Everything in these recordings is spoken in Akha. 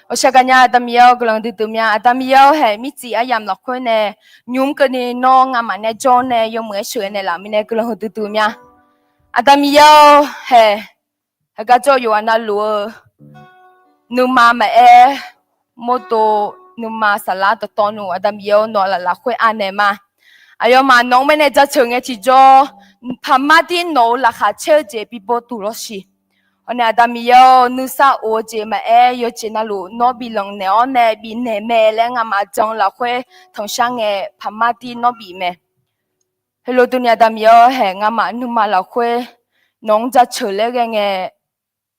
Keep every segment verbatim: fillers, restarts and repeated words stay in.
Ghawqshaq gaqnya Aqda Miqyaer-awr guiqlanq huiqdui dui mya. Aqda Miqyaer-awr haeq mirtsif aryamq lafkhoer nae nymq-mr keuvni nawr ngamaf nae jawr nae yawmuiq-aer sheuqghae naeqlaf mirnae guiqlanq huiqdui dui mya. Aqda Miqyaer-awr haeq, heugar jawr yawqghaq navluf-eu nuima maqaer, mawrdo nuima saflar dawqtawvluf Aqda Miqyaer-awr nawq laf lafkhoer anaeq ma. Aqyawfmaf nawq-anr baenae jaceuq ngae tiqjawr, paqmar dir nawq-euq laqkhaq caer-eu jeq bibaw duq lawr siq. Hawr nae Aqda Miqyaer-awr nuisar of-eu jeq maqaer, yawjeq navluf nawr biflanq naeq-awr nae bifnaeq mae laer ngamaf jan-eu lafkhoer tanqshar ngae paqmar dir nawr bif mae. Heulof durni Aqda Miqyaer-awr haeq ngamaf nuima lafkhoer nawq-anr jaceuq laer ghae ngae,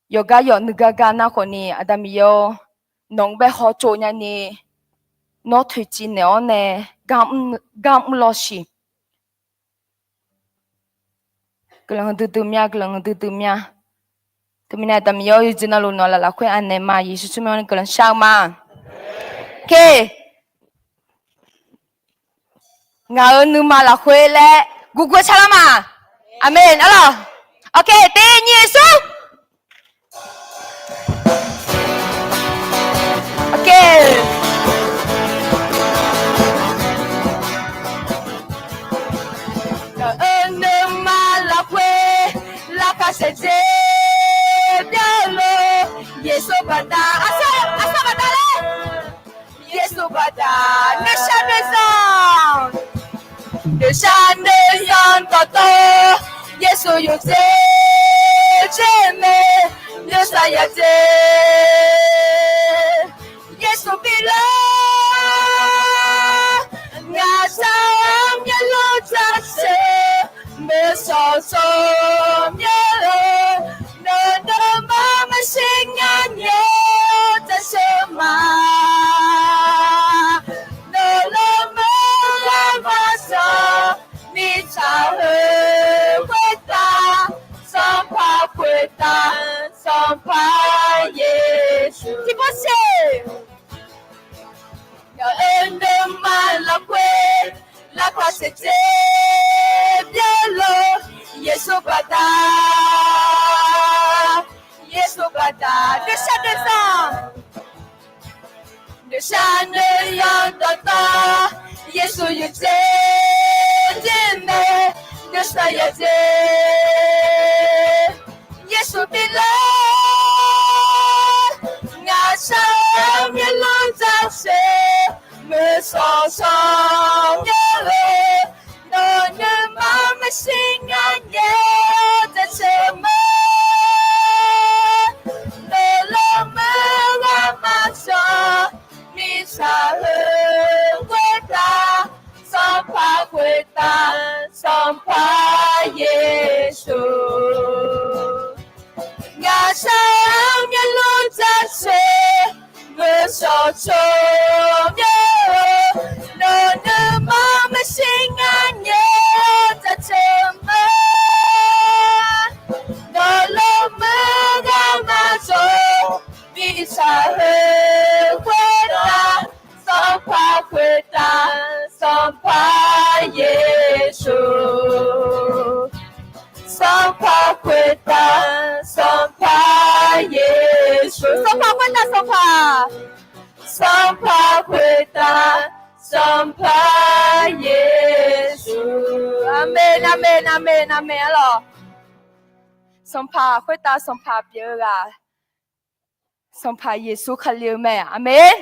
yawqgar yawf nuigar gar nar khawfni Aqda Miqyaer-awr nawq-anr bae hawtsov nyani nawr toeqciv naeq-awr nae gar mr lawr siq. Guiqlanq huiqdui dui mya, guiqlanq huiqdui dui mya. Teumirnae Aqda Miqyaer-awr yawjeq navluf nawq laf lafkhoer anaeq ma. Yeqsur tsawrmyanr nae guiqlanq shar-eu ma. Ngaq-euq nuima lafkhoer laer gurgur-aer sharlar ma. Aqmeq arlawq. Awq, tiq nyiq smr. Ngaq-euq nuima lafkhoer laqkhaq saeqdzer byar-eu lor. Yeqsur baqda, aqsar, aqsar baqda laer. Yeqsur baqda, noeqshaq noeqzanq, noeqshaq noeqzanq dawqtawv, Yeqsur yawdzer dzer mae, noeqshaq yawdzer. Yeqsur bi lar, ngaq sar-anr myav lor jaceuq, meuq shawq shawq myav-eu, nawq nuima maqshir ngaq nyae-awr jaceuq ma. Nawq lawmeuq ghaq maqshawq, mirtsaq heu khoertav, Sanqpaq khoertav, Sanqpaq Yeqsur tiqpov seq. Ngaq-euq nuima lafkhoer laqkhaq saeqdzer byar-eu lor. Yeqsur baqda, Yeqsur baqda, noeqshaq noeqzanq, noeqshaq noeqzanq dawqtawv, Yeqsur yawdzer dzer mae, noeqshaq yawdzer. Yeqsur bi lar, ngaq sar-anr myav lor jaceuq, meuq shawq shawq myav-eu, nawq nuima maqshir ngaq nyae-awr jaceuq ma. Nawq lawmeuq ghaq maqshawq, mirtsaq heu khoertav, Sanqpaq khoertav, Sanqpaq Yeqsur. Ngaq sar-anr myav lor jaceuq, meuq shawq shawq myav-eu, nawq nuima maqshir ngaq nyae-awr jaceuq ma. Nawq lawmeuq ghaq maqshawq, mirtsaq heu khoertav, Sanqpaq khoertav, Sanqpaq Yeqsur. Sanqpaq khoertav, Sanqpaq Yeqsur. Sanqpaq khoertav, Sanqpaq. Sanqpaq khoertav, Sanqpaq Yeqsur. Aqmeq, aqmeq, aqmeq, aqmeq arlawq. Sanqpaq khoertav Sanqpaq pyeuf-eu ghaq, Sanqpaq Yeqsur Kali-eu mae. Aqmeq.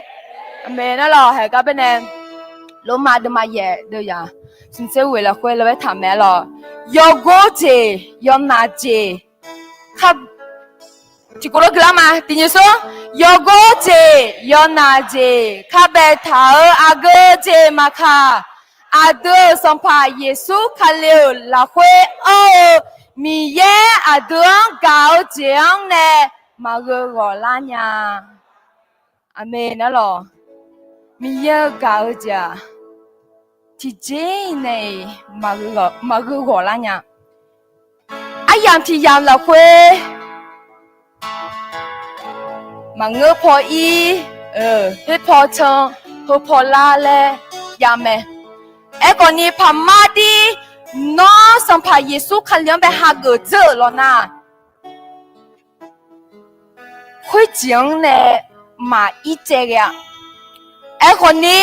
Aqmeq arlawq. Haeq gar baenae Lormav deuvma yaef deuv yaq smqtser ghoeq lafkhoer laer bae taq mae arlawq. Yawgor jeq, yawnaq jeq, tiqkawv lor guiqlar ma, tiqnyiq sor. Yawgor jeq, yawnaq jeq, kar bae taq-eu aqgeu jeq maqkaq, aqdui-euq Sanqpaq Yeqsur Kali-euq lafkhoer anr-eu Miqyaer aqdui-anr gaq-eu jeq-anr nae maqgheu ghawq lar nya. Aqmeq arlawq. Miqyaer-eu gaq-eu jeq-aq, tiqjeq-iq nae-iq maqgheu ghawq lar nya. Aryamq tiq yamq lafkhoer maqngeur paw ir, khoer paw can, heu paw lar laer jav mae. Aerkhawf ni paqmar dir, nawr Sanqpaq Yeqsur Kali-anr bae hageuf dzeur-euq lawq nar, khoerjeq-anr nae maqir caev ghae-a. Aerkhawf ni,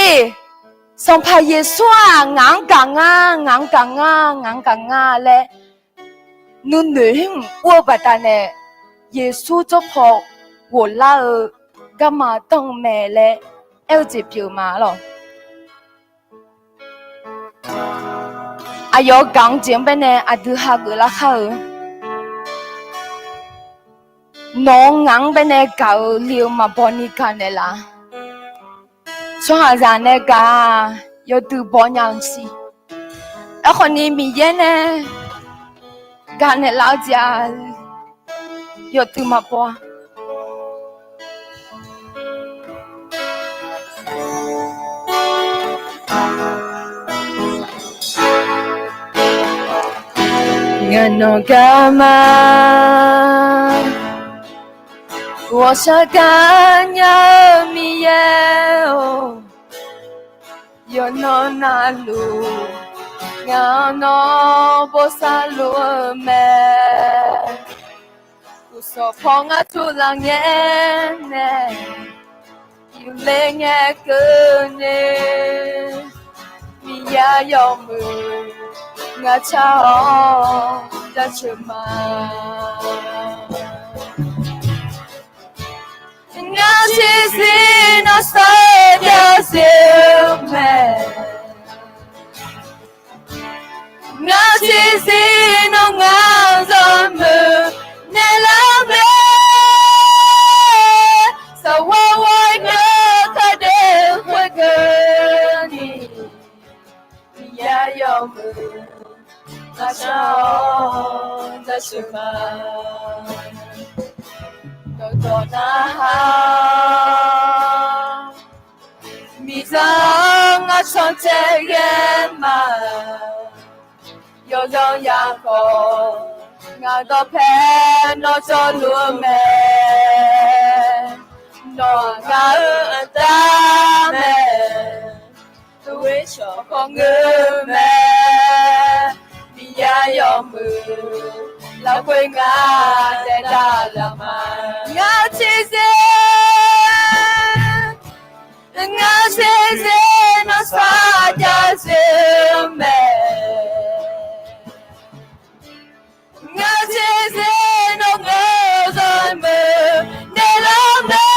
Sanqpaq Yeqsur-aq, ngaq-anr gaq nga, ngaq-anr gaq nga, ngaq-anr gaq nga laer nuinoeq hmq ur-eu baqdanae, Yeqsur jawrpaw ghoflar-eu garma danr-eu mae laer aer-eu jeq pyeuf ma lawq. Aqyawf gaq-anr jeq-anr baenae aqdui hageuf lar khar-eu, nawq-anr ngaq-anr baenae gaq-eu li-eu maqbaw ni gaq naeqlaf. Tsawrhaqzaq nae gaq-aq, yawdui baw nya-eu siq. Aerkhawf ni Miqyaer nae gaq naeqlaf-eu jeq-aq, yawdui maqbaw-a. Ngaq nawq garma ghawqshaq gaq nya-eu Miqyaer-or, yawqnan navluf ngaq nawr bosav luf-eu mae. Uqsawq paw ngar tuvlaf ngae nae, yufler ngae keuvni, Miqyaer yawmuiq ngar car-awr jaceuq ma. Ngar tiqzir nawr sar jav zir-eu mae. Ngar tiqzir nawr ngar zawmuiq naeqlar mae. Saqwar war-ir ngeur khardaef khoerkeuvni, Miqyaer yawmuiq ngar car-awr jaceuq ma. Dawqdawq narhaq miqzaq-anr ngar cancae ghae ma. Yawzanr yakhawf ngaq dawqpae nawr jawrluf-eu mae. Nawq-aq ngar-eu aqda mae. Tov-aer shawq khawf ngeur mae. Miqyaer yawmuiq lafkhoer ngar daef davlaf ma. Ngar tiqzir, ngar tiqzir nawr sar jav zir-eu mae. Ngar tiqzir nawr ngar zawmuiq naeqlar mae.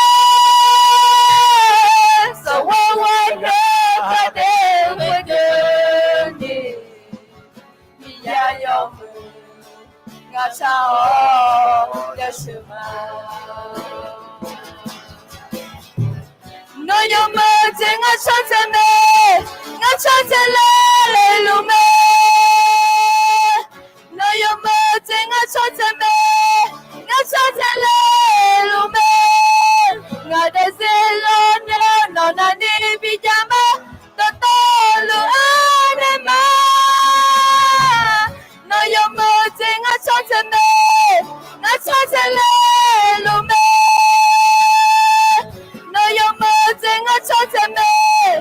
Saqwar war-ir ngeur khardaef khoerkeuvni, Miqyaer yawmuiq ngar car-awr jaceuq ma. Nawr yawmuiq jeq ngar cantae mae. Ngar cantae le luf mae. Nawr yawmuiq jeq ngar cantae mae. Ngar cantae le luf mae. Ngaq daefzir lawr nae nawq navni bijav ma. Dawqtawvluf-anr nae ma. Nawr yawmuiq jeq ngar cantae mae. Ngar cantae le luf mae. Nawr yawmuiq jeq ngar cantae mae.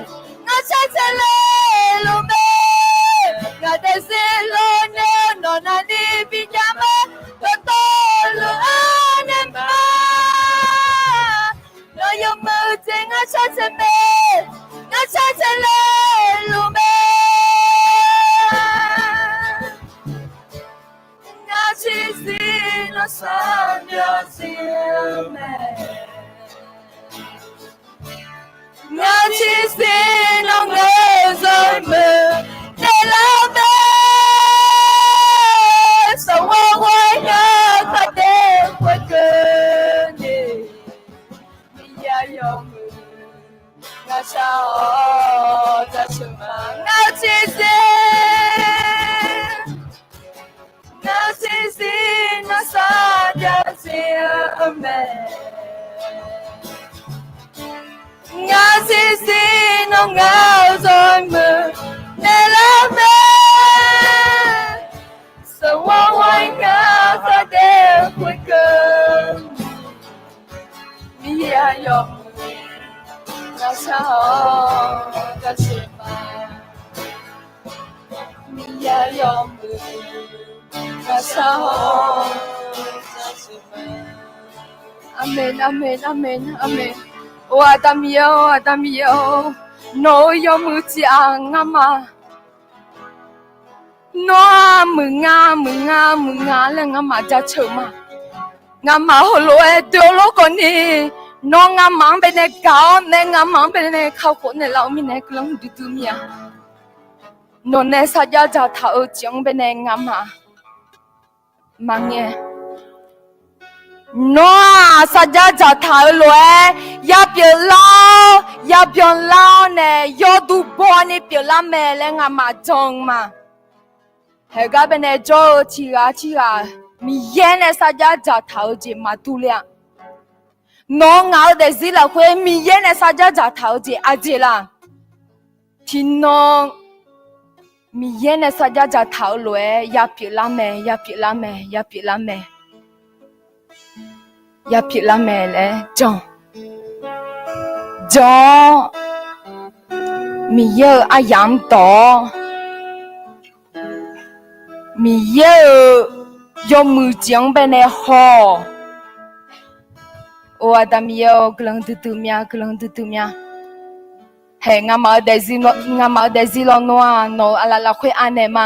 Ngar cantae le luf mae. Ngaq daefzir lawr nae nawq navni bijav ma. Dawqtawvluf-anr nae ma. Nawr yawmuiq jeq ngar cantae mae. Ngar cantae le luf mae. Ngar tiqzir nawr sar jav zir-eu mae. Ngar tiqzir nawr ngar zawmuiq naeqlar mae. Saqwar war-ir ngeur khardaef khoerkeuvni, Miqyaer yawmuiq ngar car-awr jaceuq ma. Ngar tiqzir, ngar tiqzir nawr sar jav zir-eu mae. Ngar tiqzir nawr ngar zawmuiq naeqlar mae. Saqwar war-ir ngeur khardaef khoerkeuvni, Miqyaer yawmuiq ngar car-awr jaceuq ma. Miqyaer yawmuiq ngar car-awr jaceuq ma. Aqmeq, aqmeq, aqmeq, aqmeq. Or Aqda Miqyaer-or, Aqda Miqyaer-or, nawq-euq yawmuiq tiq ghaq ngamaf, nawr-aq muiqnga muiqnga muiqnga laer ngamaf jaceuq ma. Ngamaf heulof-aer doe-eu lor khawfni, nawr ngamaf-anr baenae gaq-awr nae ngamaf-anr baenae kakhof naeqlaf-eu mirnae guiqlanq huiqdui dui mir-a. Nawq nae sarjax dzaqtaq-eu jeq-anr baenae ngamaf maqngae. Nawr-aq sarjax dzaqtaq-eu lof-aer yapyeuf lar-awr yabyan lar-awr nae yawduq bawni pyeuflar mae laer ngamaf jan-eu ma. Haeqgar baenae jawr-eu tiq ghaq tirghaq Miqyaer nae sarjax dzaqtaq-eu jeq maqdur le-a. Nawq-eu ngaq-eu daefzir lafkhoer Miqyaer nae sarjax dzaqtaq-eu jeq aqjeq laq? Tiqnan Miqyaer nae sarjax dzaqtaq-eu lof-aer yapyeuf lar mae, yapyeuf lar mae, yapyeuf lar mae, yapyeuf lar mae laer jan, jan-awr Miqyaer-euq aryamq-anr dawq-awr Miqyaer-euq yawmuiq jeq-anr baenae haw-awq. Or Aqda Miqyaer-or, guiqlanq duidui mya, guiqlanq duidui mya. Haeq, ngamaf-eu daefzir, ngamaf-eu daefzir lawnmr-aq nawq-euq aqlaf lafkhoer anaeq ma.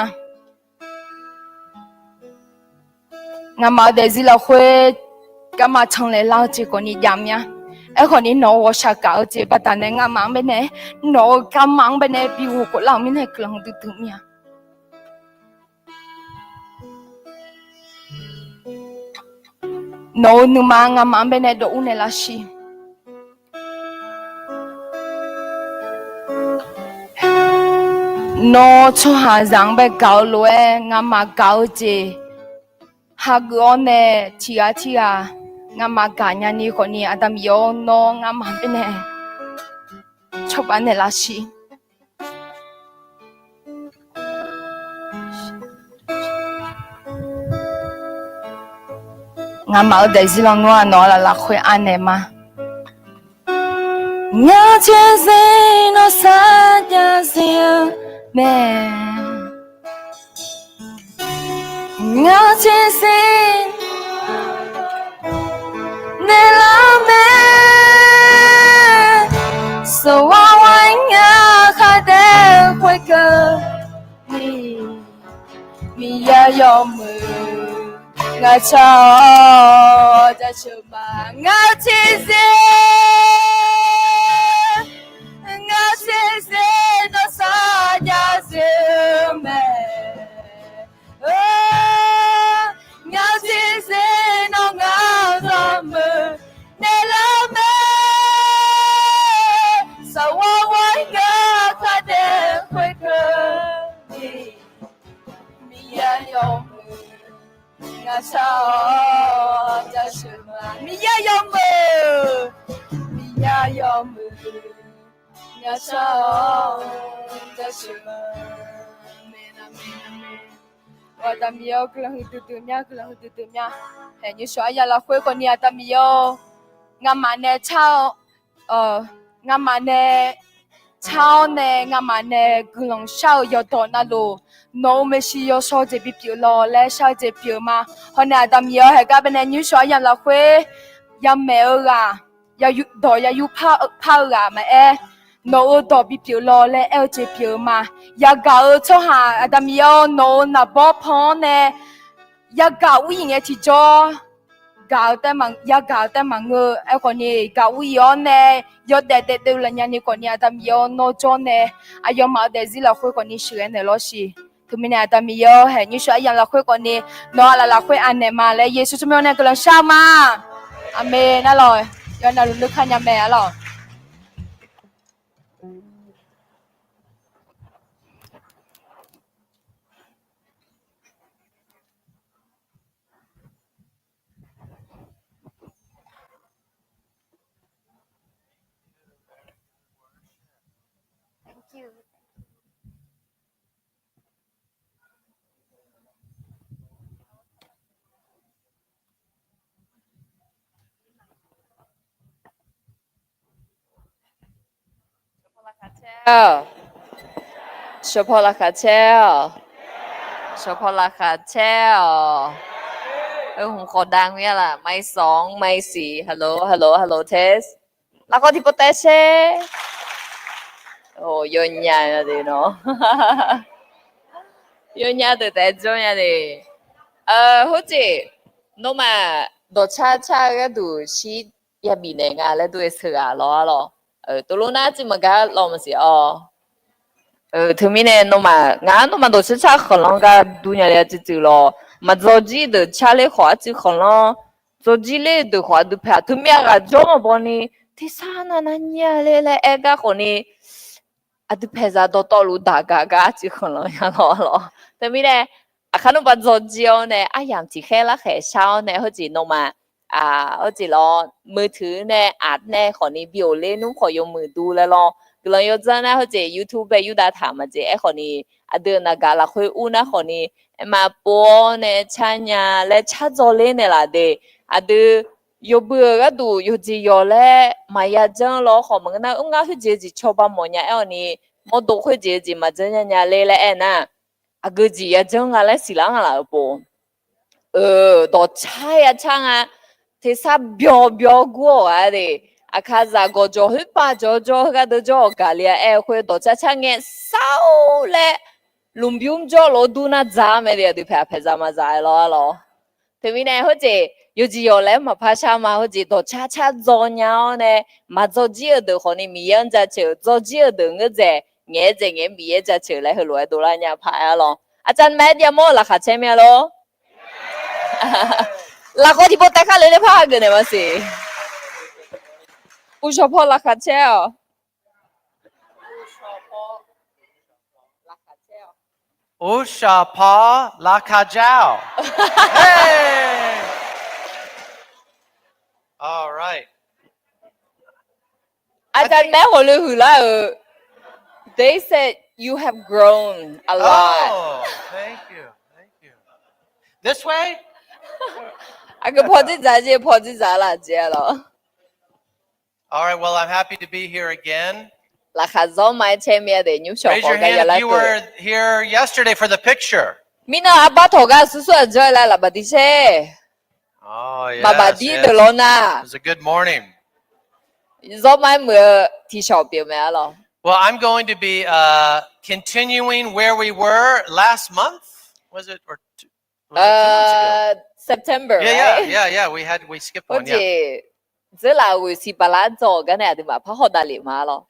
Ngamaf-eu daefzir lafkhoer garma canlaeq lar-eu jeq khawfni jav mya. Aerkhawf ni nawq-euq ghawqshaq gaq-eu jeq baqdanae ngamaf-anr baenae, nawq-euq garma-anr baenae bi ghofkhof lar-euq mirnae guiqlanq duidui mya. Nawq-euq nuima ngamaf-anr baenae dawq ur naeq lar shiq. Nawr tsawrhaqzaq-anr bae gaq-eu lof-aer ngamaf gaq-eu jeq hageuf-awr nae tiq ghaq tirghaq ngamaf gaq nyani khawfni Aqda Miqyaer-or, nawr ngamaf baenae cawba naeq lar shiq. Ngamaf-eu daefzir lawnmr-aq nawq-eu aqlaf lafkhoer anaeq ma. Ngaq tiqzir nawr sarjax zir-eu mae. Ngaq tiqzir naeqlar mae. Sawqghaq ghaq-ir ngaq khar daef khoerkeuvni, Miqyaer yawmuiq ngaq tsaq-awr jaceuq ma. Ngaq tiqzir, ngaq tiqzir nawr sarjax zir-eu mae. Ngaq tiqzir nawr ngaq-eu yawmuiq naeqlar mae. Sawqghaq ghaq-ir ngaq khar daef khoerkeuvni, Miqyaer yawmuiq ngaq tsaq-awr jaceuq ma. Miqyaer yawmuiq, Miqyaer yawmuiq ngaq tsaq-awr jaceuq ma. Aqda Miqyaer-or, guiqlanq huiqdui dui mya, guiqlanq huiqdui dui mya. Haeq, nymrshawq aryamq lafkhoer khawfni Aqda Miqyaer-or, ngamaf nae car-awr, ngamaf nae car-awr nae ngamaf nae guiqlanq shar-eu yawqdawq navluf, nawq-euq maeqshi yawshawr jeq bipyeuf law laer shar-eu jeq pyeuf-eu ma. Hawnae Aqda Miqyaer-or, haeqgar baenae nymrshawq aryamq lafkhoer yamaeq-eu ghaq, dawq yayur par-eu ghaq maqaer, nawq-euq dawq bipyeuf law laer aer-eu jeq pyeuf-eu ma. Yagaq-eu tsawrhaq Aqda Miqyaer-or, nawq-euq naqbawr pan-anr nae yagaq ur-ir ngae tiqjawr, gaq-eu taef ma, yagaq-eu taef maqngeur-eu. Aerkhawfni gaq ur-ir-awr nae yawdaef daef deuv lafnyani khawfni Aqda Miqyaer-or, nawr jawr nae aqyawfmaf-euq daefzir lafkhoer khawfni sheuqghae naeq lawr siq. Teumirnae Aqda Miqyaer-or, haeq, nymrshawq aryamq lafkhoer khawfni nawq-eu aqlaf lafkhoer anaeq ma laer Yeqsur tsawrmyanr nae guiqlanq shar-eu ma. Aqmeq. Nar lawq, yawqha navluf nuikar nya mae arlawq. Shawqpaw laqkhaq caer-awq. Shawqpaw laqkhaq caer-awq. Heu hmq khawf dav-ir-a laf. Mic sawq, mic siq. Hello, hello, hello, test. Lafkhawf tiqpov taef sher. Yawnya-a de nawr. Yawnya deuq taef janrnya de. Khoerjeq, nawmaf dawqcar car-eu gharduq shir yabif naeq nga laer dur-aer sheuqghaq lawr-ar lawr. Tov lof nar tsuif maqgar lawr maqsiq-awr. Teumirnae nawmaf, ngaq-anr nawmaf dawqcar car khanqlanr gar dur nya le-a tsuif tsuif lawr. Maqdzawr jir deuq car ler khawf arcuiv khanqlanr, dzawr jir ler deuq khawf aqdui paeq-aq. Teumir-aq ghaq jawr maqbaw ni, tersar nav nar nyir-a ler laer aer gar khawf ni, aqdui paeqzaq dawqtawvluf daq gaq gar arcuiv khanqlanr nya lawr-ar lawr. Teumirnae, aqkar nawmaf dzawr jir-awr nae aryamq tiqkhaer larkhaeq shar-awr nae heujeq nawmaf, heujeq lawr, meutuiq nae aq nae khawf ni bi of ler nmr khawf yawmuiq dur laer lawr. Guiqlanq yawdzanr nar heujeq YouTube bae yurdav taq maqjeq aerkhawf ni, aqdui naqgaq lafkhoer ur nar khawf ni, aerma pov-awr nae car nya laer car dzaw ler naeqlaf de. Aqdui yawbui-euq gharduq yawqjeq yawq laer maqya janr lawr khawf maqngeur nar, mr ngar khoerjeq-eu jeq cawba mawfnya aer-awq ni, mawrdo khoerjeq-eu jeq maqjanr nya nya ler laer aernar, aqgeu jeq ya janr nga laer siqlar nga laf-euq pov. Dawqcar ya car nga. Tersar byawq byawq gur-awq ghaq de. Aqkaqzaq gawqjawq khoerpav jawrjawr heugar deur jawr-awq gaqle-a aer-eu khoer dawqcar car ngae sar-or laer, lmqbymr jawr lof-aer dur nar dzaq-ar mae de, aqdui paeq-aq paeqzaq maqzaq-aer lawr-ar lawr. Teumirnae heujeq yawqjeq yawq laer maqpar shar ma, heujeq dawqcar car dzaw nya-awr nae, maqdzawr jir-eu deuq khawf ni Miqyaer-anr jaceuq, dzawr jir-eu deuq ngeur dzaeq, ngaeq-aer dzaeq ngaeq-aer Miqyaer jaceuq laer heulof-aer dovlar nya paq-aer-ar lawr. Aqcawq maeq-aer jav mawr laqkhaq caer mir-a lor. Lafkhawf tiqpov taef kar le ler par hageuf naeq maqsiq. Uqshawq paw laqkhaq caer-awq. Uqshawq paw laqkhaq caer-awq. Hey! All right. Aqcawq maeq-aer hawq le huiqlar-euq. They said you have grown a lot. Oh, thank you, thank you. This way? Aqgeu paw dzerdzaq jeq, paw dzerdzaq laf jeq-a lawr. All right, well, I'm happy to be here again. Laqkhaq zawr ma-aer caer mir-a de, nymrshanq khawf gar ya lar teu. Raise your hand if you were here yesterday for the picture. Mirnan arbar tawq gar sursur aqjawr-aer laer laf baqdir sher. Maqbaqdir deuq lawr nar. It's a good morning. Zawr ma-aer muiq-eu tiqshawq pyeuf mae-ar lawr. Well, I'm going to be uh, continuing where we were last month. Was it or two, was it two months ago? September, yeah, yeah, right? Yeah, yeah, we had, we skipped one, yeah. Dzeurlaf ghoeq siq baqlar dzaw-euq gar nae aqduimaf par hawdav lef ma-ar lawr.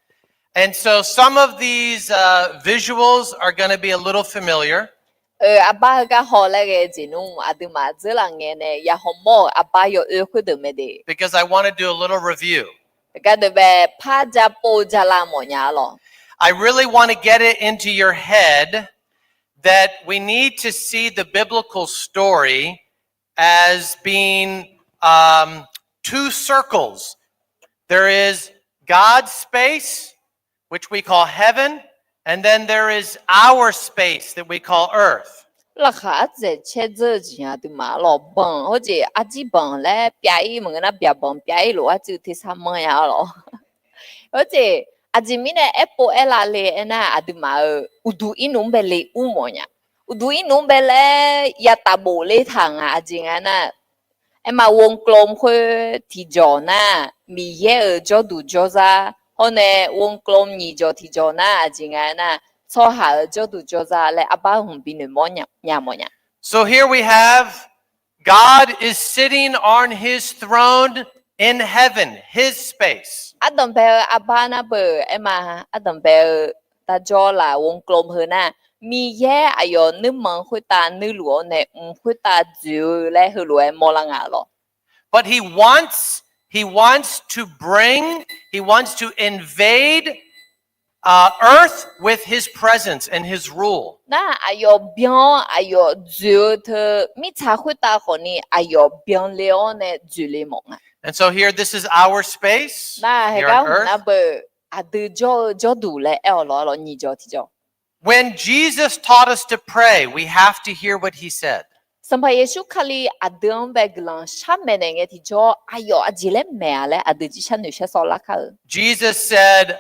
And so some of these uh, visuals are going to be a little familiar. Arbar heugar haw laer ghae-eu jeq nmr aqduimaf dzeurlaf ngae nae ya hawmawr-euq arbar yawoer khoerdeuq mae de. Because I want to do a little review. Gar deuq bae par ja pov-eu ja lav mawfnya-ar lawr. I really want to get it into your head that we need to see the biblical story as being um, two circles. There is God's space, which we call heaven, and then there is our space that we call earth. Laqkhaq ardzaeq caer dzeur-eu jeq aqduimaf lawr, banq hawjeq arjir banq laer pyav-ir maqngeur nar, byaq banq pyav-ir lof-aer arcuiv tersar manr ya-ar lawr. Hawjeq aqjeq mirnae aerpov aerlav le aernar, aqduimaf-euq uqduq irnmr bae le ur mawfnya. Uqduq irnmr bae laer yataf bof ler taq nga. Aqjeq nga aernar, aerma วงกลม khoer tiqjawq nar, Miqyaer-euq jawrduq jawrzar hawr nae วงกลม nyiq jawq tiqjawq nar, aqjeq nga aernar, tsawrhaq-euq jawrduq jawrzar laer arbar hmq binoeq mawr nya mawfnya. So here we have God is sitting on his throne in heaven, his space. Ardanqbae-eu arbar nar beu aerma, ardanqbae-eu darjawr laf วงกลม heu nar, Miqyaer aqyawf nuirmanq khoertav nuirluf-awr nae mq khoertav dzoeq-eu laer heulof-aer mawrlar nga lawr. But he wants, he wants to bring, he wants to invade uh, earth with his presence and his rule. Nar aqyawf byan-awr aqyawf dzoeq-eu teu mirtsaq khoertav khawfni aqyawf byanle-awr nae dzoeqle mawf nga. And so here, this is our space here on earth. Nar heugar hmq nar beu aqdui jawr-eu jawrduq laer aer-awq lawr-ar lawr, nyiq jawq tiqjawq. When Jesus taught us to pray, we have to hear what he said. Sanqpaq Yeqsur Kali aqdui-anr bae guiqlanq sharmaeq naeq ngae tiqjawr aqyawf aqjeq laer maeq-a laer aqdui jir sharnoeq sharsawv lar kar-eu. Jesus said,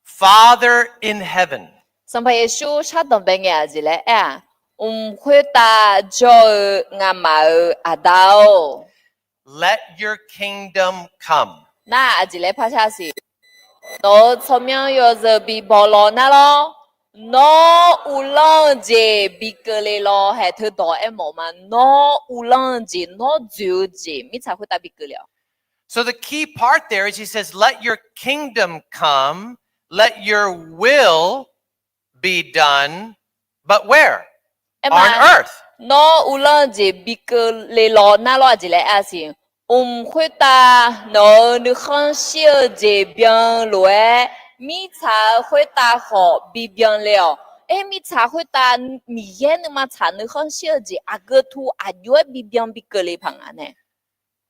Father in heaven. Sanqpaq Yeqsur shardanq bae ngae aqjeq laer aer-aq, mq khoertav jawr-eu ngamaf-euq Aqda-or, let your kingdom come. Nar aqjeq laer par shar siq. Nawq-euq tsawrmyanr yawzeu bi baw law nar lawr. Nawr uvlanr-eu jeq bi keuvle law haeq teu dawq aermawf ma. Nawr uvlanr-eu jeq, nawr dzoeq-eu jeq mirtsaq khoertav bi keuvle-awq. So the key part there is he says, let your kingdom come, let your will be done, but where? On earth. Nawr uvlanr-eu jeq bi keuvle law nar lawr aqjeq laer aer-a siq. Mq khoertav nawq-euq nuikhanr shir-eu jeq byan lof-aer, mirtsaq-eu khoertav khawf bi byan le-awq. Aer, mirtsaq khoertav Miqyaer nuima tsaq nuikhanr shir-eu jeq aqgeu tu aqjox-aer bi byan bi keuvle paq nga nae.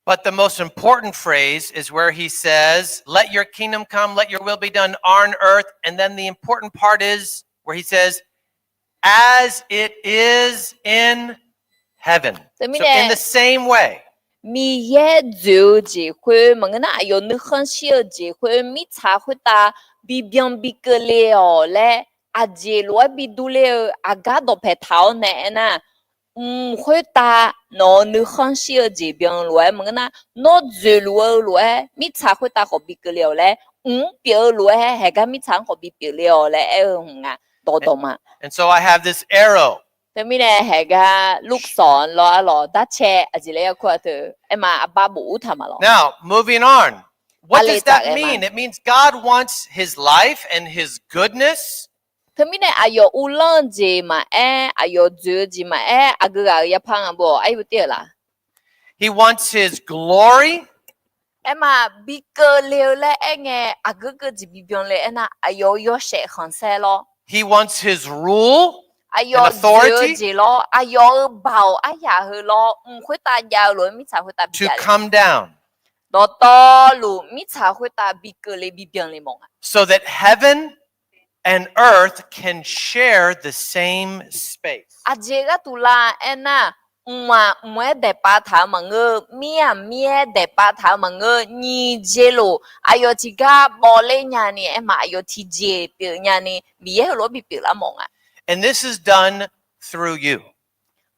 But the most important phrase is where he says, let your kingdom come, let your will be done on earth, and then the important part is where he says, as it is in heaven. So in the same way. Miqyaer dzoeq-eu jeq khoer maqngeur nar, aqyawf nuikhanr shir-eu jeq khoer mirtsaq khoertav bi byan bi keuvle-awq laer, aqjeq lof-aer bi durler-eu aqgar dawqpae taq-awr nae aernar, mq khoertav nawq-euq nuikhanr shir-eu jeq byan lof-aer maqngeur nar, nawr dzoeqluf-eu lof-aer mirtsaq khoertav khawf bi keuvle-awq laer, mq-anr pyeuf-eu lof-aer haeqgar mirtsaq-anr khawf bi pyeufle-awq laer aer-eu hmq nga. Dawqdawq ma. And so I have this arrow. Teumirnae haeqgar ลูกศร lawr arlawq darcae aqjeq laer yakur-a teu aerma arbar bof ur taq ma lawr. Now, moving on. What does that mean? It means God wants his life and his goodness. Teumirnae aqyawf uvlanr-eu jeq maqaer, aqyawf dzoeq-eu jeq maqaer, aqgeu ghaq-euq yapar nga bor-awq, aryu tir-euq laf. He wants his glory. Aerma bi keuvle-eu laer aerngae, aqgeu keuv jeq bi byanle aernar, aqyawf-euq yawshaef khanqsaer lawr. He wants his rule and authority. Aqyawf dzoeq-eu jeq lawr, aqyawf-euq baoq aryaq heu lawr, mq khoertav jav-eu lof-aer mirtsaq khoertav bi jav-a. To come down. Dawqtawvluf mirtsaq khoertav bi keuvle bi byanle mawf nga. So that heaven and earth can share the same space. Aqjeq gharduq la aernar, mqmaq mq-aer daeqpav taq-eu maqngeur, mir-aq mir-aer daeqpav taq-eu maqngeur, nyiq jeq lof aqyawf tiqgar bawvler nyani aerma aqyawf tiqjeq pyeuf nyani Miqyaer heulof-aer bipyeuf lar mawf nga. And this is done through you.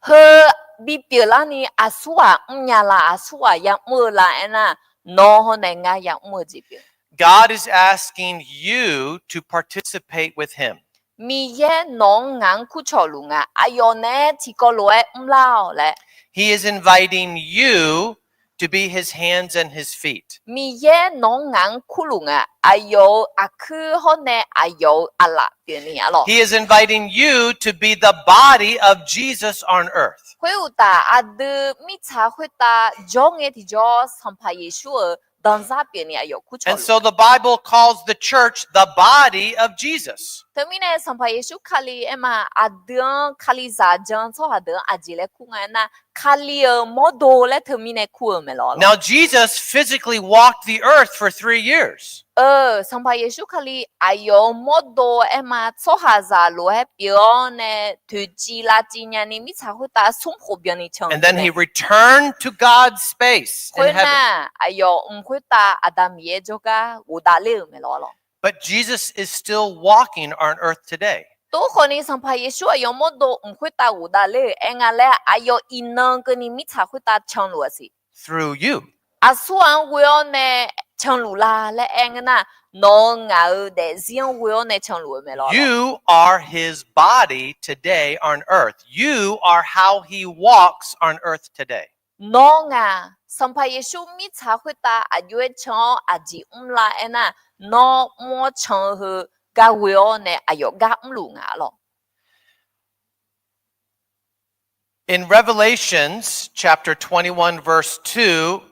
Heu bipyeuf larni aqsurghaq mrnya la, aqsurghaq yamr-eu la aernar, nawr hawr nae ngar yamr-eu jeq pyeuf. God is asking you to participate with him. Miqyaer nawq-anr ngaq-anr kurcawq luf nga, aqyawf naeq-aer tiqkawv lof-aer mrlar-awq laer. He is inviting you to be his hands and his feet. Miqyaer nawq-anr ngaq-anr kurluf nga, aqyawf-euq aqkuir hawr nae aqyawf-euq aqlaf pyeufni arlawq. He is inviting you to be the body of Jesus on earth. Khoeruqtaf aqdui mirtsaq khoertav jawr ngae tiqjawr Sanqpaq Yeqsur-euq danzar pyeufni aqyawf kurcawq. And so the Bible calls the church the body of Jesus. Teumirnae Sanqpaq Yeqsur Kali aerma aqdui-anr Kalizaq jan tsawrhaq deuq-anr aqjeq laer kur nga aernar, Kali-euq mawrdo laer teumirnae kur-euq mae lawq. Now Jesus physically walked the earth for three years. Sanqpaq Yeqsur Kali aqyawf-euq mawrdo aerma tsawrhaqzaq lof-aer pyeuf-awr nae toeqciv lavciv nyani mirtsaq khoertav smr khof byanni can. And then he returned to God's space in heaven. Khoernar, aqyawf mq khoertav Aqda Miqyaer jawrgar ghofdav ler-euq mae lawq. But Jesus is still walking on earth today. Tov khawfni Sanqpaq Yeqsur aqyawf mawrdo mq khoertav ghofdav ler-euq aer nga laer aqyawf iqnan keuvni mirtsaq khoertav canluf-a siq. Through you. Aqsurghaq-anr ghoe-awr nae canluf la laer aer ngeur nar, nawq-eu ngaq-euq daefzir-anr ghoe-awr nae canluf-eu mae lawq. You are his body today on earth. You are how he walks on earth today. Nawr ngaq, Sanqpaq Yeqsur mirtsaq khoertav aqjox-aer can-awr aqjeq mrlar aernar, nawr mr-awr can-eu heu gar ghoe-awr nae aqyawf gar mrluf nga lawq. In Revelations chapter twenty-one, verse two,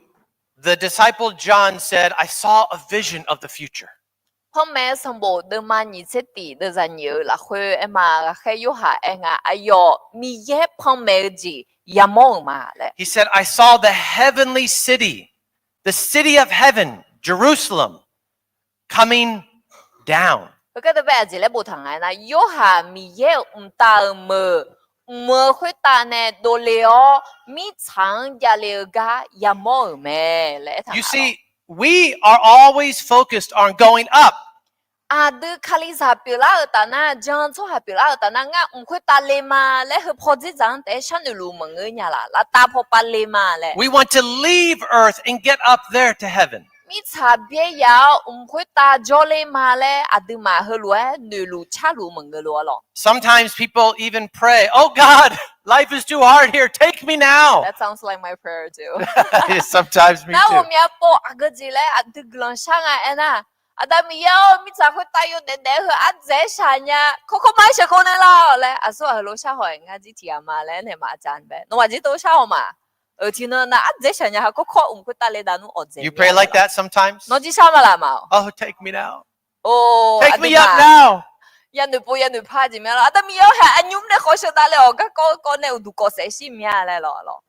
the disciple John said, I saw a vision of the future. Panmaeq-eu sanqbof deuvma nyiq tser tif deuvzaq nyiq-eu lafkhoer aerma ghaqkhaer Yorhaq aer nga, aqyawf Miqyaer panmaeq-eu jeq yamawr-euq ma laer. He said, I saw the heavenly city, the city of heaven, Jerusalem, coming down. Heugar deuq bae aqjeq laer boftaq nga aernar, Yorhaq Miqyaer-euq mqtav-euq meuq, mq-eu khoertav nae dovle-awr mirtsaq-anr javle-eu gar yamawr-euq mae laer aertaq nga lawq. You see, we are always focused on going up. Aqdui Kalizaq pyeuflar-euq taf nar, jan tsawrhaq pyeuflar-euq taf nar, ngar mq khoertav le ma laer heu pawdzer dzaq-anr taef-aer sharnoeq luf maqngeur nya laf, lavtav pawpav le ma laer. We want to leave earth and get up there to heaven. mirtsaq byaer yaf-awr mq khoertav jawrler ma laer aqduimaf heulof-aer noeqluf carluf maqngeur lof-a lawq. Sometimes people even pray, Oh God, life is too hard here, take me now. That sounds like my prayer too. Sometimes me too. Nar ghawqmya pov aqgeu jeq laer aqdui guiqlanq shar nga aernar, Aqda Miqyaer-or, mirtsaq khoertav yawdaef daef-eu heu ardzaeq-aer shaq nya, kawrkawr ma-aer sheuqkawv nae lawq laer aqsur ghaq heulof sharhaw-aer ngar jir tiq ghaq ma laer naeq maqjav bae nawmaf jir tov sharhaw ma. Euq tiqnan nav ardzaeq-aer shaq nya ha kawrkawr mq khoertav le dav nmr awqdzaeq. You pray like that sometimes? Nawr jir shar ma laf ma-awq. Oh, take me now. Or, take me up now. Yanoeq pov yanoeq par jeq mya lawq. Aqda Miqyaer-or, hae aqnymr nae khawf sheuqdav le-awq, garkawv kawv nae uqduq kawv saef shir mya laer lawq lawq.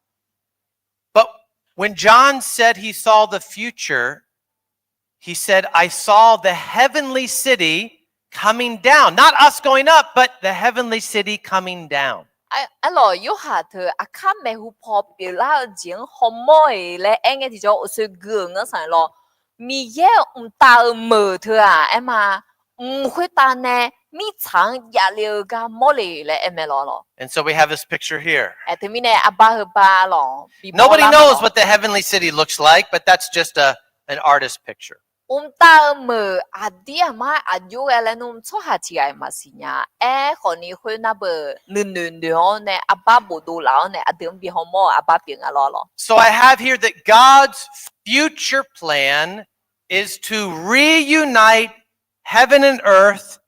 But when John said he saw the future, he said, I saw the heavenly city coming down. Not us going up, but the heavenly city coming down. Aerlawq, Yorhaq teu aqkar maeqhu paw pyeuflar-eu jeq-anr hawmawr-iq laer aer ngae tiqjawr, uqsoe gui-euq ngar sanq lawq, Miqyaer mqtav-eu meuq teu-aq aer ma, mq khoertav nae mirtsaq-anr javle-eu gar mawrle laer aer mae lawq lawq. And so we have this picture here. Teumirnae arbar heu bar lawq. Nobody knows what the heavenly city looks like, but that's just a, an artist picture. Mqtav-eu meuq aqdir aqmar aqjox ghae laer nmr tsawrhaq tiq ghaq-iq maqsiq nya. Aerkhawf ni khoernar beuq nuinoeq noeq-awr nae arbar bofdov laf-awr nae aqdui-anr bi hawmawr-eu arbar pyeuf nga lawq lawq. So I have here that God's future plan is to reunite heaven and earth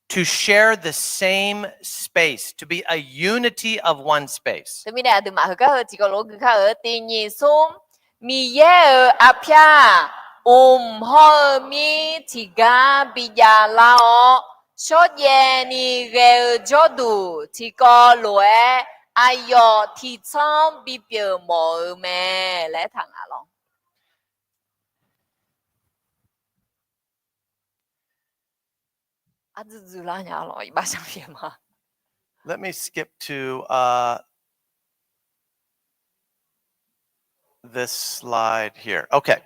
to share the same space, to be a unity of one space. Teumirnae aqduimaf heugar heu tiqkawv lof-aer gui kar-eu tiq nyiq smr, Miqyaer-euq arpyar-aq, mq hawr-eu mir tiqgar bijav lar-awr, shawrjaev ni ghae-eu jawrduq tiqkawv lof-aer aqyawf tiqtsanr bipyeuf mawf-eu mae laer aertaq nga lawq. Ardzuiv dzuivlar nya lawq, iqbax shanr pyaeq ma. Let me skip to, uh, this slide here. Okay.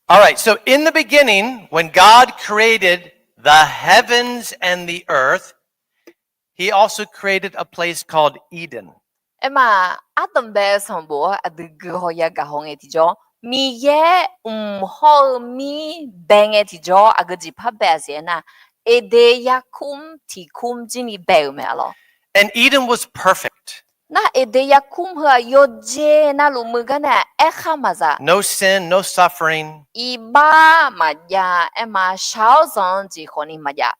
All right, so in the beginning, when God created the heavens and the earth, he also created a place called Eden. Aerma, ardanqbae-eu sanqbof-anr aqdui guihaw yagaq haw ngae tiqjawr, Miqyaer mq hawr-eu mir bae ngae tiqjawr, aqgeu jeq par bae-a siq aernar, Eqdeq yarkmr tiq kmr jir ni bae-euq mae arlawq. And Eden was perfect. Nar Eqdeq yarkmr heu-aq yawqjeq navluf muiq gar nae-aq aerkhar maqzaq. No sin, no suffering. Iqbax maqjav aerma, shaq-awr zanq-eu jeq khawfni maqjav.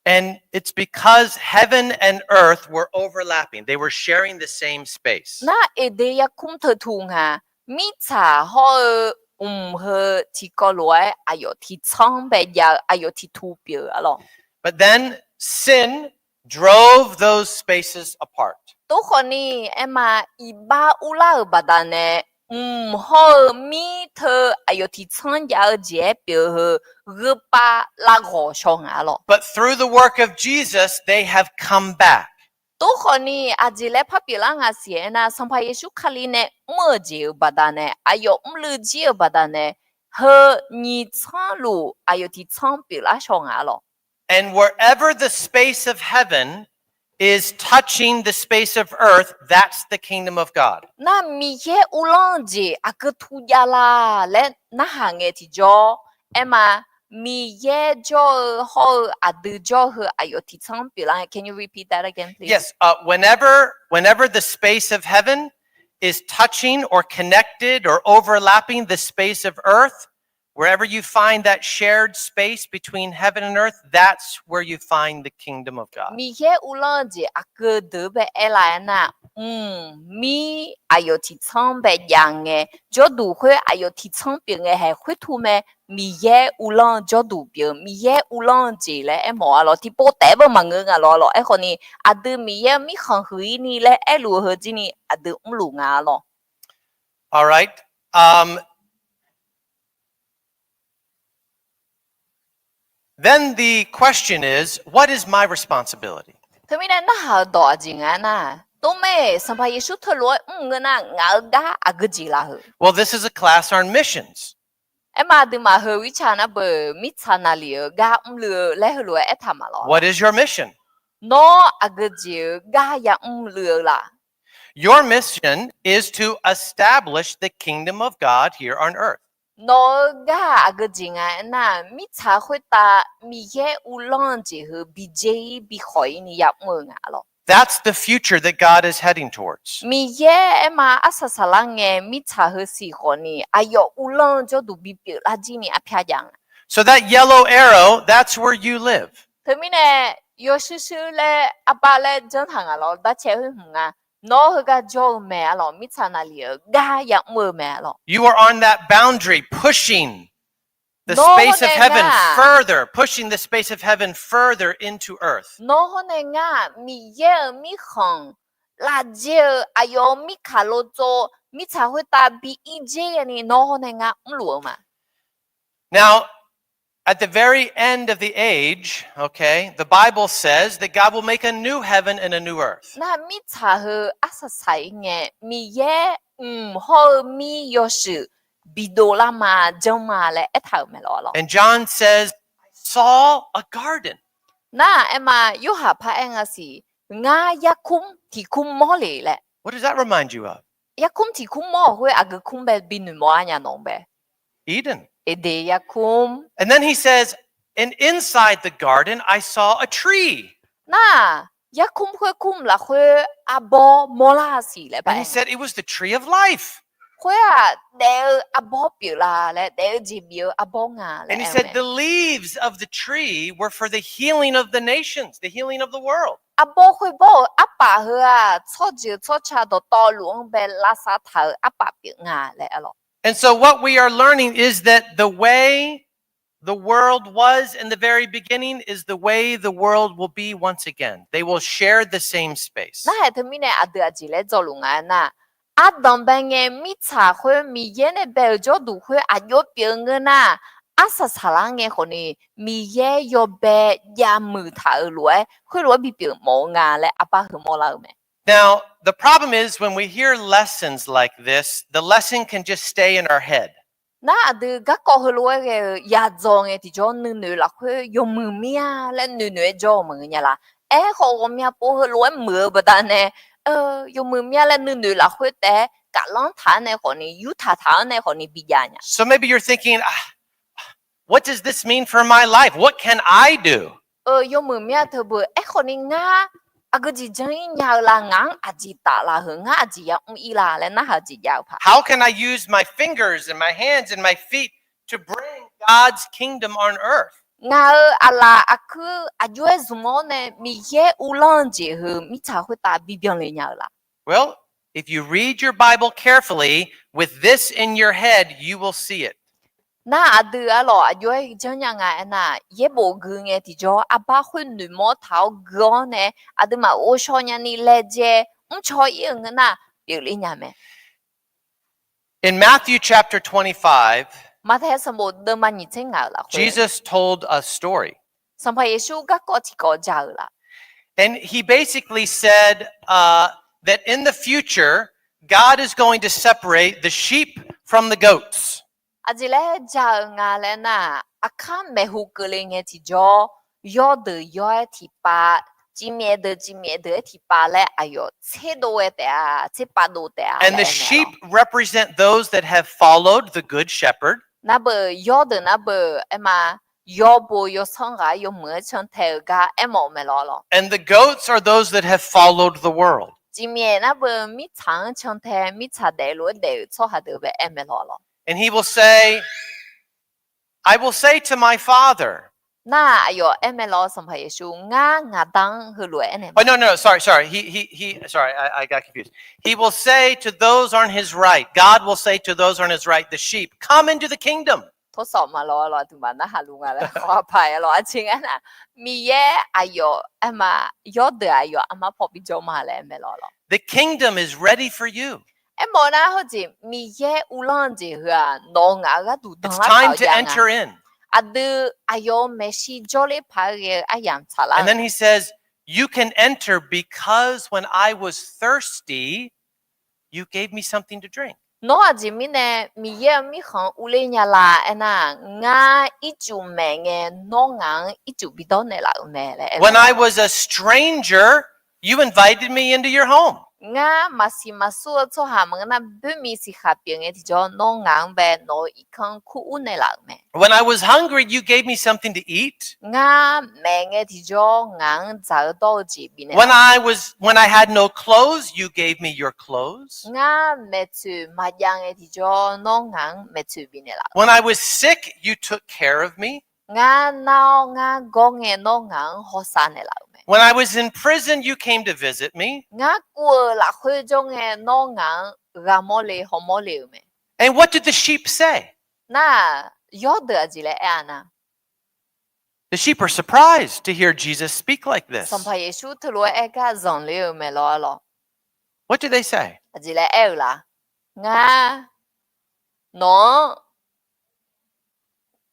And it's because heaven and earth were overlapping. They were sharing the same space. Nar Eqdeq yarkmr teu tu nga, mirtsaq hawr-eu mq heu tiqkawv lof-aer aqyawf tiqtsanr bae jav-eu aqyawf tiqtu pyeuf-eu arlawq. But then sin drove those spaces apart. Tov khawfni aerma, iqbax urlar-euq baqdanae mq hawr-eu mir teu aqyawf tiqtsanr jav-eu jeq-aer pyeuf-eu heu gheupav lavghawq shaw nga arlawq. But through the work of Jesus, they have come back. Tov khawfni aqjeq laer par pyeuflar nga siq aernar, Sanqpaq Yeqsur Kali nae mr-eu jeq-euq baqdanae, aqyawf mrluiv jir-euq baqdanae, heu nyiq tsanrluf aqyawf tiqtsanr pyeuflar shaw nga arlawq. And wherever the space of heaven is touching the space of earth, that's the kingdom of God. Nar Miqyaer uvlanr-eu jeq aqgeu tu jav la laer narhaq ngae tiqjawr, aerma, Miqyaer jawr-eu hawr-eu aqdui jawr-eu heu aqyawf tiqtsanr pyeuflar. Can you repeat that again, please? Yes, uh, whenever, whenever the space of heaven is touching or connected or overlapping the space of earth, wherever you find that shared space between heaven and earth, that's where you find the kingdom of God. Miqyaer uvlanr-eu jeq aqgeu deuq bae aerlar aernar, mq mir aqyawf tiqtsanr bae jav ngae, jawrduq khoer aqyawf tiqtsanr pyeuf ngae haeq khoertu mae. Miqyaer uvlanr-eu jawrduq pyeuf, Miqyaer uvlanr-eu jeq laer aermawf arlawq. Tiqpov taef-aer beu maqngeur nga lawq arlawq. Aerkhawfni aqdui Miqyaer-anr mirkhanq huiq-ir ni laer aerluf-eu heu jir ni aqdui mrluf nga arlawq. All right. Um, then the question is, what is my responsibility? Teumirnae narhaq-eu dawq aqjeq nga aernar, tov mae, Sanqpaq Yeqsur teulof-aer mr ngeur nar ngaq-eu gar aqgeu jeq laf heu? Well, this is a class on missions. Aerma aqduimaf heu mirtsaq nar beu mirtsaq naqlif-eu gar mrluiv-eu laer heulof-aer aertaq ma lawq. What is your mission? Nawr aqgeu jeq-eu gar yamr luiv-eu la? Your mission is to establish the kingdom of God here on earth. Nawq-eu gar-aq aqgeu jeq nga aernar, mirtsaq khoertav Miqyaer uvlanr-eu jeq heu bijer-ir bikhawq-ir ni yamr-eu nga lawq. That's the future that God is heading towards. Miqyaer aerma arsaq saqlar ngae mirtsaq heu siq khawf ni aqyawf uvlanr-eu jawrduq bipyeuf lar jir ni arpyar jav nga. So that yellow arrow, that's where you live. Teumirnae yawshuir shuir laer arbar laer janr taq ngaq lawr darcae khoer hmq nga. Nawr heugar jawr-eu mae arlawq, mirtsaq naqlif-euq gar yamr-eu mae arlawq. You are on that boundary, pushing the space of heaven further, pushing the space of heaven further into earth. Nawr hawr nae ngar Miqyaer-euq mirkhanq lafjer-eu aqyawf-euq mirkaq lov tsov mirtsaq khoertav bi ir jer ghaeni nawr hawr nae ngar mrluf-eu ma. Now, at the very end of the age, okay, the Bible says that God will make a new heaven and a new earth. Nar mirtsaq heu arsaq saq-ir ngae Miqyaer mq hawr-eu mir yawshuif bidov lar ma janr ma laer aertaq-euq mae lawq. And John says, I saw a garden. Nar aerma Yorhaq par aer nga siq, ngar yarkmr tiq kmr mawr le laer. What does that remind you of? Yarkmr tiq kmr mawr-awq khoer aqgeu kmr bae bi noeqmawf-ar nya nawq-anr bae. Eden. Eqdeq yarkmr. And then he says, and inside the garden I saw a tree. Nar yarkmr khoer kmr lafkhoer arbawr mawrlar siq laer ba. And he said it was the tree of life. Khoer-aq daef-eu arbawr pyeuflar laer, daef-eu jeq bif-eu arbawr nga laer. And he said the leaves of the tree were for the healing of the nations, the healing of the world. Arbawr khoerbawr-euq arpaf heu-aq tsawrjeuq tsawrca dawqtawvluf-anr bae lavsav taq-euq arpaf pyeuf nga laer arlawq. And so what we are learning is that the way the world was in the very beginning is the way the world will be once again. They will share the same space. Narhaq teumirnae aqdui aqjeq laer dzawluf nga aernar, ardanq bae ngae mirtsaq khoer Miqyaer nae bae-euq jawrduq khoer aqjox pyeuf-eu ngeur nar, arsaq saqlar ngae khawfni Miqyaer yawbae javmuiq taq-euq lof-aer khoerlof-aer bipyeuf mawf-eu nga laer arbar heu mawrlar-eu mae. Now, the problem is when we hear lessons like this, the lesson can just stay in our head. Nar aqdui garkawv heulof-aer ghae-eu yadzaw ngae tiqjawr nuinoeq lafkhoer yawmuiq mir-a laer nuinoeq-aer jawr-eu maqngeur nya la. Aerkhawf ghawqmya pov heulof-aer muiq-eu baqdanae, yawmuiq mir-a laer nuinoeq lafkhoer taef-aer kaflanr taq-anr nae khawfni yurtaq taq-anr nae khawfni bijav nya. So maybe you're thinking, what does this mean for my life? What can I do? Yawmuiq mir-a teubeu aerkhawfni ngar aqgeu jeq janr-ir nya-eu la, ngaq-anr aqjeq taflaf heu ngar aqjeq yamr-ir la laer narhaq-eu jeq jav-eu paq. How can I use my fingers and my hands and my feet to bring God's kingdom on earth? Ngaq-euq aqlaf aqkuir aqjox-aer zmq-awr nae Miqyaer uvlanr-eu jeq heu mirtsaq khoertav bibyan le nya-eu la? Well, if you read your Bible carefully, with this in your head, you will see it. Nar aqdui arlawq aqjox-aer janrnya nga aernar, yaerbof gui ngae tiqjawr arbar khoer noeqmawr taq-awr gui-awr nae aqduimaf ghovshaw nyani laejae mrcaw-ir-euq ngeur nar pyeufler nya mae. In Matthew chapter twenty-five, Maqtaeq sanqbof deuvma nyiq tser ngaq-euq lafkhoer Jesus told a story. Sanqpaq Yeqsur garkawv tiqkawv ja-euq laf. And he basically said, uh, that in the future, God is going to separate the sheep from the goats. Aqjeq laer ja-eu nga laer nar, aqkar maeqhu keuvle ngae tiqjawr, yawrdeuq yawr-aer tiqpav, cifmyaef deuq cifmyaef deuq-aer tiqpav laer aqyawf tserdov ghae taef-a, tserpav dov taef-a. And the sheep represent those that have followed the good shepherd. Narbeuq yawrdeuq narbeuq aerma, yawbo yawsanr ghaq-aer yawmuiq-aer cantae-eu gar aermawf-eu mae lawr lawq. And the goats are those that have followed the world. Cifmyaef narbeuq mirtsaq-anr cantae mirtsaq daeflof-aer daef-euq tsawrhaq deuq bae aer mae lawr lawq. And he will say, I will say to my Father. Nar aqyawf aer mae lawr, Sanqpaq Yeqsur, ngar ngaqda-anr heulof-aer aernaeq. Oh, no, no, sorry, sorry. He, he, he, sorry, I, I got confused. He will say to those on his right, God will say to those on his right, the sheep, come into the kingdom. Tawrsawf ma lawr lawq, aqduimaf narhaq luf nga laer khawf paq-aer lawq, aqjeq nga nar, Miqyaer aqyawf aerma, yawrdeuq aqyawf armar paw bijawr ma laer aer mae lawr lawq. The kingdom is ready for you. Aermawf nar hawjeq Miqyaer uvlanr-eu jeq heu-aq nawq-eu ngaq-eu gharduq danlar taq-eu jav nga. Aqdui aqyawf-euq maeqshi jawrler paq-aer ghae-eu aryamq tsaqlar. And then he says, you can enter because when I was thirsty, you gave me something to drink. Nawr aqjeq mirnae Miqyaer-euq mirkhanq urler nya la aernar, ngar ircuf maeq ngae nawr ngaq-anr ircuf bidawr naeqlaf-euq mae laer aer. When I was a stranger, you invited me into your home. Ngar maqsiq maqsur-eu tsawrhaq maqngeur nar, boermiq siqkhaq pyeuf ngae tiqjawr, nawr ngaq-anr bae nawq-euq irkanr kur ur naeqlaf-euq mae. When I was hungry, you gave me something to eat. Ngar maef ngae tiqjawr, ngaq-anr dzaq-eu dawr-eu jeq bifnaeq. When I was, when I had no clothes, you gave me your clothes. Ngar maeqtsoeq maqjav ngae tiqjawr, nawr ngaq-anr maeqtsoeq bifnaeq laf-euq. When I was sick, you took care of me. Ngar nar-awr ngar gawr ngae, nawr ngaq-anr hawsav naeqlaf-euq mae. When I was in prison, you came to visit me. Ngar kuv-euq lafkhoer jawr ngae, nawr ngaq-anr ghaq mawrle hawmawr le-euq mae. And what did the sheep say? Nar-aq, yawrdeuq aqjeq laer aer-a nar, The sheep are surprised to hear Jesus speak like this. Sanqpaq Yeqsur teulof-aer aer gar zanqler-eu mae lawr arlawq. What do they say? Aqjeq laer aer-eu la? Ngar nawq-anr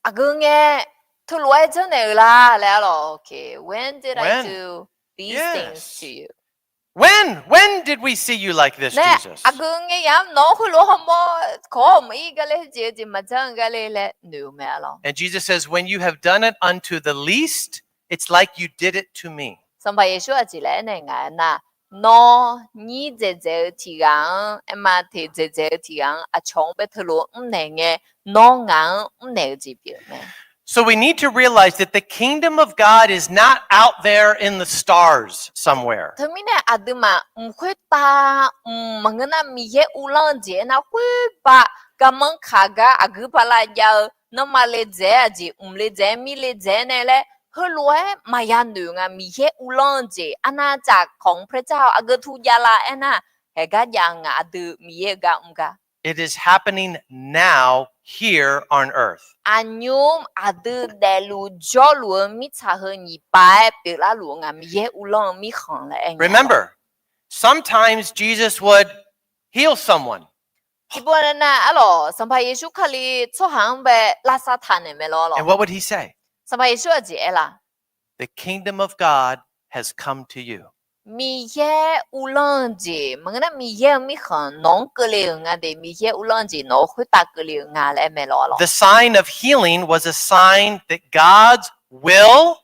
aqgeu ngae teulof-aer janrnaeq-euq la laer arlawq. Okay, when did I do these things to you? When, when did we see you like this, Jesus? Aqgeu ngae yamq nawq-anr heulof hawmawr kawq-awr maqir gar ler, jeq-eu jeq maqjanr-eu gar ler laer noeq-eu mae arlawq. And Jesus says, When you have done it unto the least, it's like you did it to me. Sanqpaq Yeqsur aqjeq laer aernaeq nga aernar, nawr nyir dzaeqdzaeq-eu tiq ghaq-anr, aerma teq dzaeqdzaeq-eu tiq ghaq-anr aqcawq-anr bae teulof-aer mrnaeq ngae, nawr ngaq-anr mrnaeq-eu jeq pyeuf-eu mae. So we need to realize that the kingdom of God is not out there in the stars somewhere. Teumirnae aqduimaf mq khoertav mq maqngeur nar, Miqyaer uvlanr-eu jeq aernar, khoerbav garmanr kaq gar aqguir bala jav-eu, nanrma le dzaeq-aer aqjeq, mq le dzaeq-aer, mir le dzaeq-aer nae laer, heulof-aer maqya noeq nga. Miqyaer uvlanr-eu jeq arnav caf kawq-anr พระเจ้า aqgeu tu jav la aernar, haeq gar jav ngaq aqdui Miqyaer-eu gar mr gar. It is happening now, here on earth. Aqnymr aqdui daefluf jawrluf-eu mirtsaq heu nyiq pav-aer pyeuflar luf-eu nga, Miqyaer uvlanr-eu mirkhanq laer aer nga. Remember, sometimes Jesus would heal someone. Tiqpov nav nav arlawq, Sanqpaq Yeqsur Kali tsawrhaq-anr bae lavsav taq naeq mae lawr arlawq. And what would he say? Sanqpaq Yeqsur aqjeq aer la? The kingdom of God has come to you. Miqyaer uvlanr-eu jeq maqngeur nar, Miqyaer-eu mirkhanq nawq-anr keuvle-euq nga de, Miqyaer uvlanr-eu jeq nawq-euq khoertav keuvle-euq nga laer aer mae lawr arlawq. The sign of healing was a sign that God's will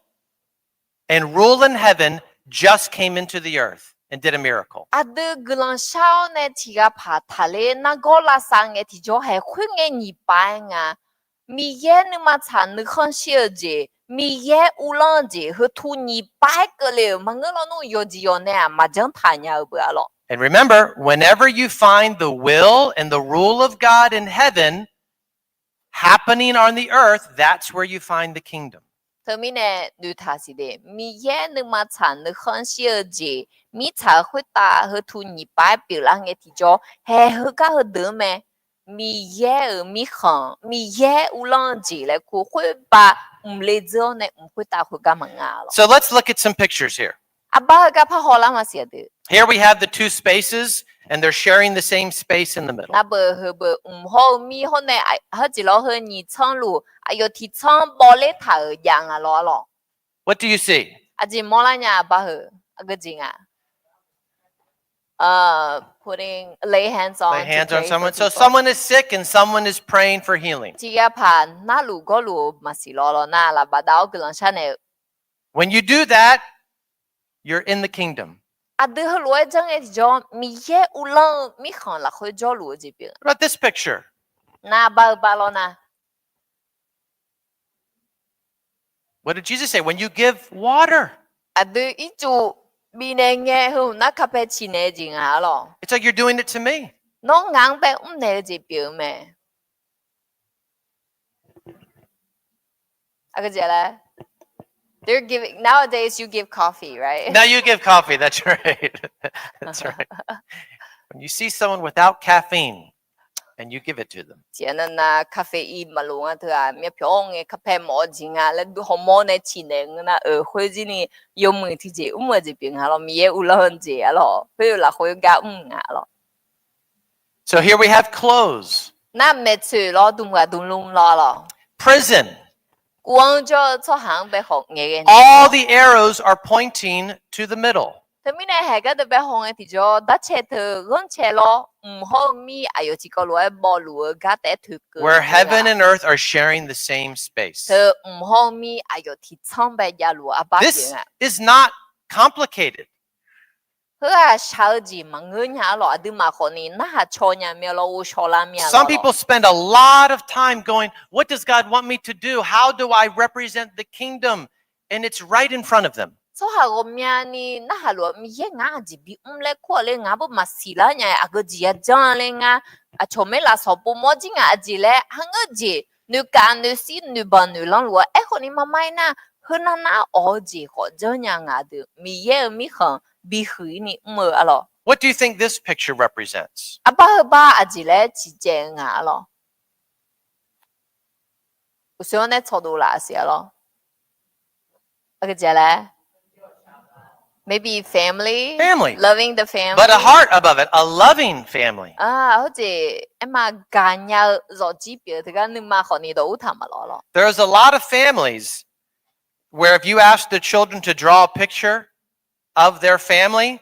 and rule in heaven just came into the earth and did a miracle. Aqdui guiqlanq shar-awr nae tiq ghaq paq taqler nargawr lavsav ngae tiqjawr, haeq khoerngae nyiq pav-aer nga. Miqyaer nuima tsaq nuikhanr shir-eu jeq, Miqyaer uvlanr-eu jeq heu tu nyiq pav-aer keuvle-euq maqngeur lawnmr, yawqjeq yawq nae-aq maqjanr taq nya-eu beu arlawq. And remember, whenever you find the will and the rule of God in heaven happening on the earth, that's where you find the kingdom. Teumirnae noeqtaq siq de, Miqyaer nuima tsaq nuikhanr shir-eu jeq mirtsaq-euq khoertav heu tu nyiq pav-aer pyeuflar ngae tiqjawr, haeq heugar heudeuq-anr mae. Miqyaer-euq mirkhanq, Miqyaer uvlanr-eu jeq laer kur khoerbav mq le dzeur-awr nae mq khoertav khoergar maqnga lawq. So let's look at some pictures here. Aqbar heugar parhaw lar maqsiq aqdui. Here we have the two spaces, and they're sharing the same space in the middle. Navbeuq heubeuq mq hawr-eu mir hawr nae, heujeq lawr heu nyiq tsanr luf aqyawf tiq tsanr bawler taq-euq jav nga lawr arlawq. What do you see? Aqjeq mawrlar nya aqbar heu, aqgeu jeq nga. Uh, putting, lay hands on to pray for people. Lay hands on someone. So someone is sick and someone is praying for healing. Tiq ghaq paq narluf gawrluf-eu maqsiq lawr lawr nar, lafbaf dav-awr guiqlanq sharnaeq-eu. When you do that, you're in the kingdom. Aqdui heulof-aer janr ngae tiqjawr, Miqyaer uvlanr-eu mirkhanq lafkhoer jawrluf-eu jeq pyeuf. What about this picture? Nar bar-eu bar lawr nar. What did Jesus say? When you give water. Aqdui ircuf bifnaeq ngae heu nar kapae ciqnaeq-eu jeq nga arlawq. It's like you're doing it to me. Nawr ngaq-anr bae mrnaeq-eu jeq pyeuf-eu mae. They're giving, nowadays you give coffee, right? Now you give coffee, that's right. That's right. When you see someone without caffeine and you give it to them. Tiqnan nav caffeine maqlof nga teu-aq, myavpyawq-awr ngae kapae mawf-eu jeq nga laer hawmawr nae ciqnaeq ngeur nar-euq khoer jir ni yawmuiq tiqjeq mr-eu jeq pyeuf nga lawr, Miqyaer uvlanr-eu jeq arlawq, khoer-eu lafkhoer gar mr nga lawr. So here we have clothes. Nar maeqtsoeq lawr, dmq ghaq dmq lmr lawr lawq. Prison. Kuv-anr jawr-eu tsawrhaq-anr bae khawf ngaeq ghae naeq. All the arrows are pointing to the middle. Teumirnae haeq gardeuq bae haw ngae tiqjawr, darcae teu ghanrcae lawr, mq hawr-eu mir aqyawf tiqkawv lof-aer bawluf-eu gar taef-aer toeqkeuv-eu. Where heaven and earth are sharing the same space. Teu mq hawr-eu mir aqyawf tiqtsanr bae javluf-eu arbar pyeuf nga. This is not complicated. Heu-aq shaq-eu jeq maqngeur nya-a lawq. Aqduimaf khawfni narhaq caw nya mir-a lawr, ghovshaw lar mir-a lawr. Some people spend a lot of time going, What does God want me to do? How do I represent the kingdom? And it's right in front of them. Tsawrhaq ghawqmyani narhaq luf-eu, Miqyaer ngar aqjeq bimr laer kur-awq ler, ngar beu maqsiq lar nya-a, aqgeu jeq yajanr laer ngar aqcawq maerlaf sanqpov mawr jir ngaq aqjeq laer, harngeur jeq noeqkav noeqsir noeqbanq noeqlanr luf-a. Aerkhawfni marmar-ir nar, heunar nar awq-eu jeq khawf janrnya ngaq deuq Miqyaer-euq mirkhanq bihuiq-ir ni mr-eu-a lawq. What do you think this picture represents? Arbar heu bar aqjeq laer ciqcaev-eu nga-a lawq. Uqshoer-anr nae tsawqdov laf siq-a lawr. Aqjeq laer, maybe family, family, loving the family, but a heart above it, a loving family. Heujeq aerma gaqnya-eu zawqjir pyeuf-eu teugar nuima khawfni dawq ur taq maqlawr lawr. There is a lot of families where if you ask the children to draw a picture of their family,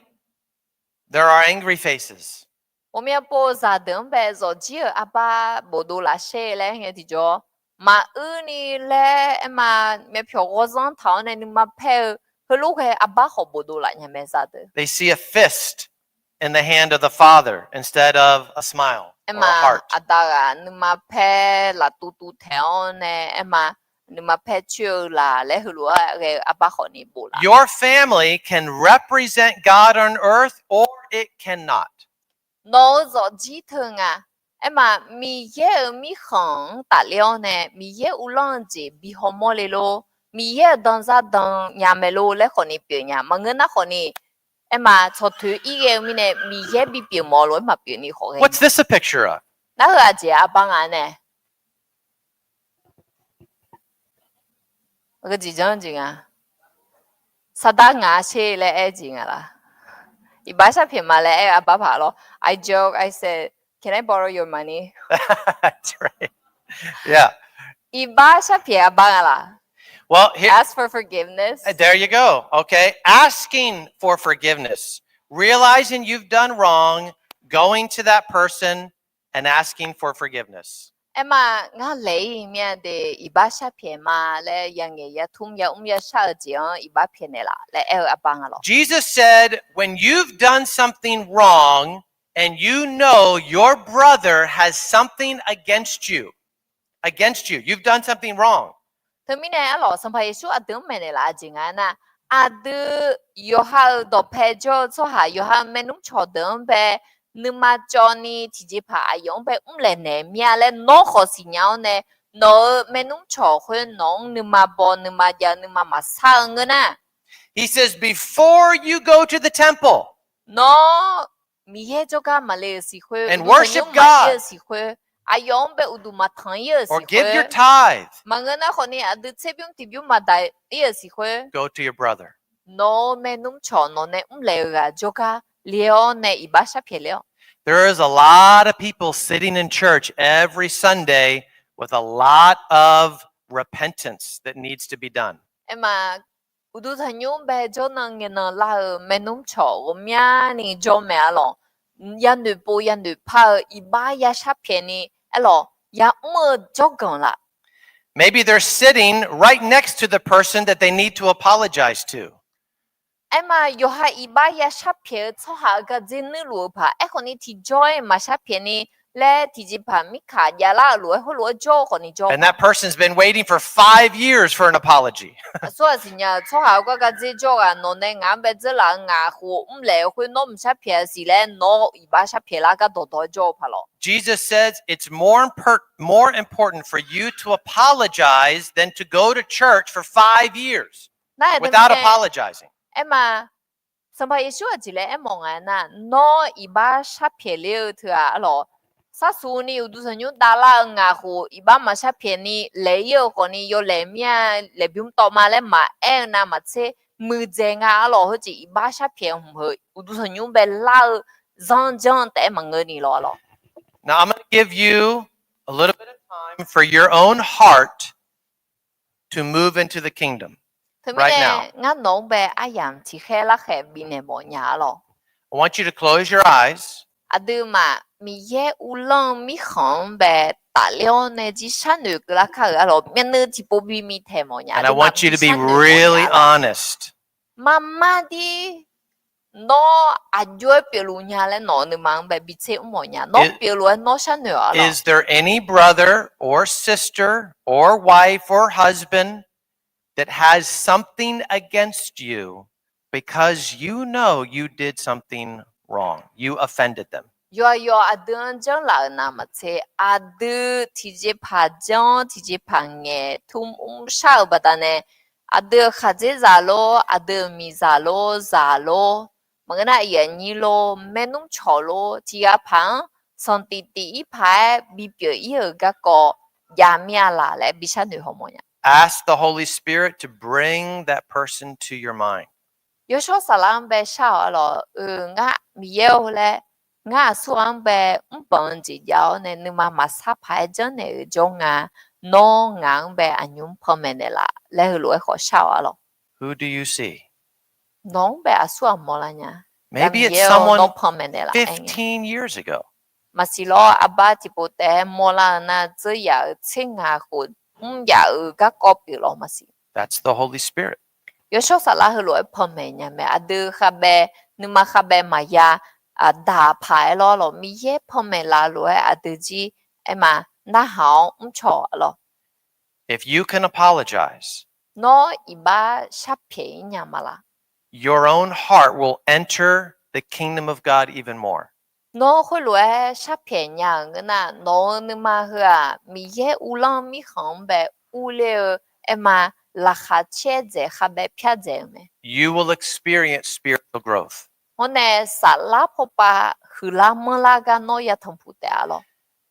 there are angry faces. Ghawqmya pov-eu zaqdeuq-anr bae zawqjir-euq arbar bofdov laf sher laer ngae tiqjawr, maqur ni laer aerma myavpyawq ghawrzanr taq-awr nae nuima paer-eu heulof ghae arbar khawf bofdov laf nya mae zaqdeuq. They see a fist in the hand of the father instead of a smile or a heart. Aerma aqda ghaq nuima paer laftuv tuv taeq-awr nae aerma nuima paer coer-eu laq laer heulof-aer ghae-eu arbar khawfni bof laf. Your family can represent God on earth or it cannot. Nawq-eu zawqjir teu nga. Aerma Miqyaer-euq mirkhanq-anr tafler-awr nae Miqyaer uvlanr-eu jeq bi hawmawr le lor, Miqyaer-euq danzar dan nya mae lor laer khawfni pyeuf nya. Maqngeur nar khawfni, aerma tsawqtoeq-ir ghae-eu mirnae Miqyaer bipyeuf mawf-eu lof-aer maqpyeuf ni khawf ghae. What's this a picture of? Nar heu aqjeq arbar nga nae. Aqgeu jeq janr jeq nga. Saqdaq ngaq sher laer aer jeq nga laq? Iqbax sharpyaeq ma laer aer-eu arbar paq lawr. I joke, I said, Can I borrow your money? That's right. Yeah. Iqbax sharpyaeq arbar nga laq? Well, here, ask for forgiveness. There you go. Okay. Asking for forgiveness. Realizing you've done wrong, going to that person and asking for forgiveness. Aerma ngar laeq-ir mir-a de, iqbax sharpyaeq ma laer yangaeq yatmr yamr yashar-eu jeq-anr iqbax pyaeqnaeq laf laer aer-eu arbar nga lawr. Jesus said, When you've done something wrong and you know your brother has something against you, against you, you've done something wrong. Teumirnae arlawq Sanqpaq Yeqsur aqdui-anr maeqnaeq laf-eu jeq nga aernar, aqdui yawqha-euq dawqpae jawr-eu tsawrhaq, yawqha-euq maernmr cawqdeuq-anr bae nuima cawv ni tiqjeqpaq aqyawf-anr bae mrlaeq naeq mir-a laer nawr khawf siqnya-awr nae, nawq-euq maernmr cawq khoer nawq-anr nuima baw nuima jav nuima maqsar-eu ngeur nar. He says, Before you go to the temple, nawr Miqyaer jawrgar maqle-euq siq khoer, and worship God, maqir-eu siq khoer, aqyawf-anr bae uqduq maqtanq-ir-euq siq khoer, or give your tithe, maqngeur nar khawfni aqdui tserbymr tiqbymr maqdaq-ir-euq siq khoer, go to your brother. Nawq-euq maernmr cawq nawq nae mrlaeq-eu ghaq jawrgar le-awr nae iqbax sharpyaeq le-awr. There is a lot of people sitting in church every Sunday with a lot of repentance that needs to be done. Aerma uqduq tanqnymr bae jawrnan ngaenan lar-eu maernmr cawq ghawqmyani jawr mae arlawq. Yanoeq pov yanoeq par-eu iqbax ya sharpyaeq ni arlawq yamr-eu jawrganq laf. Maybe they're sitting right next to the person that they need to apologize to. Aerma yawqha iqbax ya sharpyaeq-eu tsawrhaq-euq gardzer nuirluf-eu paq aerkhawfni tiqjawr-aer maqshar pyaeq ni laer tiqjeqpaq mirkaq javlar-euq lof-aer heulof-aer jawr-eu khawfni jawr. And that person's been waiting for five years for an apology. Aqsurghaq siqnya-euq tsawrhaq-euq gar gardzer jawr ghaq nawq nae ngaq-anr bae dzeurlaf-eu ngaq khof mrlaeq-eu khoer nawr mqshar pyaeq-eu siq laer nawr iqbax sharpyaeq lar gardawq dawq-aer jawr-eu paq lawq. Jesus says it's more impor-, more important for you to apologize than to go to church for five years without apologizing. Aerma Sanqpaq Yeqsur aqjeq laer aermawf nga aernar, nawr iqbax sharpyaeq ler-eu teu-aq arlawq, sarsuq ni uqduq tanqnymr davlar-eu ngaq khof iqbax maqshar pyaeq ni laeq-ir-eu khawfni yawlaeq mir-a, laeqbymr tawv ma laer maqaer-eu navmaqtser muiqdzaeq nga arlawq. Heujeq iqbax sharpyaeq hmq heu uqduq tanqnymr bae lar-eu zanr janr taef-aer maqngeur ni lawq arlawq. Now I'm gonna give you a little bit of time for your own heart to move into the kingdom right now. Teumirnae ngar nawq-anr bae aryamq tiqkhaer larkhaeq bifnaeq mawf nya arlawq. I want you to close your eyes. Aqduimaf Miqyaer uvlanr-eu mirkhanq-anr bae tafler-awr nae jir sharnoeq keuvlar kar-euq arlawq. Myavnuiv tiqpov bimi taeq mawf nya. And I want you to be really honest. Marmar dir Nawr aqjox-aer pyeufluf nya laer nawq-euq nuima-anr bae bitser mr mawf nya. Nawr pyeufluf-aer nawr sharnoeq-awq lawq. Is there any brother or sister or wife or husband that has something against you because you know you did something wrong? You offended them. Yawqha yawq aqdui-anr janrlaf-euq navmaqtser, aqdui tiqjeqpaq janr tiqjeqpaq ngaeq tmr mr shar-euq baqdanae, aqdui-euq khaqdzerzaq lor, aqdui-euq miqzaq lor, zaq lor, maqngeur nar aqyuif aqnyir lor, maernmr cawq lor, tiqghaq paq-anr sanqtif tif-ir paq-aer bipyeuf-ir-euq garkawv jav mir-a laq laer bi sharnoeq haw mawf nya. Ask the Holy Spirit to bring that person to your mind. Yawshawr Saflar-anr bae shar-awq lawq. Ngar Miqyaer-or laer, ngar aqsur ghaq-anr bae mrbanq-eu jeq jav-awr nae nuima maqsar paq-aer janrnaeq-euq jawr nga. Nawr ngaq-anr bae aqnymr panmaeq naeqlaf laer heulof-aer khawf shar-awq-a lawq. Who do you see? Nawq-anr bae aqsur ghaq mawrlar nya. Maybe it's someone fifteen years ago. Maqsiq lawr, arbar tiqpov taef-aer mawrlar-eu nar dzeur yaf-euq tser ngaq khof mr yaf-euq garkawv pyeuf lawq maqsiq. That's the Holy Spirit. Yawshawr Saflar heulof-aer panmaeq nya mae. Aqdui khavbae, nuima khavbae maqya daq paq-aer lawr lawq. Miqyaer panmaeq laf lof-aer aqdui jir aerma narhaq-awr mrcaw-awq lawq. If you can apologize, nawr iqbax sharpyaeq-ir nya ma laq? Your own heart will enter the kingdom of God even more. Nawr khoerlof-aer sharpyaeq nya-euq ngeur nar, nawq-euq nuima heu-aq, Miqyaer uvlanr-eu mirkhanq-anr bae urler-eu aerma laqkhaq caer dzaeq khavbae pyar dzaeq-euq mae. You will experience spiritual growth. Hawr nae saflar pawpav huiqlar manrlar gar nawr yatanq puq taef-a lawq.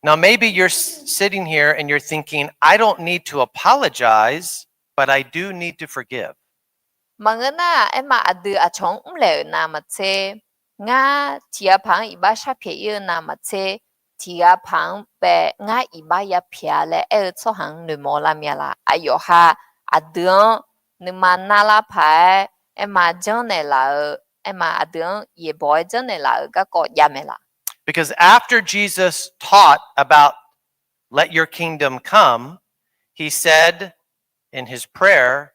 Now, maybe you're s-, sitting here and you're thinking, I don't need to apologize, but I do need to forgive. Maqngeur nar, aerma aqdui aqcawq-anr mrlaeq-euq navmaqtser, ngar tiqghaq paq-anr iqbax sharpyaeq-ir-eu navmaqtser, tiqghaq paq-anr bae ngar iqbax yapyaeq-a laer aer-eu tsawrhaq-anr noeqmawf lar mya laq? Aqyawf ha aqdui-anr nuima narlar paq-aer aerma janrnaeq laf-eu, aerma aqdui-anr yaeqbawq-aer janrnaeq laf-euq garkawv jav mae laq? Because after Jesus taught about let your kingdom come, he said in his prayer,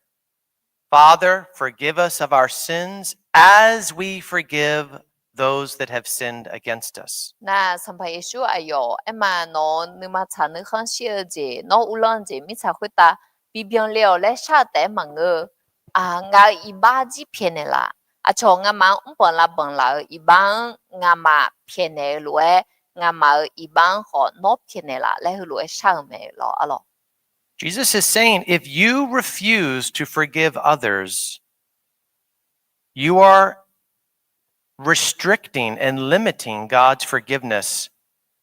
Father, forgive us of our sins as we forgive those that have sinned against us. Nar, Sanqpaq Yeqsur aqyawf aerma nawq-euq nuima tsaq nuikhanr shir-eu jeq, nawr uvlanr-eu jeq mirtsaq khoertav bibyan le-awq laer shar-eu taef-aer maqngeur-eu, ngaq-euq iqbax jir pyaeqnaeq laf? Aqcawq ngamaf-anr mrbanq lavbanq laf-euq iqbax-anr ngamaf pyaeqnaeq-eu lof-aer, ngamaf-euq iqbax-anr khawf nawr pyaeqnaeq laf laer heulof-aer shar-euq mae lawq, a lawq. Jesus is saying, if you refuse to forgive others, you are restricting and limiting God's forgiveness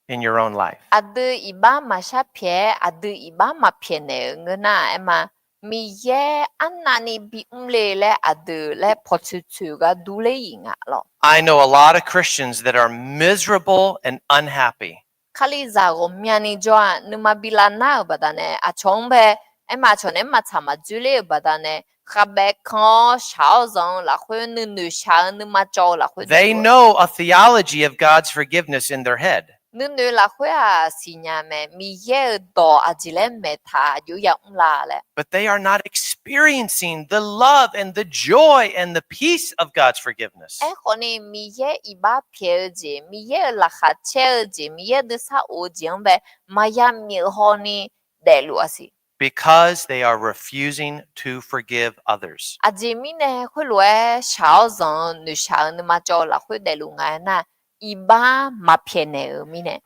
in your own life. Aqdui iqbax maqshar pyaeq-aer, aqdui iqbax maqpyaeqnaeq-euq ngeur nar, aerma Miqyaer arnavni bimr le laer aqdui laer pawqtsoeq tsoeq gar durler-iq nga lawq. I know a lot of Christians that are miserable and unhappy. Kalizaq ghawqmyani jawr-aq, nuima bi lavnar-euq baqdanae aqcawq-anr bae, aerma aqcawq nae maqtsaq maqdzoerler-euq baqdanae, khavbae kan-awr shaq-awr zanq-eu lafkhoer, nuinoeq shaq-eu nuima cawv-eu lafkhoer, they know a theology of God's forgiveness in their head. Nuinoeq lafkhoer-aq siqnya mae, Miqyaer-euq dawq aqjeq laer maeqtaq aqjox yamr la laer. But they are not experiencing the love and the joy and the peace of God's forgiveness. Aerkhawfni Miqyaer iqbax pyaeq-eu jeq, Miqyaer-euq laqkhaq caer-eu jeq, Miqyaer nuisar of-eu jeq-anr bae maqya myeuq hawni daefluf-a siq. Because they are refusing to forgive others. Aqjeq mirnae khoerlof-aer shaq-awr zanq-eu noeqshaq-eu nuima cawv-eu lafkhoer daefluf nga aernar, iqbax maqpyaeqnaeq-euq mirnae.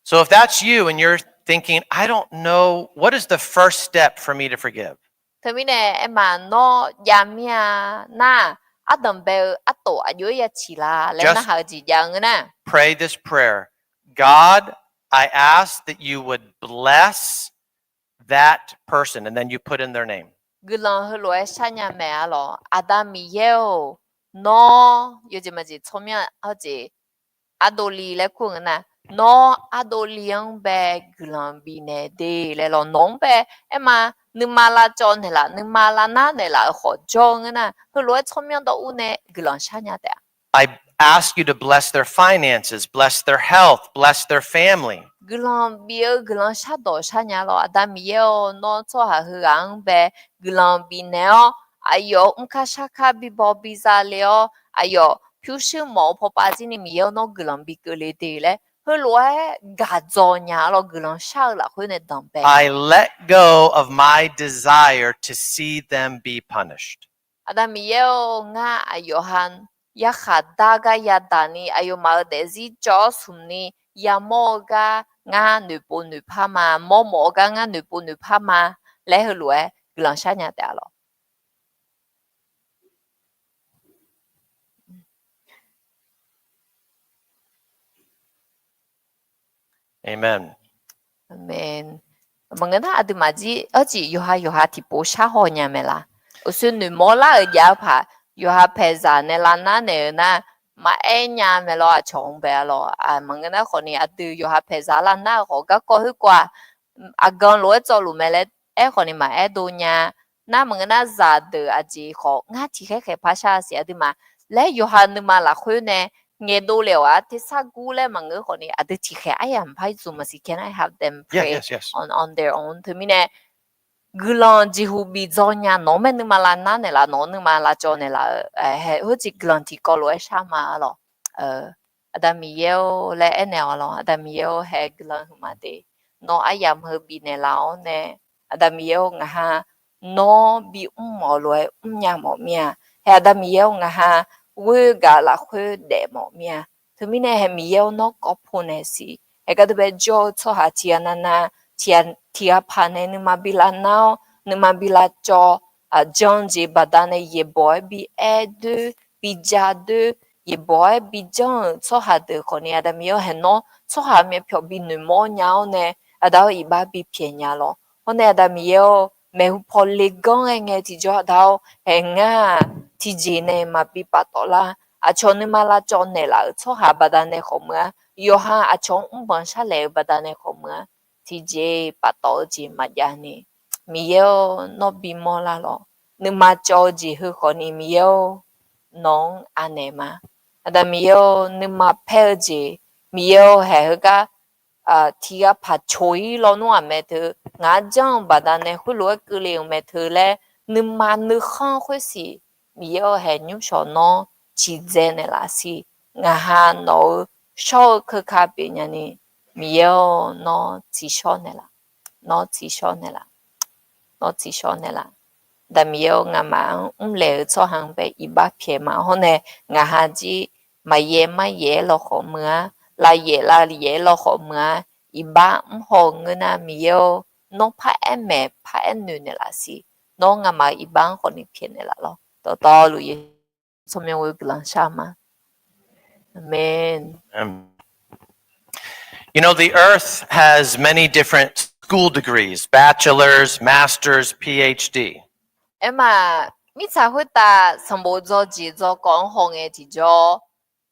So if that's you and you're thinking, I don't know, what is the first step for me to forgive? Teumirnae aerma nawr jav mir-a nar, ardanqbae-eu artof aqjox-aer ya ciq la laer narhaq-eu jeq jav-eu ngeur nar, pray this prayer. God, I ask that you would bless that person, and then you put in their name. Guiqlanq heulof-aer sharnya mae, a lawq. Aqda Miqyaer-or, nawr yawjeq maqjeq tsawrmyanr-a jeq ardovli laer kur-eu ngeur nar, nawr ardovli-anr bae guiqlanq bifnaeq de laer lawq. Nawq-anr bae aerma nuima lavcawv naeqlaf, nuima lavnar naeqlaf-euq khawf jawr-eu ngeur nar, heulof-aer tsawrmyanr dawr ur nae guiqlanq sharnya taef-a. I ask you to bless their finances, bless their health, bless their family. Guiqlanq bif-eu guiqlanq shardawq sharnya lawq. Aqda Miqyaer-or, nawr tsawrhaq heughaq-anr bae guiqlanq bifnaeq-awr, aqyawf-euq mrkar sharkar bibaw biza le-awr, aqyawf pyurshuir mawf-eu pawpav jir ni Miqyaer-awr nawr guiqlanq bi keuvle de laer, heulof-aer gaq dzaw nya-a lawr. Guiqlanq shar-eu lafkhoer nae danqbae. I let go of my desire to see them be punished. Aqda Miqyaer-or, ngar aqyawf ha yarkhaq dar gar yadaq ni, aqyawfmaf-euq daefzir cawv-awr smq ni yamawr-eu gar ngar noeqpov noeqpar ma, mawrmawf-eu gar ngar noeqpov noeqpar ma laer heulof-aer guiqlanq shar nya taef-a lawr. Amen. Maqngeur nar aqduimaf jir arciq yawqha yawqha tiqpov sharhaw nya mae laq? Uqshoe noeqmawr lar-euq jav-eu paq, yawqha paeqzaq nae lavnar naeq-eu nar, maqaer nya mae lawr. Aqcawq-anr bae-a lawr. Maqngeur nar khawfni aqdui yawqha paeqzaq lavnar-eu khawf garkawv khoerkawv-aq, aqgan lof-aer tsawvluf mae laer aerkhawfni maqaer dov nya. Nar maqngeur nar zaqdeuq aqjeq khawf ngar tiqkhaer khaeq par shar siq aqduimaf laer yawqha nuima lafkhoer nae ngaeqdov le-awq-a. Tersar gur laer maqngeur khawfni aqdui tiqkhaeq aryamq par zmq maqsiq. Can I have them pray on, on their own? Teumirnae guiqlanq jeqhuq bif dzaw nya. Nawq-anr mae nuima lavnar naeqlaf, nawq-anr nuima lavcawv naeqlaf-eu, heujeq guiqlanq tiqkawv lof-aer shar ma-a lawr. Aqda Miqyaer-or laer aernaeq-awq lawr. Aqda Miqyaer-or, haeq guiqlanq huiqma de. Nawr aryamq heu bifnaeq laf-awr nae, Aqda Miqyaer-or, ngaq ha nawr bimr mawf lof-aer mrnya mawf mir-a. Haeq Aqda Miqyaer-or, ngaq ha ghoer gaq lafkhoer daef mawf mir-a. Teumirnae haeq Miqyaer-or, nawr kawv pu naeq siq. Haeq gardeuv bae jawr-eu tsawrhaq tiqghaq navnav, tiqghaq paq nae nuima bi lavnar-awr, nuima bi lavcawv, aqjan jeq baqdanae yaeqbawq-aer bi aer doer, bi ja doer, yaeqbawq-aer bi janr-euq tsawrhaq deuq khawfni, Aqda Miqyaer-or, haeq nawr tsawrhaq myavpyawq bi noeqmawr nya-awr nae, Aqda-or, iqbax bi pyaeq nya lawr. Hawr nae Aqda Miqyaer-or, maeqhu paw leganr ghae ngae tiqjawr Aqda-or, haeq ngar-aq tiqjeq nae maqbi paftawf lar. Aqcawq nuima lavcawv naeqlaf-euq tsawrhaq baqdanae khawf meuq-a. Yawqha aqcawq-anr mrbanq sharlaeq-eu baqdanae khawf meuq-a. Tiqjeq paftawf-eu jeq maqjav ni, Miqyaer-or, nawr bimawr lar lawr. Nuima cawv-eu jeq heu khawfni Miqyaer-or, nawq-anr anaeq ma. Aqda Miqyaer-or, nuima paer-eu jeq, Miqyaer-or, haeq heugar tiqghaq paq coq-ir lawnmr-aq mae teu, ngaq-anr janr-eu baqdanae khoerlof-aer keuvle-euq mae teu laer, nuima nuikhanr khoersiq, Miqyaer-or, haeq nymrshawq nawr ciqdzae naeqlaf siq. Ngaq ha nawq-eu shawr-eu keuka pyeuf nya ni, Miqyaer-or, nawr tsiqshawr naeqlaf, nawr tsiqshawr naeqlaf, nawr tsiqshawr naeqlaf. Aqda Miqyaer-or, ngamaf-anr mrlaeq-eu tsawrhaq-anr bae iqbax pyaeq ma. Hawr nae ngaq ha jir maqyaer maryaef-aer lawkhawf meuq-ar, lavyaef lavyaef-aer lawkhawf meuq-ar, iqbax mrhaw-eu ngeur nar, Miqyaer-or, nawr paraer maeq paraer noeq naeqlaf siq. Nawr ngamaf-euq iqbax-anr khawfni pyaeq naeqlaf lawr. Dawqtawvluf Yeqsur tsawrmyanr ghoer guiqlanq shar ma. Aqmeq. You know, the earth has many different school degrees, bachelor's, master's, P H D. Aerma, mirtsaq khoertav sanqbof dzawjeq dzawkawv-anr hawngae tiqjawr,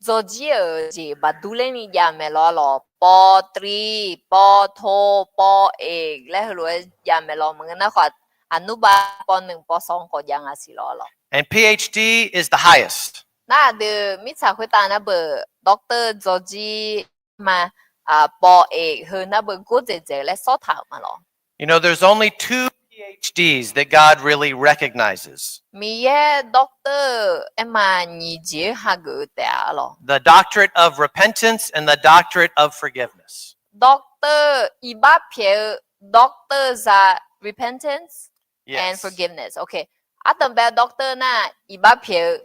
dzawjir-euq jeq baqdur lerni jav mae lawr lawq. Pawv tri, pawv to, pawv eq laer heulof-aer jav mae lawr. Maqngeur nar khawf, aqnmrbav pawv nmq pawv sanq-anr khawf jav nga siq lawr lawq. And P H D is the highest. Nar aqdui mirtsaq khoertav nar beuq doctor dzawjir ma, pawv eq heu nar beuq gordzaeq dzaeq-eu laer sawrtaq-euq ma lawr. You know, there's only two P H Ds that God really recognizes. Miqyaer doctor aerma nyiq jeq-aer hageuf-eu taef-a lawq. The doctorate of repentance and the doctorate of forgiveness. Doctor iqbax pyaeq-eu doctor za repentance and forgiveness. Ardanq bae doctor nar iqbax pyaeq-eu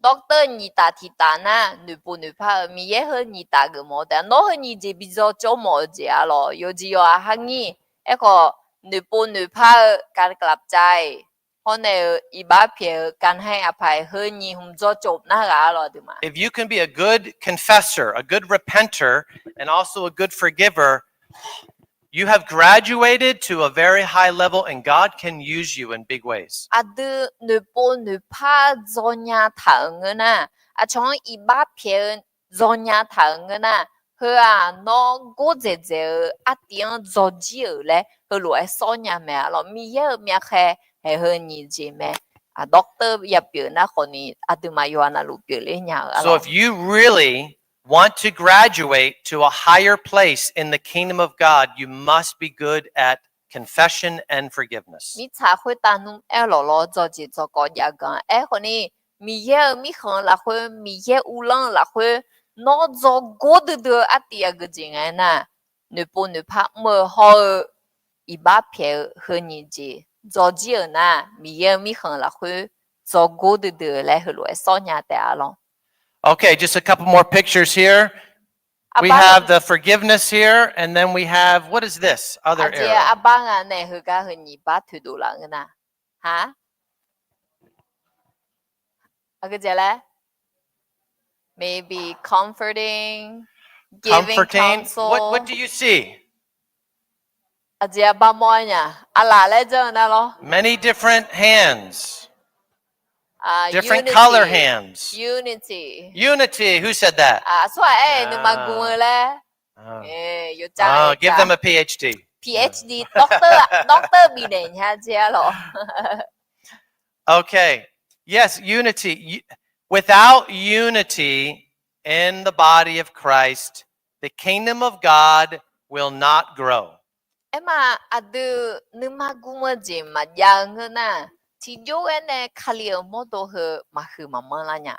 doctor nyiq taf tiq taf nar noeqpov noeqpar-eu Miqyaer heu nyiq taf geufmawf-eu taef-a. Nawr heu nyiq jeq bi dzaw cawv mawf-eu jeq-a lawq. Yawqjeq yawqha harngir aerkhawf noeqpov noeqpar-eu การกลับใจ hawr nae-euq iqbax pyaeq-eu การให้อภัย heu nyiq hmq dzaw cawv nar ghaq-a lawq aqduimaf. If you can be a good confessor, a good repenter, and also a good forgiver, you have graduated to a very high level and God can use you in big ways. Aqdui noeqpov noeqpar dzaw nya taq-euq ngeur nar, aqcawq-anr iqbax pyaeq-eu dzaw nya taq-euq ngeur nar, heu-aq nawr gordzaeq dzaeq-eu artiv-anr dzawjir-euq laer heulof-aer sawr nya mae-a lawq. Miqyaer-euq myavkhaer haeq heu nyiq jeq mae. Doctor yapyeuf nar khawfni aqduimaf yawqha navluf pyeufler nya-eu-a lawq. So if you really want to graduate to a higher place in the kingdom of God, you must be good at confession and forgiveness. Mirtsaq khoertav nmr aer-eu lawq lawr, dzawqjeq dzawqkawv jav ganq aer khawfni, Miqyaer-euq mirkhanq lafkhoer, Miqyaer uvlanr-eu lafkhoer, nawr dzawgor duidui-eu artiv aqgeujeq nga aernar, noeqpov noeqpar mr-eu hawr-eu, iqbax pyaeq-eu heu nyiq jeq dzawjir-euq nar, Miqyaer-euq mirkhanq lafkhoer dzawgor duidui-eu laer heulof-aer sawr nya taef-a lawr. Okay, just a couple more pictures here. We have the forgiveness here, and then we have, what is this other arrow? Arbar nga nae heugar heu nyiq bar toeqdov laf ngeur nar, ha, aqgeujeq laer, maybe comforting, giving counsel. What, what do you see? Aqjeq arbar mawr-aer nya, aqlaf laer janr-eu nar lawr. Many different hands. Different color hands. Unity. Unity. Who said that? Aqsurghaq aer-eu nuima gm-eu laer. Give them a PhD. PhD, doctor, doctor bifnaeq nya jeq-a lawq. Okay. Yes, unity. Without unity in the body of Christ, the kingdom of God will not grow. Aerma aqdui nuima gm-eu jeq maqjav-eu ngeur nar, tiqjox-aer nae Kali-euq mawrdo heu maqhuiq maqmanr lar nya.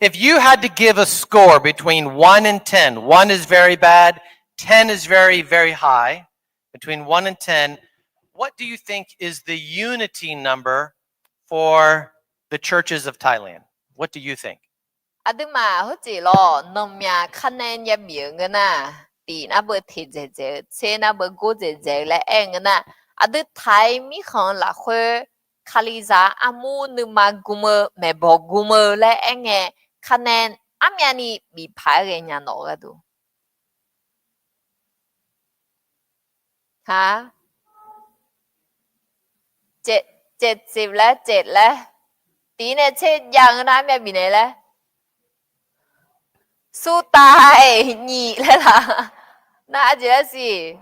If you had to give a score between one and ten, one is very bad, ten is very, very high, between one and ten, what do you think is the unity number for the churches of Thailand? What do you think? Aqduimaf heujeq lawr, nanqmyaq kanae jav bif-euq ngeur nar, tiq nar beu teqdzaeq dzaeq-eu, tser nar beu gordzaeq dzaeq-eu laer aer-eu ngeur nar, aqdui taq-ir mirkhanq-eu lafkhoer, Kalizaq armur nuima gm-eu, maeqbawq gm-eu laer aerngae, kanae armyavni bif paq-aer ghaenya nawq-eu gharduq. Ha, caev, caev laer, caev laer, tiq nae tser jav ngeur nar armyav bifnaeq laer, surtav-aer nyiq laer laf, nar arjeq laer siq,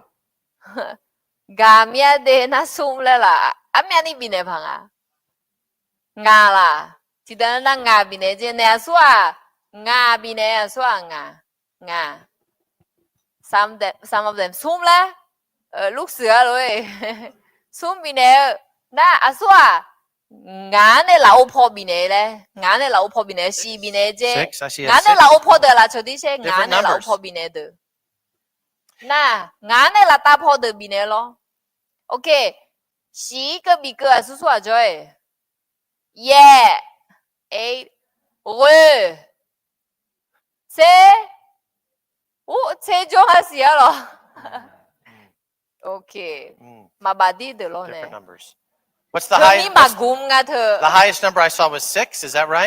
gaq mir-a de nar smr laer laf, armyavni bifnaeq paq nga. Ngaq laf, tiqdeuq nar ngaq bifnaeq jeq nae aqsur-aq, ngaq bifnaeq aqsur-aq ngaq, ngaq, some of them smr laer, lursuiq-a lof-aer, smr bifnaeq-eu nar aqsur-aq, ngaq-anr nae lafov paw bifnaeq laer, ngaq-anr nae lafov paw bifnaeq, shiq bifnaeq jeq, ngaq-anr nae lafov paw deuq laf cawq dir shaer, ngaq-anr nae lafov paw bifnaeq deuq, nar, ngaq-anr nae laftav paw deuq bifnaeq lawr. Ok, shiq-ir keuv bif keuv aqsur sur-aq jawr-aer, yaeq, ghoe, tser, tser jawr-a siq-a lawq. Ok, maqbaf dir deuq lawr nae, teu mir maqgm nga teu.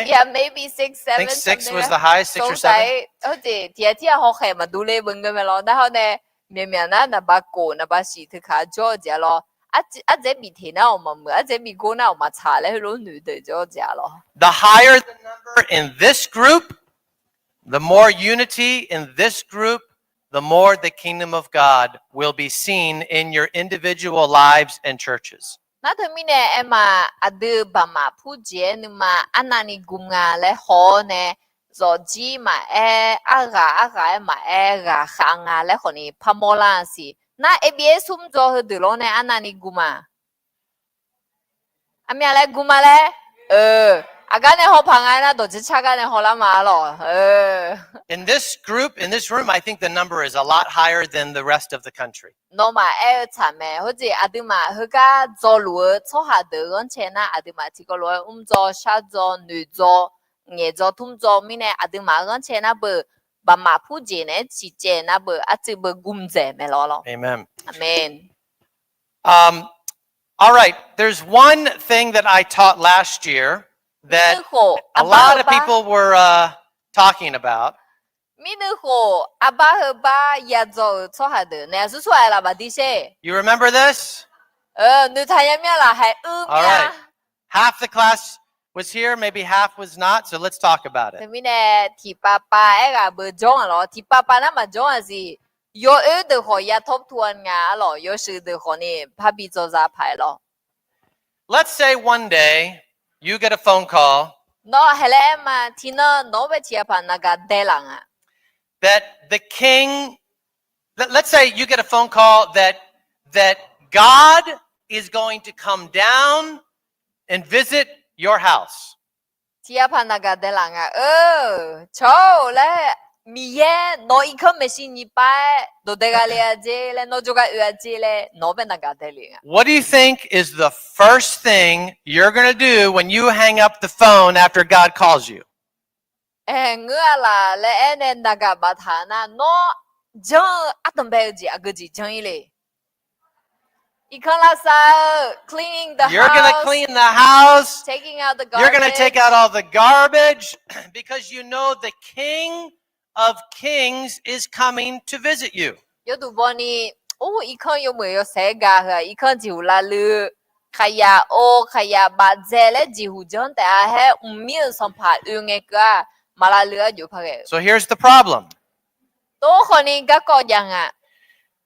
Yeah, maybe six, seven, something like that. Heujeq tiq ghaq tir-aq hawkhaeq maqdur ler beu ngeur mae lawr. Nar hawr nae, myaqmyaq nar naqba kof naqba siq teu kaq jawr-eu jeq-a lawr. Ardzaeq bif teq nar awq maqmuiq, ardzaeq bif gor nar awq maqtsaq laer heulof noeq deuq jawr-eu jeq-a lawr. The higher the number in this group, the more unity in this group, the more the kingdom of God will be seen in your individual lives and churches. Nar teumirnae aerma, aqdui baqmaf purjeq-aer nuima arnavni gm nga laer haw-awr nae, zawqjir maqaer, arghaq arghaq-aer maqaer, ghaqkhav nga laer khawfni parmawr lar-a siq. Nar abaf smr dzaw heudeuq lawr nae arnavni gm-a. Armyav laer gm-a laer, aqgar nae haw paq nga nar dawqtser car gar nae hawlar ma-a lawq. In this group, in this room, I think the number is a lot higher than the rest of the country. Nawmaf aer-eu tsaq mae, heujeq aqduimaf heugar dzawluf-eu tsawrhaq deuq ghanrcae nar, aqduimaf tiqkawv lof-aer mr dzaw, shar dzaw, noeq dzaw, ngaeq dzaw, tmr dzaw mirnae aqduimaf ghanrcae nar beu, baqmaf purjeq naeq-aer ciqcaev nar beu, arcuiv beu gm dzaeq mae lawr lawr. Aqmeq. Um, all right, there's one thing that I taught last year that a lot of people were, uh, talking about. Mirnuikhof arbar heubar ya dzaw-euq tsawrhaq deuq naeq aqsur sur-aq laf baf dir sher. You remember this? Noeqtaq nya mir-a laf, haeq uir mir-a. Half the class was here, maybe half was not, so let's talk about it. Teumirnae tiqpav pav aerghaq beu jawr-aq lawr, tiqpav pav nar maqjawr-aq siq. Yawoer deuq khawf ya tawr tu-a nga-a lawq, yawshuif deuq khawfni parbi dzaw za paq-aer lawr. Let's say one day you get a phone call. Nawr haeq laer aer ma, tiqnan nawq-anr bae tiq ghaq paq naq gaq dae laf nga. That the king, let, let's say you get a phone call that, that God is going to come down and visit your house. Tiqyav paq naqgaq daelaf nga, eu, cawq-or laer, Miqyaer nawq irkanr maeqshi nyiq pav-aer dawqdae gha le-a jer laer, nawr jawrgar oe-a jer laer nawq-anr bae naqgaq daelaf nga. What do you think is the first thing you're gonna do when you hang up the phone after God calls you? Aer, ngeur-a laf laer aernae naqgaq baftaq nar, nawr janr-eu ardanqbae-eu jeq aqgeu jeq janr-ir le. Irkanr lavsav-eu, cleaning the house, taking out the garbage. You're gonna clean the house. You're gonna take out all the garbage because you know the King of Kings is coming to visit you. Yawduq bawni, or, irkanr yawmuiq yawsaef-aer gaq heu-aq, irkanr jeqhuq lavluiv, khaqyaq or khaqyaq bafdzae laer jeqhuq janr taef-a haer, mqmir-euq sanqpaq oe ngae keuv-aq, maq lavluiv-ar jov paq ghae-eu. So here's the problem. Tov khawfni garkawv jav nga.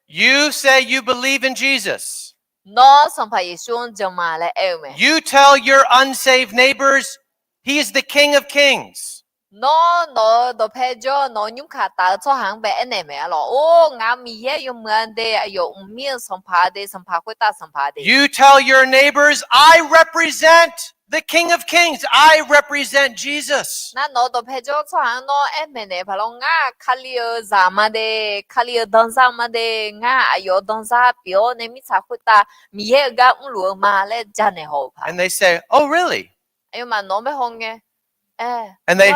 You say you believe in Jesus. Nawr Sanqpaq Yeqsur-anr jan ma laer aer-eu mae. You tell your unsaved neighbors, He is the King of Kings. Nawr nawq-euq dawqpae jawr-eu nawq-euq nymrkaq taf-eu tsawrhaq-anr bae aernaeq mae-a lawq. Or, ngaq-euq Miqyaer yawmuiq-a de, aqyawf mqmir-euq sanqpaq-a de, sanqpaq khoertav sanqpaq-a de. You tell your neighbors, I represent the King of Kings. I represent Jesus. Nar nawq-euq dawqpae jawr-eu tsawrhaq-anr nawr aer maeqnaeq paq lawr, ngar Kali-euq zaq ma de, Kali-euq danzar ma de, ngar aqyawf-euq danzar pyeuf-awr nae mirtsaq khoertav Miqyaer-euq gar mrluf-eu ma laer janaeq haw-euq paq. And they say, Oh, really? Aqyawfmaf nawq-anr bae hawngae, And they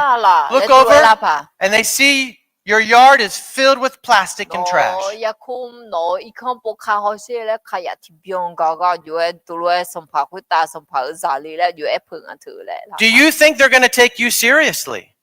look over, and they see your yard is filled with plastic and trash. Nawq-euq yarkmr, nawq-euq irkanr pov ka hawsher laer, khaqyaq tiqbyan gaq gaq jov-aer, tov lof-aer sanqpaq khoertav sanqpaq-euq zaq le laer jov-aer peuq nga teu laer. Do you think they're gonna take you seriously?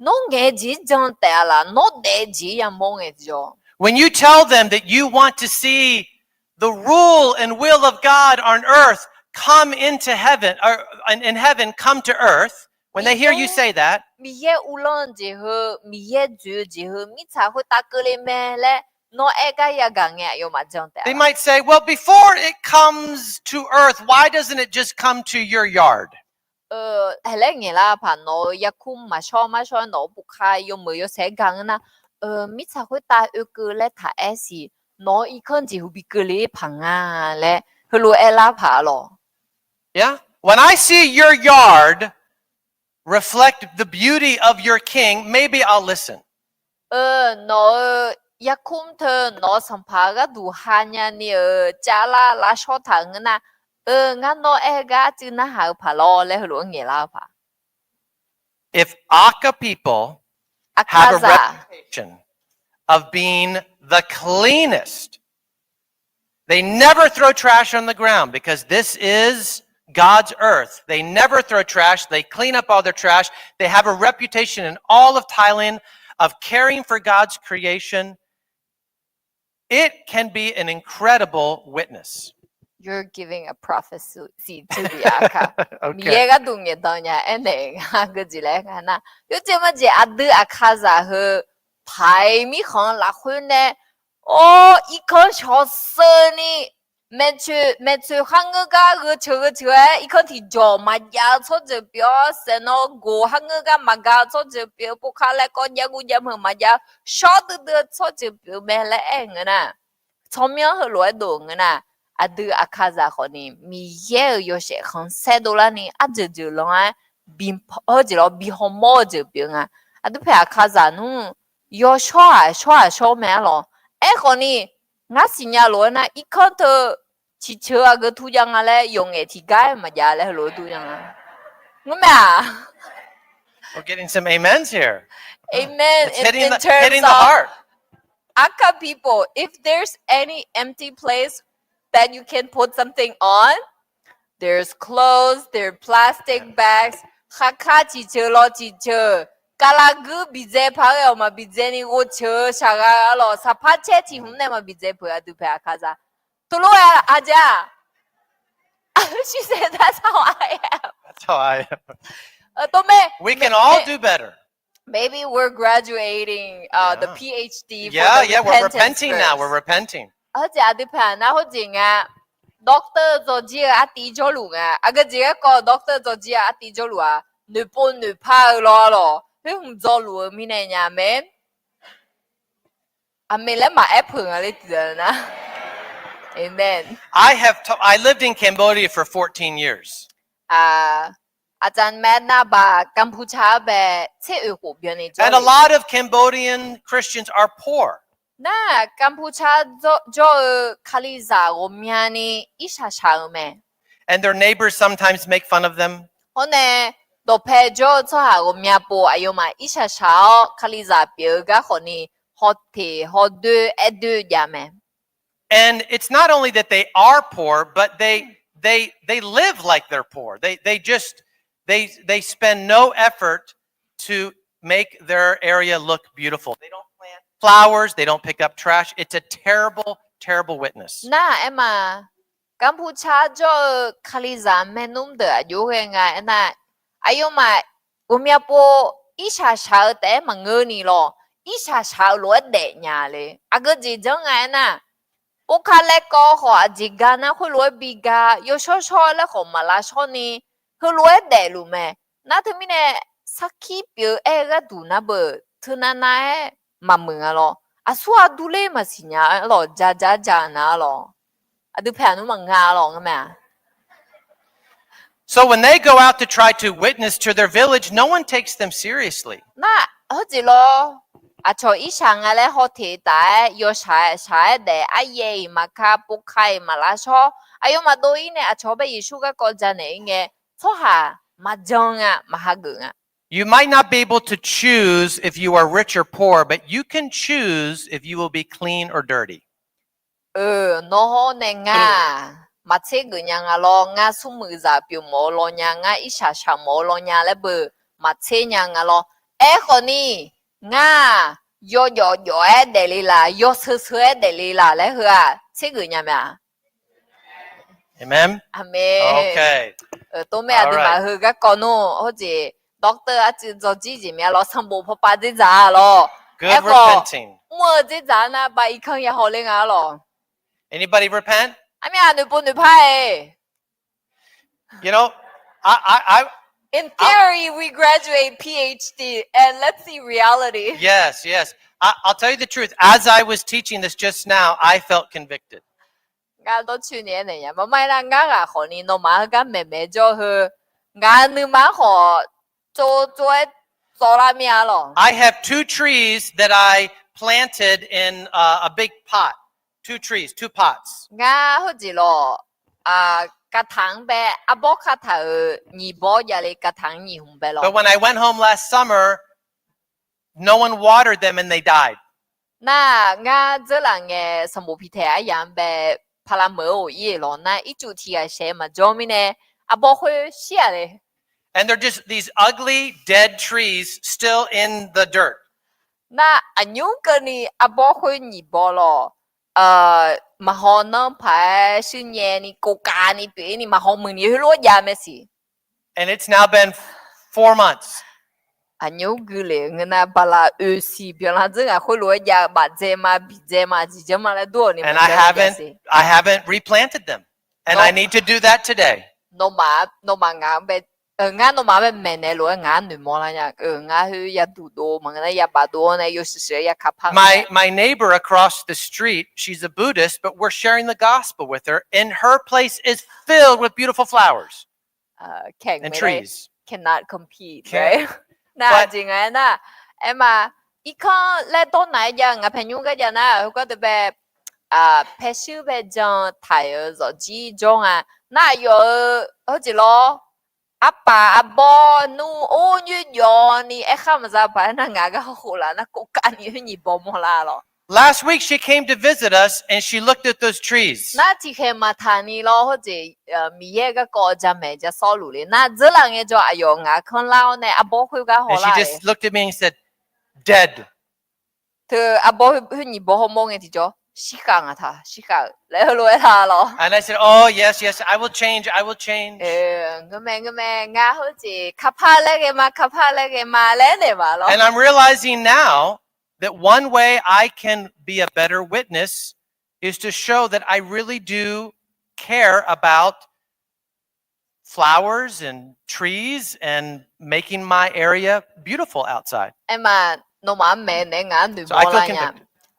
Nawr ngaeq-eu jeq-ir jan taef-a laf, nawr daef-eu jeq-ir yamawr ngae tiqjawr. When you tell them that you want to see the rule and will of God on earth come into heaven, or in, in heaven come to earth, when they hear you say that, Miqyaer uvlanr-eu jeq heu, Miqyaer dzoeq-eu jeq heu mirtsaq khoertav keuvle mae laer nawr aer gar yagaq ngae aqyawfmaf jan taef-a. They might say, Well, before it comes to earth, why doesn't it just come to your yard? Haeq laer ngaeqlar paq, nawq-euq yarkmr maqshawr marshawr-aer nawq-euq pov ka yawmuiq yawsaef-aer gaq ngeur nar, mirtsaq khoertav oekeuv laer taq aer siq, nawq-euq irkanr jeqhu bi keuvle paq nga laer heulof-aer aerlar paq-a lawq. Yeah? When I see your yard reflect the beauty of your king, maybe I'll listen. Eu, nawq-euq yarkmr teu nawq-euq sanqpaq gharduq ha nyani-euq cavlar lavshawr taq-euq ngeur nar, eu, ngar nawr aer gar arcuiv narhaq-eu paq lawr laer heulof-aer ngaeqlar-eu paq. If Aka people have a reputation of being the cleanest, they never throw trash on the ground because this is God's earth. They never throw trash. They clean up all their trash. They have a reputation in all of Thailand of caring for God's creation. It can be an incredible witness. You're giving a prophecy to the Aka. Miqyaer gharduq ngaeqdan nya aernaeq nga geujeq laer nga nar, yawjeq majeq aqdui Aqkaqzaq heu paq-iq mirkhanq-anr lafkhoer nae, or, irkanr shawq seuvni, maeqtsoeq, maeqtsoeq kharngeur gar gheu ceuq gheu ceuq-aer irkanr tiqjawq maqjav-eu tsawrjeuq pyeuf-awr, saeqnawv goq kharngeur gar maqgaq-eu tsawrjeuq pyeuf-eu, pov ka laer kawv jav guv jav meuq maqjav-eu, shawr duidui-eu tsawrjeuq pyeuf-eu mae laer aer-eu ngeur nar, tsawrmyanr heulof-aer dov-euq ngeur nar, aqdui Aqkaqzaq khawfni Miqyaer-euq yawshaef khanqsaer dovlarni arjeuq jeuq lanr-aer bi, heujeq lawr bi hawmawr-eu jeuq pyeuf nga. Aqdui paeq Aqkaqzaq nmr yawshawr-aq shawr-aq shawr mae-a lawq. Aerkhawfni, ngar siqnya lof-aer nar irkanr teu ciqceuq aqgeu tur jav nga laer yawqngaef tiqgar-aer maqjav laer heulof-aer dur jav nga. Ngeur mae-aq? We're getting some amens here. Amen. It's hitting the, hitting the heart. Aka people, if there's any empty place that you can put something on, there's clothes, there's plastic bags. Kharkar ciqceuq lawr ciqceuq, kavlaq guir biqdzae paq-aer-awq maqbiqdzae ni ghovceuq-eu shaqgha-a lawq, saqpar caer tiq hmq nae maqbiqdzae peuq aqdui paeq Aqkaqzaq. Tolof-aer aqjeq-aq? She said, That's how I am. That's how I am. We can all do better. Maybe we're graduating, uh, the P H D for the repentance. Yeah, yeah, we're repenting now. We're repenting. Heujeq aqdui paeq nar heujeq nga. Doctor dzawjir-eu artiv jawrluf nga. Aqgeu jeq garkawv doctor dzawjir-eu artiv jawrluf-aq, noeqpov noeqpar-eu lawr lawq, khoer hmq dzawluf-eu mirnae nya mae. Aqmeq laer maqaer peuq nga le tiqdeuq nar. Amen. I have t- I lived in Cambodia for fourteen years. Aqcaf mae navbaq Kanpuca-anr bae tser oeq khof byanni jawr-eu. And a lot of Cambodian Christians are poor. Nar Kanpuca jawr-eu Kalizaq ghawqmyani irshaq shaq-eu mae. And their neighbors sometimes make fun of them. Hawr nae, dawqpae jawr-eu tsawrhaq ghawqmya pov aqyawfmaf irshaq shaq-awr Kalizaq pyeuf-eu gar khawfni hawteq hawdoer aer doer jav mae. And it's not only that they are poor, but they they they live like they're poor. They they just they they spend no effort to make their area look beautiful. They don't plant flowers, they don't pick up trash. It's a terrible, terrible witness. Nar aerma, Kanpuca jawr-eu Kalizaq maernmr deuq aqjox ghae nga aernar, aqyawfmaf ghawqmya pov irshaq shaq-eu taef-aer maqngeur ni lawr, irshaq shaq-eu lof-aer daef nya le. Aqgeu jeq janr nga aernar, povkar laer kawv khawf aqjeq gar nar khoerlof-aer bi gar, yawshawr shawr laer khawf maq lavshawr ni, heulof-aer daefluf mae. Nar teumirnae sarkir pyeuf-eu aer-eu gharduq nar beu, teunav nav-aer maqmuiq nga lawr. Aqsur aqdurler maqsiq nya-a lawq, ja ja ja na-a lawq. Aqdui pae aqnmr maqnga lawq ngar mae-a. So when they go out to try to witness to their village, no one takes them seriously. Nar heujeq lawr, aqcawq irshaq nga laer hawteq taf-aer yawshaq shaq-aer daef aryaev-iq maqka, povka-iq maq lavshawr, aqyawfmaf dov-ir nae aqcawq bae Yeqsur garkawv janaeq-ir ngae, tsawrhaq maqjan nga, maq hageuf nga. You might not be able to choose if you are rich or poor, but you can choose if you will be clean or dirty. Nawr hawr nae ngar maqtser geuf nya nga lawr, ngar smrmuiqzaq pyeuf mawf-eu law nya, ngar irshaq shaq mawf-eu law nya laer beu maqtser nya nga lawr. Aerkhawf ni, ngar yawjawf jawf-aer daefle laf, yawseu seu-aer daefle laf laer heu-aq tsergeuf nya mae-a. Amen. Aqmeq. Tov mae, aqduimaf heu garkawv nmr hawr jeq, doctor arcuiv dzawrjir jeq mya lawr, sanqbof pawpav dzerdzaq-a lawr. Aerkhawf, mr-eu dzerdzaq nar bav irkanr ya haw ler nga-a lawq. Anybody repent? Armya noeqpov noeqpar-aer. You know, I, I, I, In theory, we graduate P H D, and let's see reality. Yes, yes. I, I'll tell you the truth. As I was teaching this just now, I felt convicted. Ngar dawrcoeni aernaeq nya, maqmae nar ngar ghaq khawfni nawmaf heugar maeqmaeq jawr heu, ngaq nuima-anr khawf tsov tsov-aer tsawv lar mir-a lawq. I have two trees that I planted in uh, a big pot. Two trees, two pots. Ngar hawr jeq lawq, kataq-anr bae arbawr kataq-euq nyiq bawr javle, kataq-anr nyiq hmq bae lawq. But when I went home last summer, no one watered them and they died. Nar ngar dzeurlaf ngae, sanqbof piqtaeq aryamq-anr bae paqla meuq-eu oq ir-eq lawq. Nar ircuf tiq ghaq shaeq maqjawr mirnae, arbawr khoer shir-aq le. And they're just these ugly dead trees still in the dirt. Nar aqnymr keuvni arbawr khoer nyiq bawr lawq, maqhaw nanr paq-aer shuir nyaev ni, kov kavni pyeuf-ir ni, maqhaw muiq ni heulof-aer jav mae siq. And it's now been four months. Aqnymr gui lef ngeur nar, bala oeq siq byanlar dzeur ngaq khoerlof-aer jav, bafdzae ma, bifdzae ma, aqjeq janr ma laer dur-awq ni. And I haven't, I haven't replanted them. And I need to do that today. Nawmaf, nawmaf ngaq-anr bae, ngar nawmaf-anr bae maeqnaeq lof-aer ngaq-anr noeqmawr lar nya. Ngar khoer yaduq dov maqngeur nar, yabaf dov-awr nae yawshuif shuif-aer ya kapar. My, my neighbor across the street, she's a Buddhist, but we're sharing the gospel with her, and her place is filled with beautiful flowers and trees. Cannot compete, right? Nar aqjeq nga-aer nar, aerma, irkanr laer dawrnaq-aer jav-eu ngaq pae nymr gar jav nar, heugar deuq bae, pae shuir bae jan taq-euq zawqjir jawr nga. Nar aqyawf-euq hawr jeq lawr, arpaf arbawr nmr or nyoer jawv ni aerkhar maqza paq-aer nar, ngaq gar hawkhof laf nar, kov kavni khoer nyiq bawr mawr lar lawq. Last week she came to visit us and she looked at those trees. Nar tiqkhaeq maqtaq ni lawr hawr jeq, Miqyaer garkawv jamaeq jasawr luf le. Nar dzeurlaf ngaejawr, aqyawf ngaq-anr kanrlar-awr nae arbawr khoergar haw lar-e. And she just looked at me and said, Dead. Teu arbawr khoer nyiq bawr hawmawr ngae tiqjawr, shirkhav ngaq taq, shirkhav-euq laer heulof-aer lar lawq. And I said, Oh yes, yes, I will change, I will change. Ngeurmae ngeurmae, ngar hawr jeq kapar laer ghae ma, kapar laer ghae ma laer naeq ma lawq. And I'm realizing now that one way I can be a better witness is to show that I really do care about flowers and trees and making my area beautiful outside. Aerma, nawmaf-anr maeqnaeq-aer ngaq-anr noeqmawr lar nya.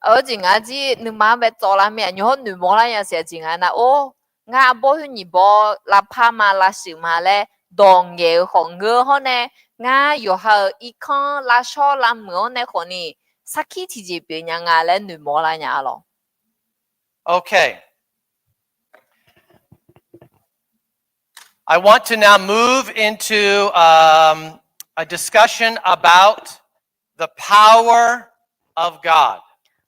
Aqjeq ngar jir nuima-anr bae tsawv lar mir-aq, nymq hawr noeqmawr lar nya siq. Aqjeq ngar nar, or, ngar arbawr khoer nyiq bawr lavpar ma lavshuif ma laer dawq ngaeq-eu khawf ngeur hawr nae, ngar yawqha-euq irkanr lavshawr lavmuiq-anr nae khawf ni sarkir tiqjeq pyeuf nya nga laer noeqmawr lar nya-a lawq. Okay. I want to now move into, um, a discussion about the power of God.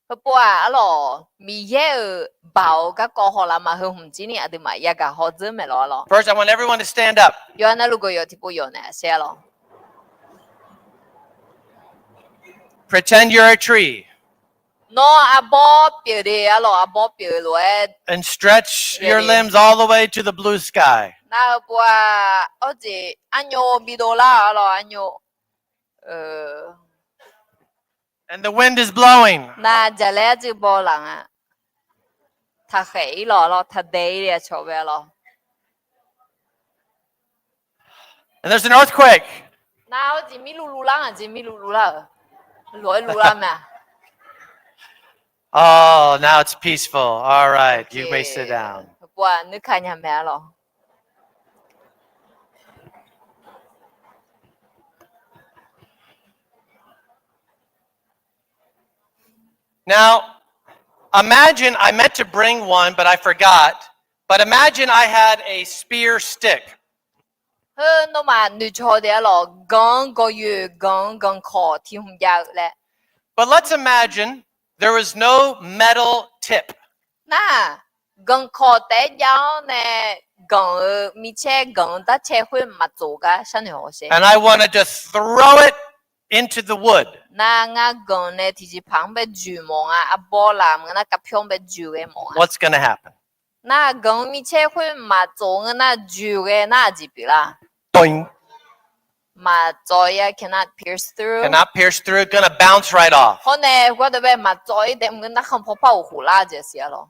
Heupov-aq, arlawq, Miqyaer-euq baoq-eu garkawv haw lar ma heu hmq jir ni aqduimaf yagaq haw dzeur maeq lawq, arlawq. First, I want everyone to stand up. Yawqha navluf gawqyawf tiqpov yawf naeq-a shaer, arlawq. Pretend you're a tree. Nawr arbawr pyeuf de, arlawq, arbawr pyeuf lof-aer and stretch your limbs all the way to the blue sky. Nar heupov-aq, arjeq arnyov bidov lar-awq, arlawq, arnyov. And the wind is blowing. Nar jaqlaer arjuir baw laf nga. Taqkhaeq-ir lawq, arlawq, taqdaeq-ir le-a cawq bae, arlawq. And there's an earthquake. Nar arjeq mirluvluv lar nga jeq, mirluvluv lar-euq. Lof-aer luvlar mae-a. Oh, now it's peaceful. All right, you may sit down. Heupov-aq, nuikaq nya mae, arlawq. Now, imagine, I meant to bring one, but I forgot. But imagine I had a spear stick. Heu, nawmaf noeqcawq de, arlawq, ganq-anr gawqyoeq, ganq-anr ganqkawq tiq hmq jav-eu laer. But let's imagine there was no metal tip. Nar, ganqkawq taef-aer jav-awr nae, ganq-euq micaer, ganq-euq darcaer khoer maqtsof gar sharnoeq hawsher. And I want to just throw it into the wood. Nar, ngar ganq nae tiqjeqpaq-anr bae joeq mawf nga, arbawr laf ngeur nar, karpyawr-anr bae joeq ghae mawf nga. What's gonna happen? Nar, ganq-euq micaer khoer maqtsof ngeur nar, joeq ghae nar aqjeq pyeuflar? Maqtsawv-ir-a, cannot pierce through. Cannot pierce through, gonna bounce right off. Hawr nae heugar deuq bae maqtsawv-ir taef maqngeur nar, khanqpawr par ghof lar jeq siq, arlawq.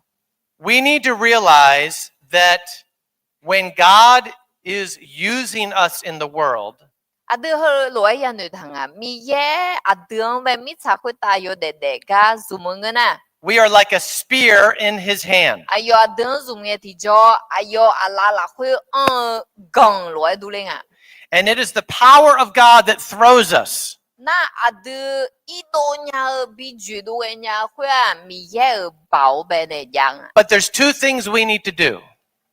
We need to realize that when God is using us in the world, aqdui heulof-aer yanoeq taq nga, Miqyaer aqdui-anr bae mirtsaq khoertav yawdaef daef gar zmq-eu ngeur nar, we are like a spear in his hand. Aqyawf aqdui-anr zmq ngae tiqjawr, aqyawf aqlaf lafkhoer anr-eu ganq lof-aer durler nga. And it is the power of God that throws us. Nar, aqdui irdov nya-eu bi joeqdov ghaenya khoer-aq, Miqyaer-euq baoq-eu bae nae jav nga. But there's two things we need to do.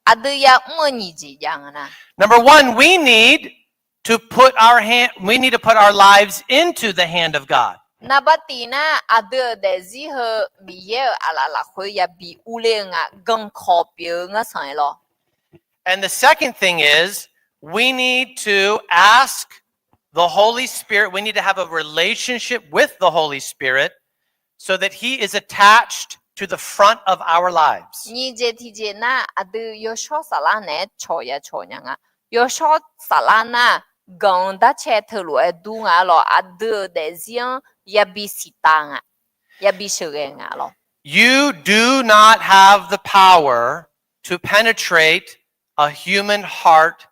Aqdui yamr-eu nyiq jeq jav nga nar, number one, we need to put our hand, we need to put our lives into the hand of God. Naqbar tiq nar, aqdui-euq daefzir heu Miqyaer-euq aqlaf lafkhoer yabi urler-eu nga, ganqkawq pyeuf-eu ngar sanq-aer lawr. And the second thing is, we need to ask the Holy Spirit, we need to have a relationship with the Holy Spirit so that he is attached to the front of our lives. Nyiq jeq tiqjeq nar, aqdui yawshawr saflar naeq-aer cawq ya cawq nya nga. Yawshawr saflar nar, ganq-eu darcaer teulof-aer dur nga lawr, aqdui-euq daefzir-anr yabi siqtav nga, yabi sheuqghae nga lawr. You do not have the power to penetrate a human heart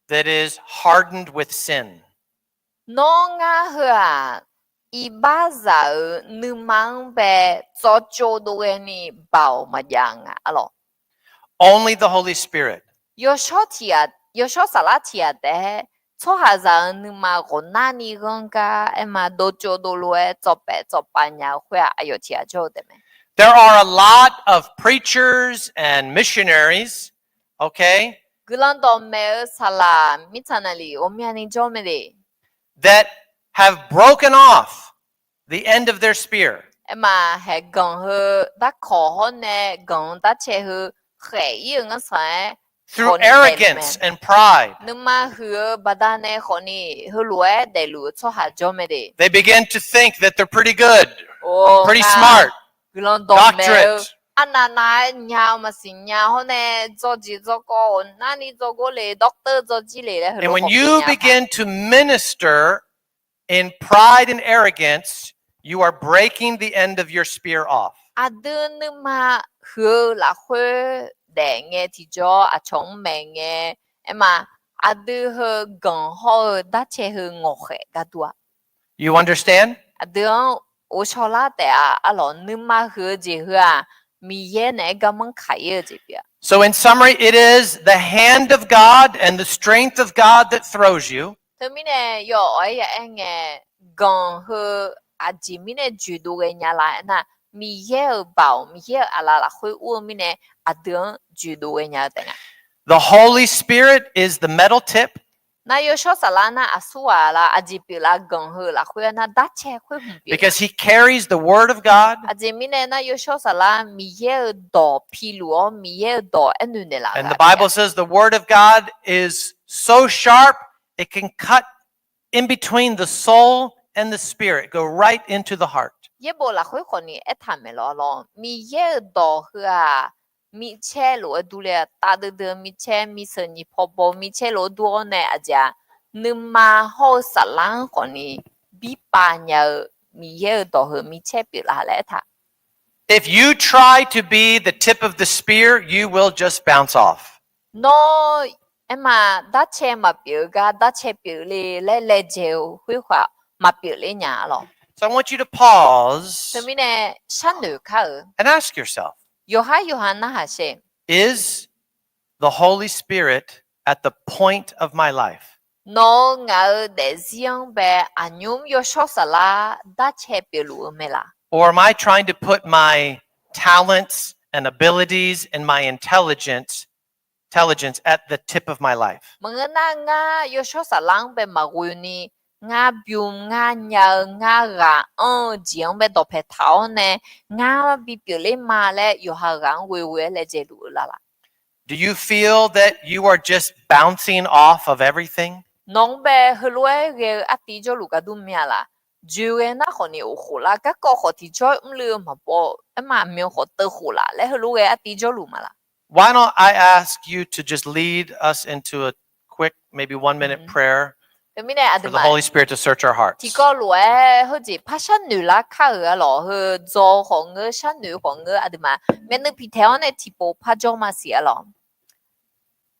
that is hardened with sin. Nawr ngar heu-aq, iqbaxzaq-euq nuima-anr bae tsawv tsov dov ghaeni baoq maqjav nga, arlawq. Only the Holy Spirit. Yawshawr tiq ghaq, yawshawr saflar tiq ghaq taef-aer tsawrhaqzaq-euq nuima ghawqnarni ghanr gar aer ma, dov tsov dov lof-aer tsawv paef tsawv pav nya-eu khoer-aq, aqyawf tiq ghaq jawr-eu taef mae. There are a lot of preachers and missionaries, okay? Guiqlanq dawqmaeq-eu saqlaq mirtsaq naqliq ghawqmyani jawr mae de. That have broken off the end of their spear. Aer ma, haeq ganq heu darkawq hawr nae ganq darcae heu khaef-ir-euq ngarsanq-aer through arrogance and pride. Nuima huiq-eu baqdanae khawfni heulof-aer daefluf-eu tsawrhaq jawr mae de. They begin to think that they're pretty good, pretty smart, guiqlanq dawqmaeq-eu doctorate. Arnav nav-aer nya-eu maqsiq nya hawr nae dzawrjeq dzawrkawv ghawqnarni dzawrgor le, doctor dzawrjir le laer heulof-aer nya. And when you begin to minister in pride and arrogance, you are breaking the end of your spear off. Aqdui nuima huiq-eu lafkhoer daef ngae tiqjawr, aqcawq-anr maeq ngae, aer ma, aqdui heu ganq hawr-eu darcae heu ngawqkhaeq gar dur-a. You understand? Aqdui-anr ghovshaw lar taef-a arlawq. Nuima huiq-eu jeq heu-aq, Miqyaer naeq-aer garmanr kaq-ir-eu jeq pyeuf-a. So in summary, it is the hand of God and the strength of God that throws you. Teumirnae yawawq-aer ya aer ngae, ganq heu aqjeq mirnae joeqdov ghaenya la aernar, Miqyaer-euq baoq, Miqyaer-euq aqlaf lafkhoer ur-eu mirnae aqdui-anr joeqdov ghaenya-eu taef nga. The Holy Spirit is the metal tip. Nar Yawshawr Saflar nar aqsurghaq la aqjeq pyeuflar ganq heu lafkhoer aernar darcae khoer hmq pyeuf. Because he carries the word of God. Aqjeq mirnae nar Yawshawr Saflar Miqyaer-euq dawq piluf-awr Miqyaer-euq dawq aernoeq naeqlaf-eu. And the Bible says the word of God is so sharp, it can cut in between the soul and the spirit, go right into the heart. Yaerbof lafkhoer khawfni aertaq maeq lawq lawr, Miqyaer-euq dawq heu-aq, micaer lof-aer durler-a, tafdui dui-eu micaer, miseuq nyiq paw baw-eu micaer lof-aer dur-awr nae aqjeq-aq, nuima hawr-eu saflar-anr khawfni birpav nya-eu Miqyaer-euq dawq heu micaer pyeuflar laer aertaq. If you try to be the tip of the spear, you will just bounce off. Nawr aerma darcae maqpyeuf-eu gar darcae pyeufle laer laejae-eu khoerkhaq maqpyeuf ler nya lawq. So I want you to pause. Teumirnae sharnoeq kar-euq and ask yourself, yawqhar yawqha narhaq sher, is the Holy Spirit at the point of my life? Nawq-euq ngaq-euq daefzir-anr bae aqnymr Yawshawr Saflar darcae pyeufluf-eu mae laf? Or am I trying to put my talents and abilities and my intelligence, intelligence at the tip of my life? Maqngeur nar ngar Yawshawr Saflar-anr bae maqghoeni, ngar bym ngar nya-eu ngar ghaq anr-eu jeq-anr bae dawqpae taq-awr nae, ngar bipyeuf ler ma laer yawqha ghaq-anr ghoeghoe-aer laejae luf-eu la laf? Do you feel that you are just bouncing off of everything? Nawq-anr bae heulof-aer ghae-eu artiv jawrluf gar dur mya laf? Joe ghae nar khawfni of khof lar, garkawv khawf tiqjawr mrluiv-eu maqbaw, aerma aqmyan khawf teu khof laf laer heulof ghae artiv jawrluf ma laf? Why don't I ask you to just lead us into a quick, maybe one minute prayer for the Holy Spirit to search our hearts. Tiqkawv lof-aer heujeq par sharnoeq lar kar-euq arlawq, heu dzaw khawf ngeur, sharnoeq khawf ngeur, aqduimaf myavnuiv piqtaeq-awr nae tiqpov par jawr maqsiq arlawq.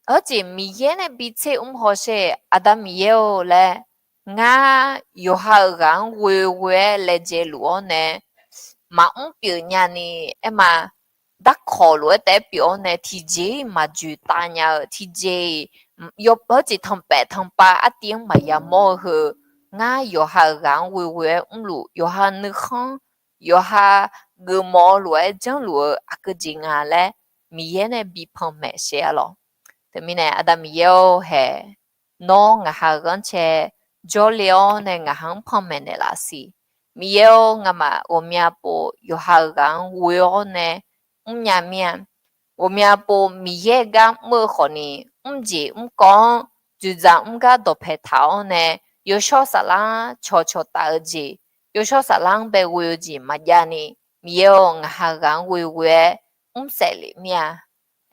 Heujeq Miqyaer nae bi tser mr hawsher, Aqda Miqyaer-or laer, ngar yawqha-euq ghaq-anr ghoeghoe-aer laejae luf-awr nae, maqmr pyeuf nyani, aerma darkawq lof-aer taef-aer pyeuf-awr nae tiqjeq-iq maqjoeq tav nya-eu tiqjeq-iq, heujeq tanqpaef tanqpav artiv-anr maqya mawr-eu heu, ngar yawqha-euq ghaq-anr ghoeghoe-aer mrluf, yawqha nuikhanr, yawqha geufmawf-eu lof-aer janrluf-eu aqgeu jeq nga laer, Miqyaer nae bi panmaeq sher arlawq. Teumirnae Aqda Miqyaer-or hae, nawr ngaqha-euq ghanrcae jawrle-awr nae ngaqha-anr panmaeq naeqlaf siq. Miqyaer-or, ngamaf ghawqmya pov yawqha-euq ghaq-anr ghoe-awr nae mrnya mir-a. Ghawqmya pov Miqyaer gar mr-eu khawfni, mrjeq mrkawv-anr dzoeqdzaq mr gar dawqpae taq-awr nae, Yawshawr Saflar-anr cawqcawq taf-eu jeq, Yawshawr Saflar-anr bae ghoe-eu jeq maqjav ni, Miqyaer-or, ngaqha ghaq-anr ghoeghoe-aer mrsaef lef mir-a.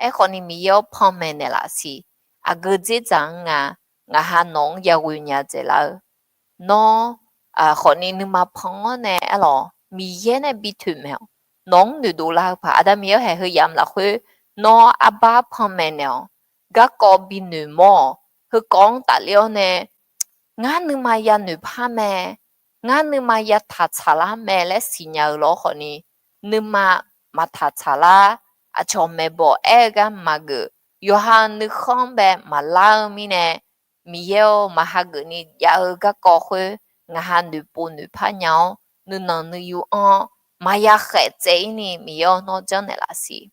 Aerkhawfni Miqyaer-or, panmaeq naeqlaf siq. Aqgeu dzerdzaq-anr nga, ngaqha nawq-anr yaghoe nya dzaeqlar-eu. Nawr khawfni nuima pan-awr nae arlawq, Miqyaer nae bi toeqmaeq-awq. Nawq-anr noeqdov lar-eu paq Aqda Miqyaer-or hae, heu yamq lafkhoer nawr arbar panmaeq naeq-awq. Garkawv bi noeqmawr-awq. Heukawv-anr tafler-awr nae, ngar nuima yanoeq par mae, ngar nuima yataq tsaqlar mae laer siqnya-eu lawr khawfni, nuima maqtaq tsaqlar, aqcawq maeqbawq aer-eu gar maqgeuf, yawqha nuikhanr bae maqlar-eu mirnae, Miqyaer-or, maqhageuf ni jav-eu garkawv khoer, ngaqha noeqpov noeqpar nya-awr, nuinanq nuiyu anr-awr, maqya khaeq tsaev-ir ni Miqyaer-or, nawr janrnaeq laf siq.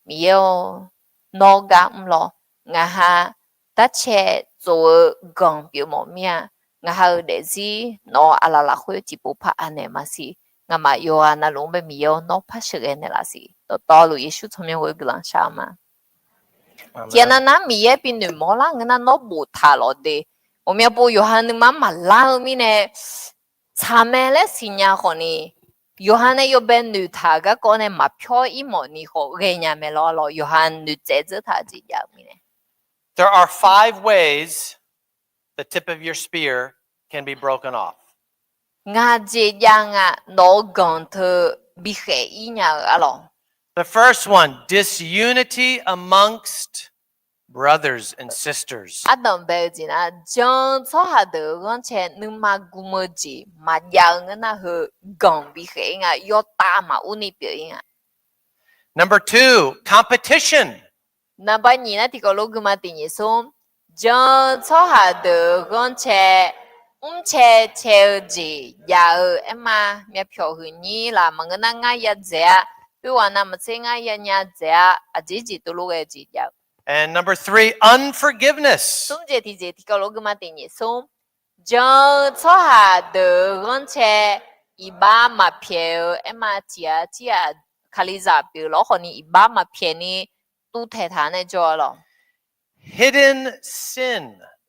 Miqyaer-or, nawr gar mr lawr. Ngaqha darcae tsof-eu ganq pyeufmawf mir-a. Ngaqha-euq daefzir nawq-euq aqlaf lafkhoer tiqpov par anaeq maqsiq. Ngamaf yawqghaq navluf-anr bae Miqyaer-or, nawr par sheuqghae naeqlaf siq. Dawqtawvluf Yeqsur tsawrmyanr ghoer guiqlanq shar-eu ma. Tiqnan nar Miqyaer bi noeqmawr lar ngeur nar nawr boftaq lawq de. Ghawqmya pov yawqha nuima-anr maqlar-eu mirnae, tsaq mae laer siqnya khawfni, yawqha nae yawbae noeqtaq-euq garkawv nae maqpyawr-ir mawf ni khawf ghaenya mae lawr lawr, yawqha noeqtsaev dzeur taq-eu jeq jav-eu mirnae. There are five ways the tip of your spear can be broken off. Ngaq jeq jav nga, nawq-euq ganq teu bikhaeq-ir nya-eu arlawq. The first one, disunity amongst the brethren. brothers and sisters. Ardanq bae-eu jeq nar, jan-eu tsawrhaq deuq-euq ghanrcae nuima gm-eu jeq maqjav-eu ngeur nar heu ganq bikhaeq-ir nga, yawtav maqur ni pyeuf-ir nga. Number two, competition. Naqba nyiq nar tiqkawv lof guima tiq nyiq smr, jan-eu tsawrhaq deuq-euq ghanrcae mrcae cae-eu jeq jav-eu aerma, myavpyawq huiqnyir laf maqngeur nar ngar ya dzaeq-a, oerghaq navmaqtser ngar ya nya dzaeq-a, aqjeq jeq tov lof ghae-eu jeq jav-eu. And number three, unforgiveness. Smr jeq tiqjeq tiqkawv lof guima tiq nyiq smr, jan-eu tsawrhaq deuq-euq ghanrcae iqbax maqpyaeq-eu aerma, tiq ghaq tir ghaq Kalizaq pyeuf lawr khawfni iqbax maqpyaeq ni tuvtaeq taq-anr nae jawr-a lawq. Hidden sin.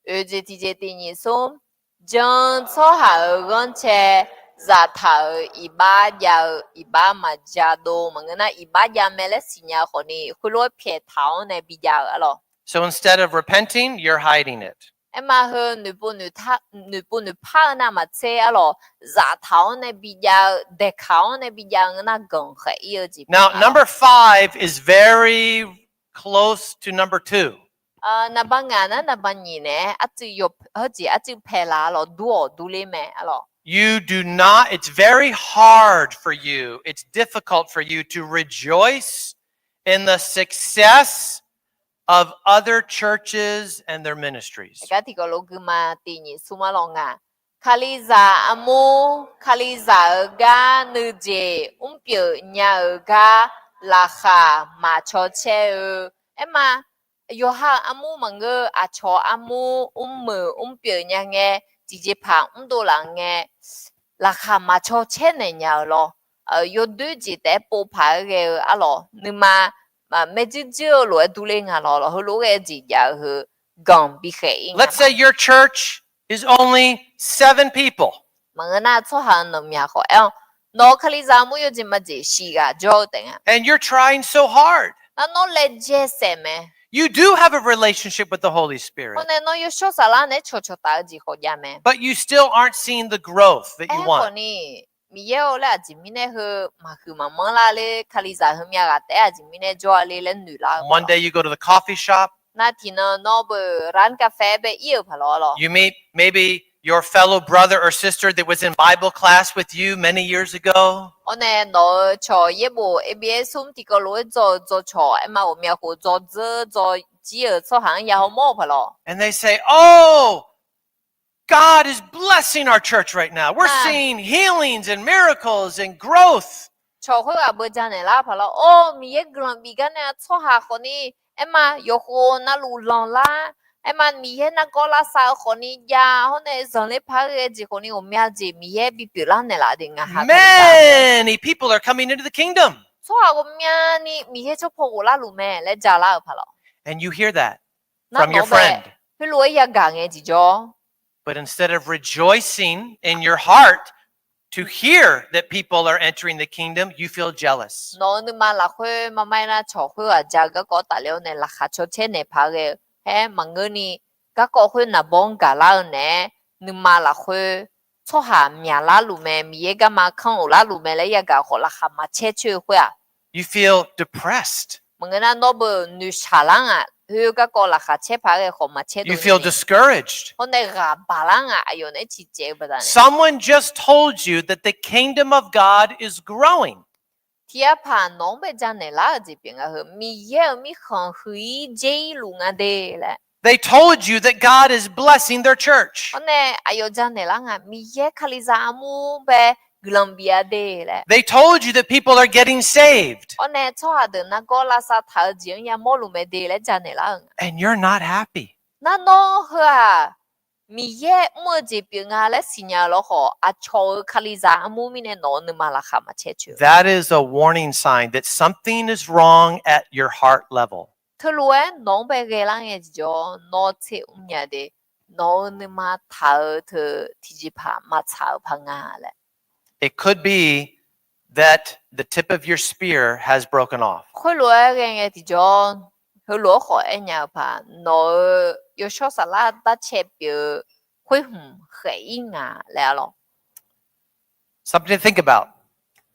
Oeq jeq tiqjeq tiq nyiq smr, jan-eu tsawrhaq-euq ghanrcae zaftaq-euq iqbax jav-eu, iqbax maqjadov maqngeur nar iqbax jav mae laer siqnya-eu khawfni khoerlof-aer pyaeq taq-awr nae bijav-eu-a lawq. So instead of repenting, you're hiding it. Aerma heu noeqpov noeqpar-eu navmaqtser-a lawq, zaftaq-awr nae bijav-eu, daeqkaq-awr nae bijav-eu ngeur nar ganq khaeq-ir-eu jeq. Now, number five is very close to number two. Naqba ngaq nar naqba nyiq nae arcuiv yawq heujeq arcuiv paeq laf-a lawq, dur-awq durler mae-a lawq. You do not, it's very hard for you, it's difficult for you to rejoice in the success of other churches and their ministries. Aqgar tiqkawv lof guima tiq nyiq smr-a lawq nga, Kalizaq armur, Kalizaq-euq gar nuijeq mrpyeuf nya-euq gar laqkhaq maqcaw caer-eu, aerma, yawqha-euq armur maqngeur, aqcawq armur mrmuiq mrpyeuf nya ngae, tiqjeq paq mrdov laf ngae, laqkhaq maqcaw caer naeq nya-euq lawr. Yawdoer jeq taef-aer pov paq-aer ghae-eu-a lawq, nuima maeq dzuir dzuir-eu lof-aer durler nga lawq, heulof-aer jeq jav-eu heu ganq bikhaeq-ir nga. Let's say your church is only seven people. Maqngeur nar tsawrhaq-euq nanqmyaq khawf aer-awr, nawq-euq Kalizaq armur yawjeq majeq shif ghaq jawr-eu taef nga. And you're trying so hard. Nar nawr laejae saef mae. You do have a relationship with the Holy Spirit. Hawr nae nawr Yawshawr Saflar naeq-aer cawqcawq taf-eu jeq khawf jav mae. But you still aren't seeing the growth that you want. Aerkhawfni, Miqyaer-or laer aqjeq mirnae heu maqhuiq maqmanr lar ler, Kalizaq heumyav ghaq taef-aer aqjeq mirnae jawr-a ler laer noeq lar-eu. One day you go to the coffee shop. Nar tiqnan nawr beu ร้านกาแฟ bae ir-euq paq lawq-a lawq. You meet maybe your fellow brother or sister that was in Bible class with you many years ago. Hawr nae nawq-euq cawq yaerbof abs smr tiqkawv lof-aer dzaw-eu dzaw cawq aerma ghawqmya khof dzaw dzeur dzaw jir-euq tsawrhaq-anr ya hawmawr-eu paq lawq. And they say, Oh, God is blessing our church right now. We're seeing healings and miracles and growth. Cawq khoerghaq beu janaeq lar-eu paq lawq. Or, Miqyaer guiqlanq bif gar nae tsawrhaq khawfni aerma yawqkhof navluf lanqlar, aerma Miqyaer nargawr lavsav-eu khawfni jav hawr nae zanqler paq-aer ghae jeq khawfni ghawqmya jeq Miqyaer bipyeuf lar naeqlaf de nga ha. Many people are coming into the kingdom. Tsawrhaq ghawqmyani Miqyaer tsawrpaw ghoflar luf mae laer ja lar-euq paq lawq. And you hear that from your friend. Heulof-aer yagaq ngae tiqjawr. But instead of rejoicing in your heart to hear that people are entering the kingdom, you feel jealous. Nawq-euq nuima lafkhoer maqmaer nar cawq khoerghaq ja-eu garkawv tafler-awr nae laqkhaq caw caer naeq paq-aer ghae-eu, haer maqngeurni garkawv khoer naqbawr-anr gaqlar-eu naeq-aer, nuima lafkhoer tsawrhaq myaqlar luf mae, Miqyaer garma kanr-euq lar luf mae laer yagaq khawf laqkhaq maqcaer coer-eu khoer-aq, You feel depressed. Maqngeur nar nawr beu noeqshaq lar nga. Heu garkawv laqkhaq caer paq-aer ghae khawf maqcaer dov. You feel discouraged. Hawr nae ghaq baq lar nga, aqyawf naeq-aer ciqcaev-eu baqdanae. Someone just told you that the kingdom of God is growing. Tiqyav paq nawq-anr bae janaeq lar-euq jeq pyeuf nga heu, Miqyaer-euq mirkhanq huiq-ir dzer-ir luf nga de laer. They told you that God is blessing their church. Hawr nae aqyawf janaeq lar nga, Miqyaer Kalizaq armur bae guiqlanq bif-a de laer. They told you that people are getting saved. Hawr nae tsawrhaq deuq nargawr lavsav taq-eu jeq-anr yamawr luf mae de laer janaeq lar-euq nga. And you're not happy. Nar nawr heu-aq, Miqyaer mr-eu jeq pyeuf nga laer siqnya-eu lawrkhawf, aqcawq-euq Kalizaq armur mirnae nawq-euq nuima laqkhaq maqcaer coer. That is a warning sign that something is wrong at your heart level. Teulof-aer nawq-anr bae ghae lar ngae tiqjawr, nawr tser mrnya de, nawq-euq nuima taq-eu teu tiqjeqpaq maqtsaq-euq paq nga laer. It could be that the tip of your spear has broken off. Khoerlof-aer ghae ngae tiqjawr, heulof-aer khawf aernya-eu paq, nawq-euq yawshawr saflar darcae pyeuf-eu khoer hmq khaef-ir nga laer-a lawr. Something to think about.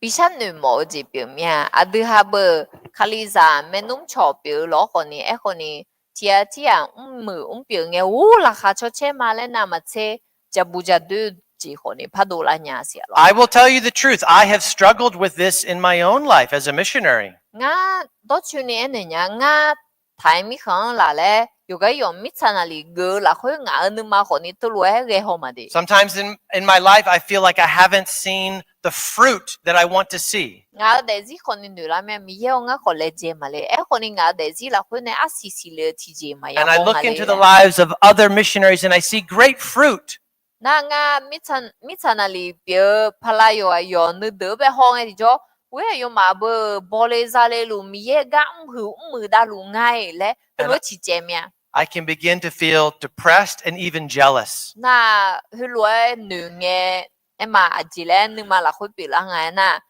Bi sharnoeq mawf-eu jeq pyeuf mir-a. Aqdui ha beu Kalizaq maernmr cawq pyeuf-eu lawr khawfni, aerkhawfni tiq ghaq tir ghaq mrmuiq mrpyeuf ngae, or, laqkhaq cawcaer ma laer navmaqtser, jabu jadoer jeq khawf ni pardov lar nya siq-a lawr. I will tell you the truth. I have struggled with this in my own life as a missionary. Ngar dawrcoeni aernaeq nya, ngar taq-aer mirkhanq-anr laf laer yawqgar yawq mirtsaq naqliq geuf-eu lafkhoer ngaq-euq nuima khawf ni teulof-aer ghae haw maqde. Sometimes in, in my life, I feel like I haven't seen the fruit that I want to see. Ngaq-euq daefzir khawf ni noeqlar mir-a, Miqyaer-or, ngar khawf laejae maqle. Aerkhawf ni ngaq-euq daefzir lafkhoer nae arsiq siqle-eu tiqjeq maqya haw maqle. And I look into the lives of other missionaries and I see great fruit. Nar ngar mirtsaq naqliq pyeuf-eu paqlaq yawqghaq yawq nuideuq-anr bae haw ngae tiqjawr, ghoer aqyawfmaf beu bawle zale luf Miqyaer gar mrhuiq mrmuiq davluf nga-iq laer heulof-aer ciqcaev mir-a. I can begin to feel depressed and even jealous. Nar heulof-aer noeq ngae, aerma aqjeq laer nuima lafkhoer pyeuflar nga aernar,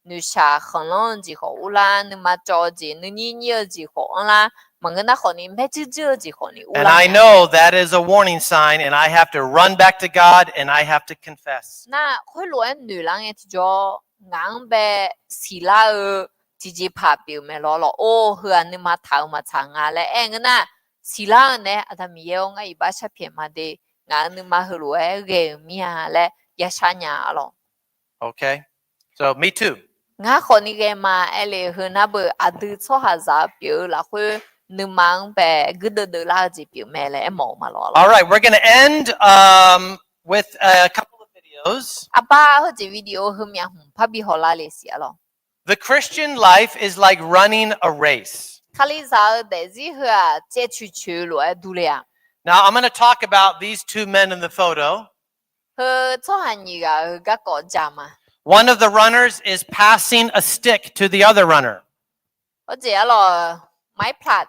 noeqshaq khanqlanr-eu jeq khawf urlar, nuima cawv-eu jeq, nuinyir nyir-eu jeq khawf anrlar, maqngeur nar khawf ni maerjuir juir-eu jeq khawf ni urlar. And I know that is a warning sign, and I have to run back to God, and I have to confess. Nar khoerlof-aer noeqlar ngae tiqjawr, ngaq-anr bae siqlar-eu tiqjeq paq pyeuf mae lawr lawr. Or, heu-aq nuima taq-euq maqtsaq nga laer aer ngeur nar, siqlar-eu nae Aqda Miqyaer-or, ngar iqbax sharpyaeq maqde, ngaq-euq nuima heulof-aer ghae-euq mir-a laer yashar nya-a lawr. Okay. So, me too. Ngar khawf ni ghae ma aer le-eu heu nar beu aqdui tsawrhaqzaq pyeuf-eu lafkhoer nuima-anr bae guirdeuv deuvlar-eu jeq pyeuf mae laer aermawf-eu ma lawr. All right, we're gonna end, um, with a couple of videos. Aqbar heujeq video heumyav hmq parbi hawlar le siq-a lawr. The Christian life is like running a race. Kalizaq-eu daefzir heu-aq caev coeq coeq lof-aer durle-a. Now, I'm gonna talk about these two men in the photo. Heu tsawrhaq nyiq ghaq-euq garkawv ja ma. One of the runners is passing a stick to the other runner. Hawjeq-a lawq, maqir plaq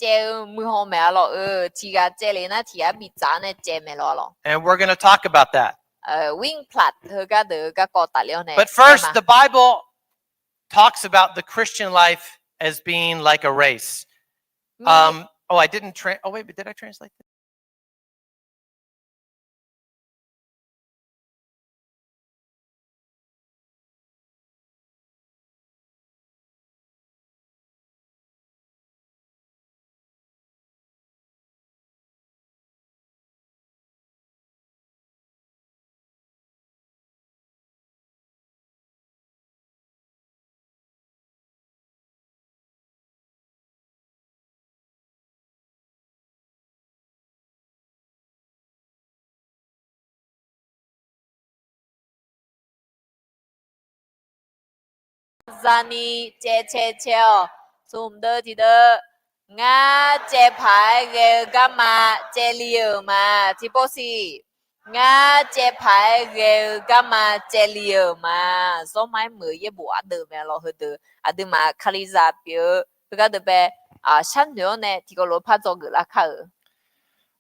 caev-eu muihaw maeq-a lawq-eu, tiq ghaq caev le nar tiq ghaq biftsaf nae caev maeq lawr lawq. And we're gonna talk about that. Wing plaq heu gardeuq-eu garkawv tafler-awr nae. But first, the Bible talks about the Christian life as being like a race. Um, oh, I didn't tra-, oh, wait, but did I translate this? Zaqnyiq caev cae cae-awq. Smq deuv tiq deuv. Ngar caev paq-aer ghae-eu garma caevli-euq ma. Tiqpov siq. Ngar caev paq-aer ghae-eu garma caevli-euq ma. Zawrma-aer muiq-eu yaerbof ardeuv mae lawq heudeuq. Aqduimaf Kalizaq pyeuf-eu heugar deuq bae sharnoeq-awr nae tiqkawv lof-aer par dzawgeuf lar kar-euq.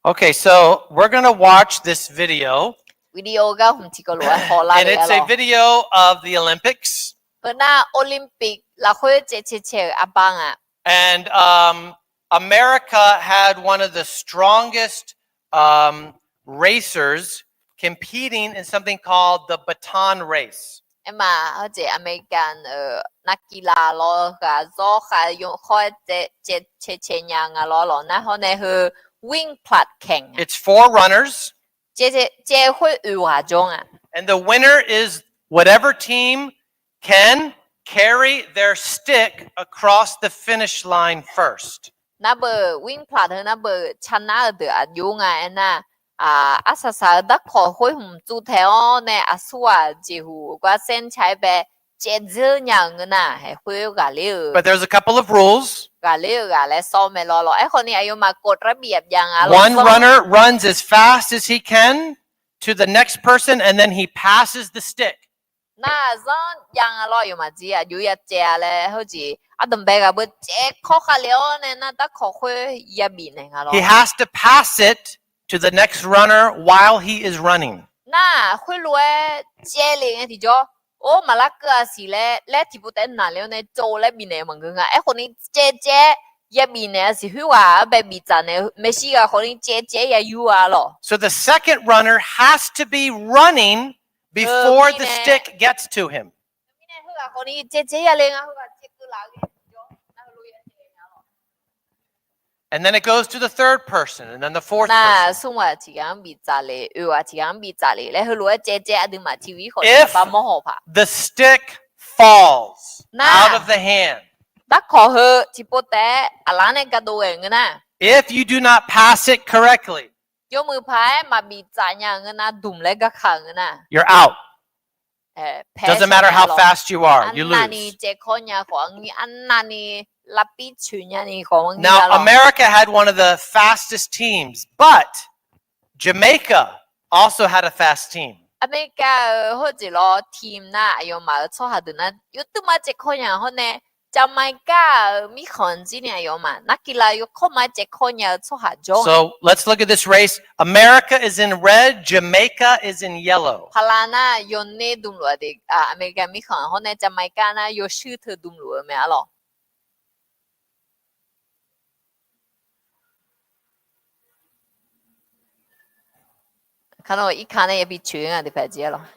Okay, so we're gonna watch this video. Video gar hmq tiqkawv lof-aer hawlar-euq. And it's a video of the Olympics. Heu nar Olympic lafkhoer caev cae cae-euq arbar nga. And, um, America had one of the strongest, um, racers competing in something called the baton race. Aerma hawjeq America-euq navkilaq lawr ghaq zawr khav yawkhawr-aer caev cae cae nya nga lawr lawq nar hawr nae heu wing plaq kaeq nga. It's four runners. Caev khoer oeq ghaq jawr nga. And the winner is whatever team can carry their stick across the finish line first. Nar beu wing plaq heu nar beu canar-eu deuq aqjox nga aernar, arsaq saq-eu darkawq khoer hmq tsuvtaeq-awr nae aqsur ghaq jeqhuq gar เส้นชัย bae caevdzeur nya-euq ngeur nar, haeq khoer ghaqler-eu. But there's a couple of rules. Ghaqler-eu ghaq laer sawr mae lawr lawq. Aerkhawf ni aqyawfmaf กฎระเบียบ jav nga lawq. One runner runs as fast as he can to the next person, and then he passes the stick. Nar zanr jav nga lawr, aqyawfmaf jir aqjox ya caev-a laer heujeq ardanqbae ghaq beu caev kawr khavle-awr nae nar darkawq khoer yabif naeq nga lawr. He has to pass it to the next runner while he is running. Nar khoerlof-aer caev le ngae tiqjawr, or, maqlar keuv-a siq laer laer tiqpov taef naqle-awr nae tsov laer bifnaeq maqngeur nga. Aerkhawf ni caev caev-aer yabif naeq-a siq, khoerghaq-anr bae biftsaf naeq-eu maeqshi ghaq khawf ni caev caev-aer yayur-a lawq. So the second runner has to be running before the stick gets to him. Khoerghaq khawf ni caev caev-aer yale nga, khoerghaq caev keuv laf-eu ghae tiqjawr nar heulof ya caev nya lawq. And then it goes to the third person, and then the fourth person. Nar smr ghaq tiqghaq-anr biftsaf le, oeq ghaq tiqghaq-anr biftsaf le laer heulof-aer caevcaev aqduimaf tiq ghaq-ir khawf tiqghaq bar mawr haw paq. If the stick falls out of the hand, darkawq heu tiqpov taef-aer aqlaf nae ga dov ghae ngeur nar, if you do not pass it correctly, yawmuiq paq-aer maqbif tsaf nya-euq ngeur nar, dmq laer garkaq-euq ngeur nar, you're out. Doesn't matter how fast you are, you lose. Arnavni caevkawr nya khawf arnavni lavpir coeq nyani khawf arnavni. Now, America had one of the fastest teams, but Jamaica also had a fast team. America-euq hawjeq lawr team nar aqyawfmaf-euq tsawrhaq deuq nar yawduima caevkawr nya hawr nae, Jamaica-euq mirkhanq jir ni aqyawfmaf narkilav yawkawr ma caevkawr nya-eu tsawrhaq jawr. So let's look at this race. America is in red, Jamaica is in yellow. Paqlav nar yawner dmluf-a de, America mirkhanq hawr nae Jamaica nar yawshuir teu dmluf-eu mae arlawq. Kar nawr irkar nae yabi coeq nga deuq paq jir arlawq.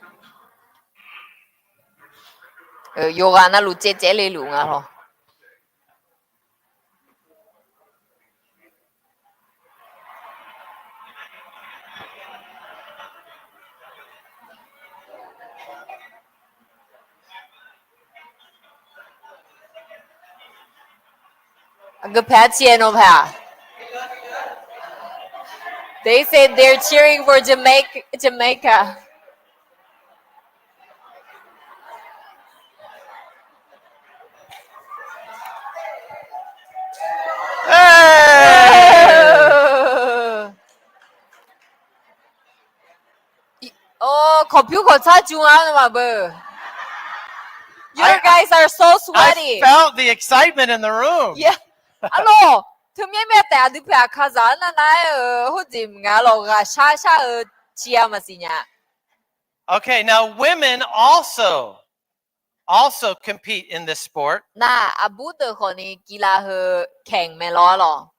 Yawqghaq navluf caevcaev le luf nga lawq. Aqgeu paeq arciq-aer nawr paeq-aq? They say they're cheering for Jamaica, Jamaica. Or, kawqpyur kawqtsar jur nga nawmaf beu. You guys are so sweaty. I felt the excitement in the room. Arlawq, teumyanr myav taef aqdui paeq aqkazaq-anr navnav-aer-euq hawjeq mq nga lawq, ghaqshar shar-eu civ-a maqsiq nya. Okay, now women also, also compete in this sport. Nar aqbur deuq khawfni kilav heu แข่ง mae lawr arlawq.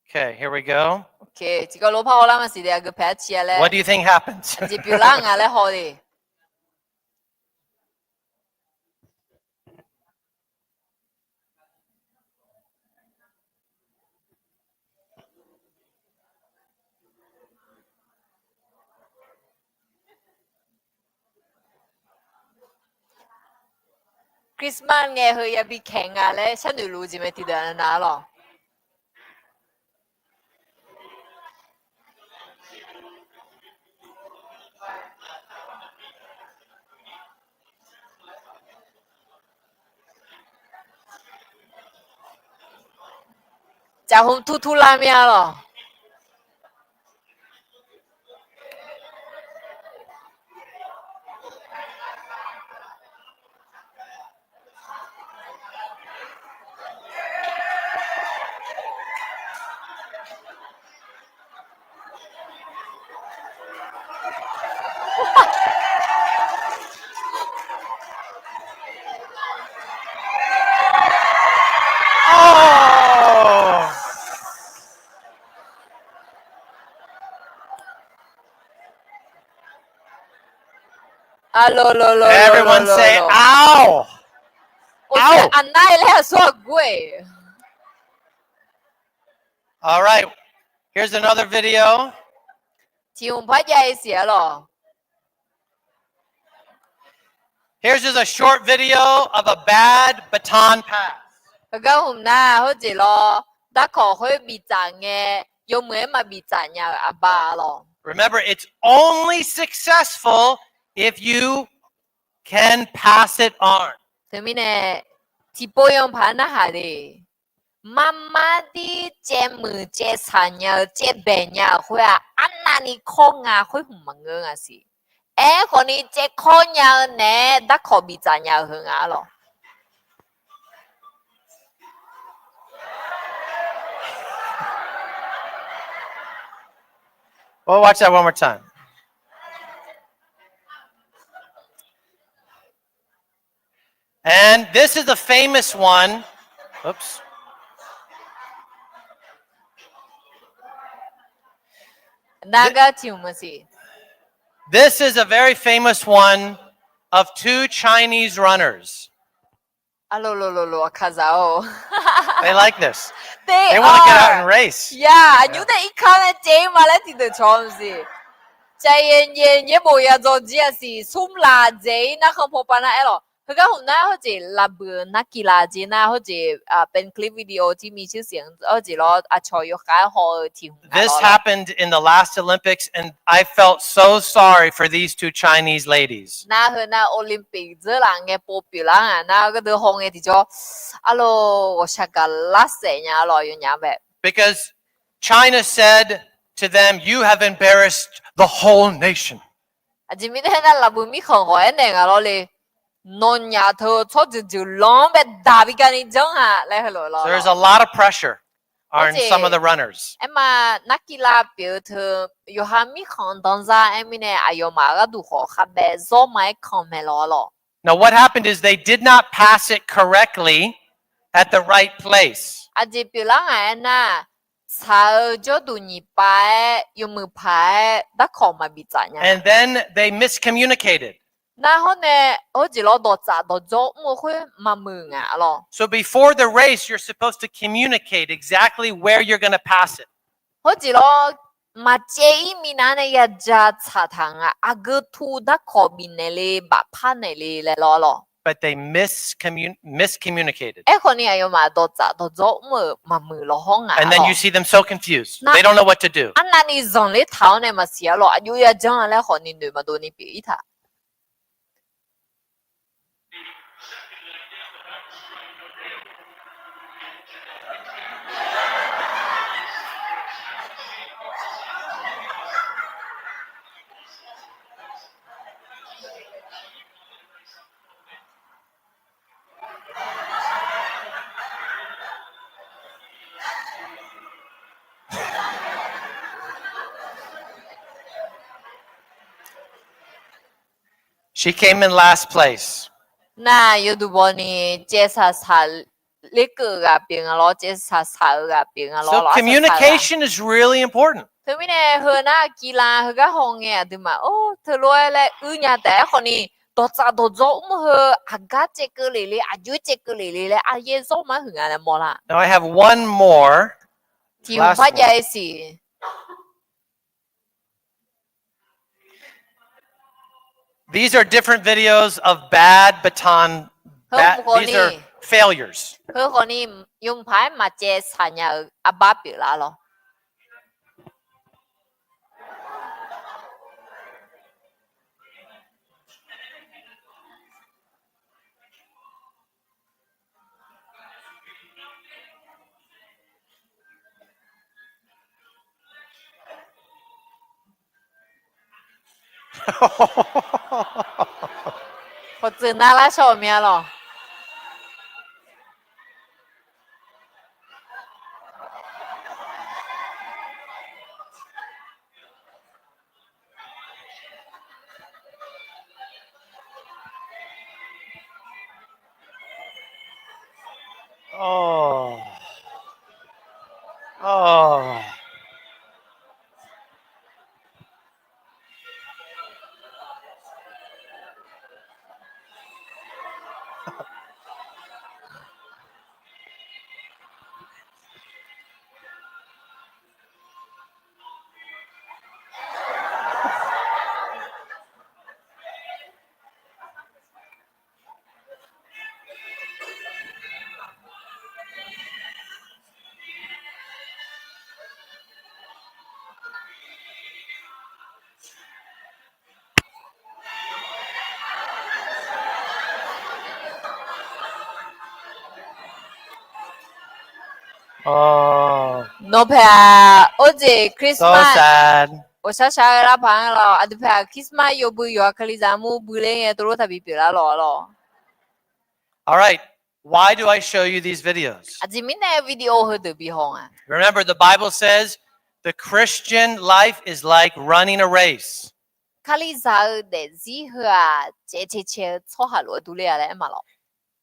Okay, here we go. Tiqkawv lof par hawlar maqsiq de, aqgeu paeq arciq-a laer. What do you think happens? Aqjeq pyeuflar nga laer haw de. Christmas ngae heu yabi แข่ง nga laer sharnoeq luf-eu jeq mae tiqdeuq navnav arlawq. Caqhmq turtur lar mir-a lawq. Everyone say, ow! Ow! Aqnar-aer laer aqsur aqgur-eq. All right, here's another video. Tiq hmq par jav-ir siq arlawq. Here's just a short video of a bad baton pass. Heugar hmq nar hawjeq lawr, darkawq khoer biftsaf ngae, yawmuiq-aer maqbif tsaf nya-euq aqba arlawq. Remember, it's only successful if you can pass it on. Teumirnae, tiqpov yanpaq-aer narhaq le. Marmar dir caevmuiq caevsaq nya-eu caevbaeq nya-euq khoer-aq, arnavni kawr nga khoer hmq maqngeur nga siq. Aerkhawfni caevkawr nya-eu naeq-aer darkawq biftsaf nya-eu heu nga arlawq. We'll watch that one more time. And this is the famous one. Oops. Nar gar tiq hmq maqsiq. This is a very famous one of two Chinese runners. Aqloq loq loq loq, aqkaqzaq-or. They like this. They want to get out and race. Ya, aqnymr nae irkar nae caev-ir ma laer tiqdeuq cawq-eu maqsiq. Caev yaeq yaeq bof ya dzaw jir-a siq, smr laf dzaeq-ir narkhan pawpav nar aerlawq. Heugar hmq nar hawjeq lafbuiq-eu narkiv laf jeq nar hawjeq, Ben Cliff video ที่มีชื่อเสียง hawjeq lawr aqcawq yawkhav-aer haw-eu tiq hmq. This happened in the last Olympics, and I felt so sorry for these two Chinese ladies. Nar heu nar Olympic dzeurlaf ngae pov pyeuflar nga nar gardeuv haw ngae tiqjawr, arlawr ghawqshaq gaqlar saef nya lawr yawnyaf bae. Because China said to them, "You have embarrassed the whole nation." Aqjeq mirnae nar lafbuiq mirkhanq ghawq aernaeq nga lawr le. Nawnyaf teu-eu tsawrjeuq jeuq lanr-anr bae daq bi gani janr-a laer heulof-aer lawr. So there's a lot of pressure on some of the runners. Aerma, narkiv lav pyeuf-eu teu yawqha mirkhanq danzar aer mirnae aqyawfmaf gharduq khawf khabae zawr ma-aer kanq mae lawr lawr. Now what happened is they did not pass it correctly at the right place. Aqjeq pyeuflar ngaq aernar, tsaq-eu jawrduq nyiq pav-aer yawmuiq paq-aer darkawq maqbif tsaf nya. And then they miscommunicated. Nar hawr nae hawjeq lawr dawqtsaf dawqdzawr mr-eu khoer maqmuiq nga lawr. So before the race, you're supposed to communicate exactly where you're gonna pass it. Hawjeq lawr maqcaev-ir minav nae yaja tsaq taq nga, aqgeu tu darkawq bifnaeq le bafpar naeq le laer lawr lawr. But they miscommun-, miscommunicated. Aerkhawf ni aqyawfmaf dawqtsaf dawqdzawr mr-euq maqmuiq lawq hawr nga. And then you see them so confused. They don't know what to do. Arnavni zanqler taq-awr nae maqsiq-a lawr, aqjox yajanr-a laer khawf ni noeq maqdov ni pyeuf-ir taq. She came in last place. Nar yawduq bawni caevsaq saq ler keuv-eu ghaq pyeuf nga lawr, caevsaq saq-eu ghaq pyeuf nga lawr. So communication is really important. Teumirnae heu nar kiv la heugar haw ngae aqduimaf or teulof-aer laer uir nya taef-aer khawf ni, dawqtsaf dawqdzawr mr heu aqgar caevkeuv lef le, aqjox caevkeuv lef le laer aryaer zawr mar huiq nga laer mawrlar. Now I have one more. Tiq hmq par jav-ir siq. These are different videos of bad baton, bad, these are failures. Heu khawf ni, yawmuiq paq-aer maqcaev saq nya-eu arbar pyeuflar lawr. Khawf tsuif nar lar shawr-euq mya lawq. Nawq paeq-aq, or jeq Christmas ghawqshaq shaq-eu lar paq-anr lawq, aqdui paeq-aq Christmas yawbui yawqha kalizaq mur bui ler ngae tov lof taqbi pyeuflar lawq lawq. All right, why do I show you these videos? Aqjeq mirnae video heudeuq bi haw nga. Remember, the Bible says the Christian life is like running a race. Kalizaq-eu daefzir heu-aq caev cae cae-eu tsawrhaq lof-aer durler-a laer aer ma lawq.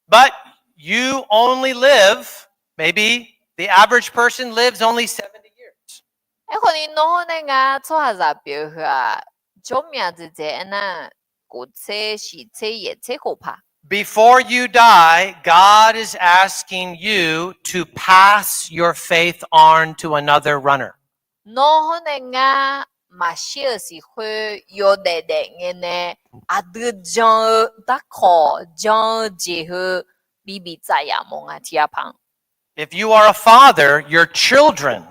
But you only live, maybe the average person lives only seventy years. Aerkhawf ni nawr hawr nae ngar tsawrhaqzaq pyeuf-eu heu-aq, jawrmyaq dzaeqdzaeq aernar, kof tser shiq tser yaef tser khof paq. Before you die, God is asking you to pass your faith on to another runner. Nawr hawr nae ngar maqshir-euq siq khoer yawdaef daef ngae nae aqdui jan-eu darkawq jan-eu jeq heu bi biftsaf yaf mawf nga tiqghaq paq-anr. If you are a father, your children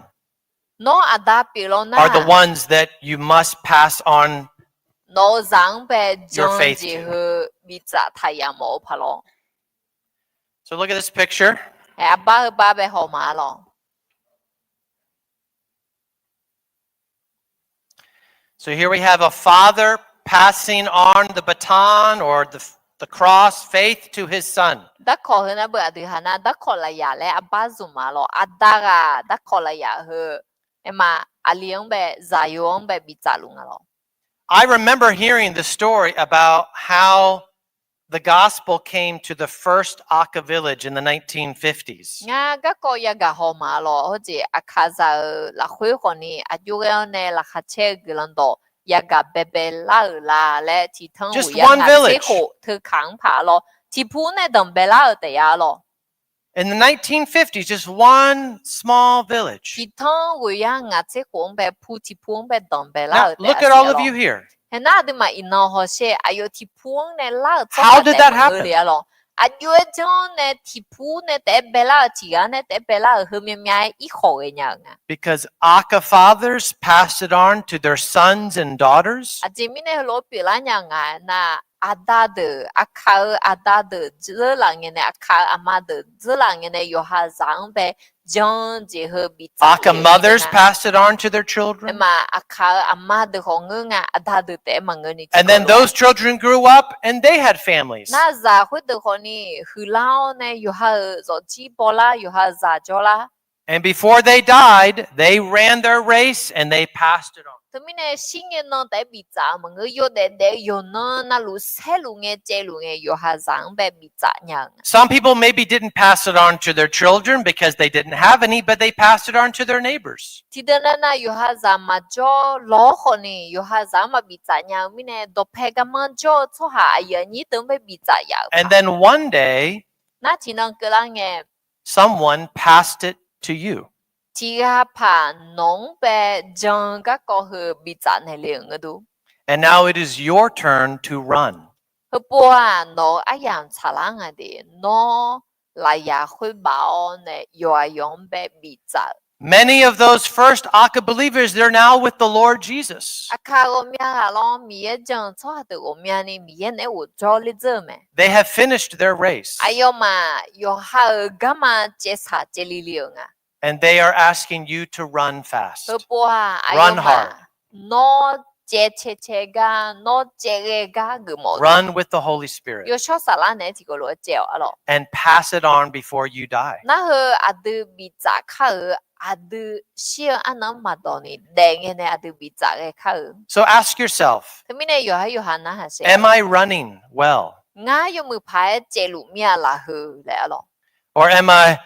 Nawr aqda pyeuf law nar, are the ones that you must pass on nawq-eu zaq-anr bae jan-eu jeq heu biftsaf taq yaf mawf-eu paq lawr. So look at this picture. Aqbar heu bar bae haw ma lawr. So here we have a father passing on the baton or the, the cross faith to his son. Darkawq heu nar beu aqdui ha nar darkawq lafyaq laer aqbar zmq ma lawr. Aqda ghaq darkawq lafyaq heu, aerma, aqli-anr bae zaqyo-anr bae biftsaf luf nga lawr. I remember hearing the story about how the gospel came to the first Akha village in the nineteen fifties. Ngar garkawv yagaq haw ma lawr. Hawjeq Aqkaqzaq-euq lafkhoer khawfni aqjox ghae-awr nae laqkhaq caer-eu guiqlanq dawq yagaq baebae lar-euq la laer tiqtanr ghoeq yar ngaq tser khof teukaq-anr paq lawr. Tiqpur-anr nae danqbae lar-euq taef ya lawr. In the nineteen fifties, just one small village. Tiqtanr ghoeq yar ngaq tser khof-anr bae pu tiqpur-anr bae danqbae lar-euq taef ya lawr. Haenar aqduimaf iqnan hawsher aqyawf tiqpur-anr nae lar-euq tsawrhaq taef maqngeur le-a lawr. Aqjox-aer janr nae tiqpur nae taef-aer baelar-euq tiqghaq nae taef-aer baelar-euq heu myavmyav-aer irkhawf ghaenya-euq nga. Because Akha fathers passed it on to their sons and daughters. Aqjeq mirnae heulof-aer pyeuflar nya nga aernar, aqda deuq, Aqkaq-eu aqda deuq dzeurlaf ngae nae, Aqkaq-eu aqma deuq dzeurlaf ngae nae yawqha zaq-anr bae jan jeq heu biftsaf. Akha mothers passed it on to their children. Aerma, Aqkaq-eu aqma deuq khawf ngeur nga, aqda deuq taef-aer maqngeurni. And then those children grew up and they had families. Nar zaq khoerdeuq khawfni huiqlar-awr nae yawqha-euq zawqjir bawlar, yawqha-euq zaq jawrlar. And before they died, they ran their race and they passed it on. Teumirnae shir ngae nan taef-aer biftsaf-eu maqngeur, yawdaef daef-eu yawqnan navluf saerluf ngae caevluf ngae yawqha zaq-anr bae biftsaf nya-euq nga. Some people maybe didn't pass it on to their children because they didn't have any, but they passed it on to their neighbors. Tiqdeuq nav nav yawqha zaq maqjawr lawq-awr khawfni yawqha zaq-anr maqbiftsaf nya-eu mirnae dawqpae garmanr jawr-eu tsawrhaq aqyuif aqnyir deuq-anr bae biftsaf yaf-euq. And then one day, nar tiqnan keuvlar ngae, someone passed it to you. Tiqghaq paq nawq-anr bae jan-eu garkawv heu biftsaf naeq le-euq ngeur dur. And now it is your turn to run. Heupov-aq nawq-eu aryamq tsaqlar nga de, nawr lafyaq khoer baf-awr nae yawqghaq yawq-anr bae biftsaf-euq. Many of those first Aqkaq believers, they're now with the Lord Jesus. Aqkaq ghawqmya ghaq lanr Miqyaer jan-eu tsawrhaq deuq ghawqmyani Miqyaer naeq-aer ghofjawr ler dzeur-eu mae. They have finished their race. Aqyawfmaf yawqha-euq garma caevsaq caevli li-euq nga. And they are asking you to run fast. Heupov-aq aqyawfmaf nawr caev cae cae gar, nawr caev ghae gar geufmawf-eu. Run with the Holy Spirit. Yawshawr Saflar naeq-aer tiqkawv lof-aer caev-awq arlawq. And pass it on before you die. Nar heu aqdui biftsaf kar-euq, aqdui shir-eu arnan-anr maqdawq ni daef ngae nae aqdui biftsaf ghae kar-euq. So ask yourself, teumirnae yawqha yawqha narhaq shaef, am I running well? Ngar yawmuiq paq-aer caevluf mir-a laf heu laer arlawq. Or am I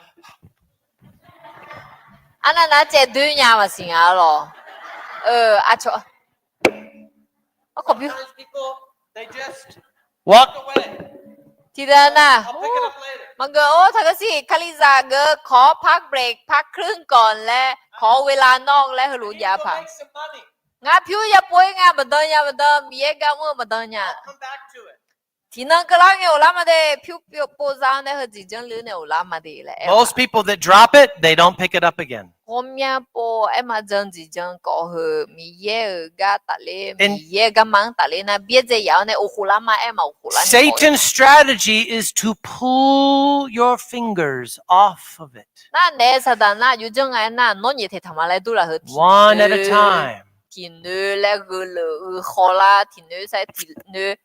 Arnav nav caevdoer nya maqsiq nga arlawq. Aqcawq Sometimes people, they just walk away. Tiqdeuq nav, maqngeur-or taqgeur siq, Kalizaq geuf kawq-awr par break par ครึ่งก่อน laer kawq-awr เวลานอก laer heulof jav paq. Ngar pyur yapov-ir nga, maqdan nya maqdan, Miqyaer gar mr-eu maqdan nya. Tiqnan keuvlar ngae ghoflar ma de, pyur pov za-awr nae heujeq janrluf nae ghoflar ma de laer aer-eu. Most people that drop it, they don't pick it up again. Ghawqmya pov aer ma jan jeq jan kawv heu Miqyaer-euq gar tafler, Miqyaer garma-anr tafler nar byaerdzae yaf-awr nae of khoflar ma aer ma of khoflar nae. Satan's strategy is to pull your fingers off of it. Nar naef Saqdaq nar aqjox janr nga aer nar nawr nyaeftaeq taq ma laer dur laf heu tiqnoe, tiqnoe laer gheu leuq gheu khawlar tiqnoe sar tiqnoe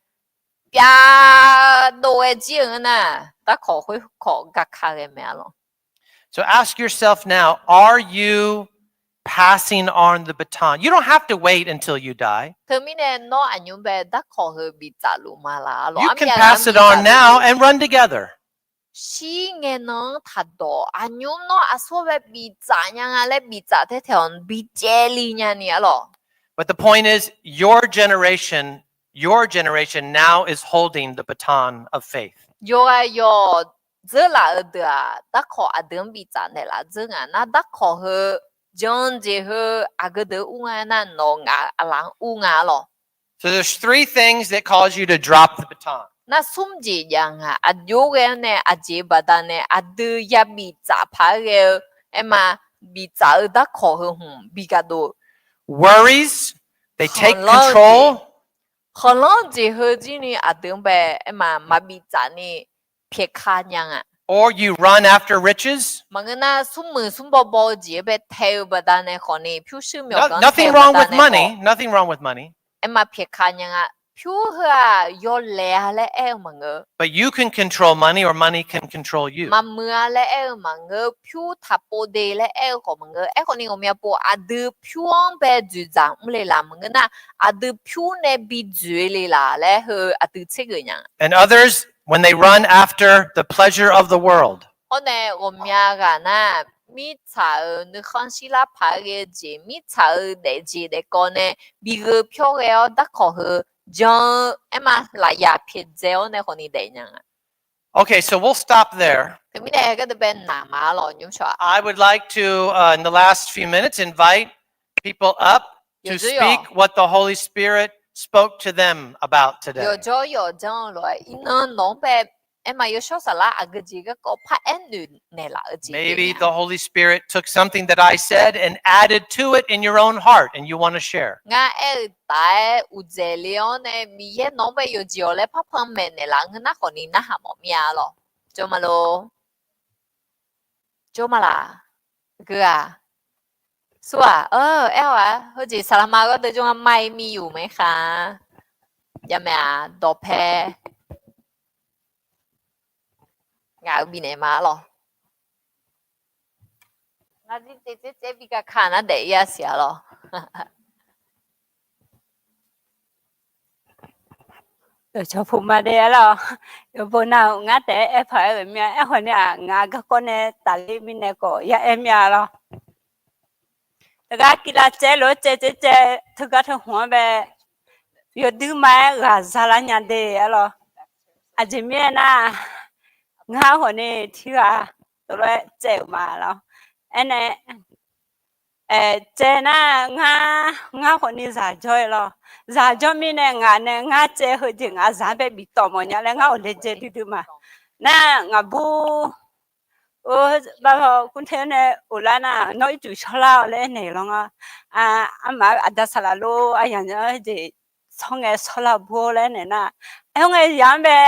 pyavdov-aer jir-euq ngeur nar, darkawq khoerkawq gaka ghae mae arlawq. So ask yourself now, are you passing on the baton? You don't have to wait until you die. Teumirnae nawr aqnymr bae darkawq heu biftsaf luf ma laf arlawq. You can pass it on now and run together. Shir ngae nan-anr taqdawq aqnymr nawr aqsur bae biftsaf nya nga laer biftsaf taer taeq-awq bicaevli nyani arlawq. But the point is, your generation, your generation now is holding the baton of faith. Yawqghaq yawq dzeurlaf-eu deuq-aq, darkawq aqdui-anr biftsaf naeqlaf dzeur nga. Nar darkawq heu jan-eu jeq heu aqgeu deuq-anr ur nga aernar, nawq ngaq aqlaf-anr ur nga lawq. So there's three things that cause you to drop the baton. Nar smr jeq jav nga. Aqjox ghae-awr nae aqjeq baqdanae aqdui yabif tsaf paq-aer ghae-eu aerma biftsaf-eu darkawq heu hmq bi gaq dov. Worries, they take control. Khanqlanr jeq heu jirni aqdui-anr bae aerma maqbif tsaf ni pyaeqka nya nga. Or you run after riches. Maqngeur nar smrmuiq smrbaw baw-eu jeq-anr bae tae-eu baqdanae khawfni pyurshuir myawqganq tae-eu baqdanae khawf. Nothing wrong with money. Aerma pyaeqka nya nga. Pyur heu-aq yawlaeq-a laer aer-eu maqngeur. But you can control money or money can control you. Maqmuiq-a laer aer-eu maqngeur. Pyur taqpov de laer aer-eu khawf maqngeur. Aerkhawfni ghawqmya pov aqdui pyur-anr bae dzoeqdzaq mr le laf maqngeur nar, aqdui pyur nae bi dzoeq le laf laer heu aqdui tser geuf nya. And others, when they run after the pleasure of the world. Hawr nae ghawqmya ghaq nar, mirtsaq-euq nuikhanr shirlar paq-aer ghae-eu jeq, mirtsaq-euq daefjeq daefkawv nae bi gheu pyawr ghae-awr darkawq heu jan-eu aerma lafyaq pyaeqdzae-awr nae khawfni daef nya nga. Okay, so we'll stop there. Teumirnae gardeuv bae naq ma lawq nymr shawq-a. I would like to, uh, in the last few minutes, invite people up to speak what the Holy Spirit spoke to them about today. Yawqjawr yawqjanr-eu lof-aer iqnan nawq-anr bae aerma yawshawr saflar aqgeu jeq garkawv paraer noeq naeqlaf-eu jeq. Maybe the Holy Spirit took something that I said and added to it in your own heart, and you want to share. Ngar aer-eu taf-aer uqdzaeq le-awr nae Miqyaer nawq-anr bae yawqjeq-awq laer parpan maeqnaeq laf ngeur nar khawfni narhaq mawf mir-a lawq. Jawr ma lor. Jawr ma laq. Geu-aq. Sur-aq. Aer-awr-aq, heujeq saqlaqma gharduq jawr-a ma-ir mi yuf mae kha. Javmaeq-aq dawqpae. Ngaq-euq bifnaeq ma lawq. Ngar zir tsaev tsaev tsaev bi gaka nar daef-ir-a siq-a lawq. Yawqcawq puq ma de-a lawq. Yawqbo nav-euq ngar taef-aer aer paq-aer-euq mir-a. Aerkhawf ni-aq, ngaq garkawv nae tafler mirnae khawf ya aer mir-a lawq. Teugar Kivlav tsaev lof-aer tsaev tsaev tsaev teugar teuhmq-anr bae yawduir ma-aer ghaq zalar nya de-a lawq. Aqjeq mirnae nar, ngar khawf ni tiq ghaq tov lof-aer tsaev-euq ma lawq. Aernae, tsaev nar ngar, ngar khawf ni zaq jawr-eu lawq. Zaq jawr mirnae ngaq nae ngar tsaev heujeq ngaq zaq-anr bae biftawf mawf nya laer ngar ghawqle dzae duidui ma. Nar ngaq bur, o, bavhaw kur te nae uqlar nar nawr ircuf shawrlar-awq laer aernaeq lawr nga. Armaf-eu aqda saqlaq lor aqyawf nya-eu jeq tsawr ngae shawrlar bur-or laer aernaeq nar, aer-awr ngae yaq-anr bae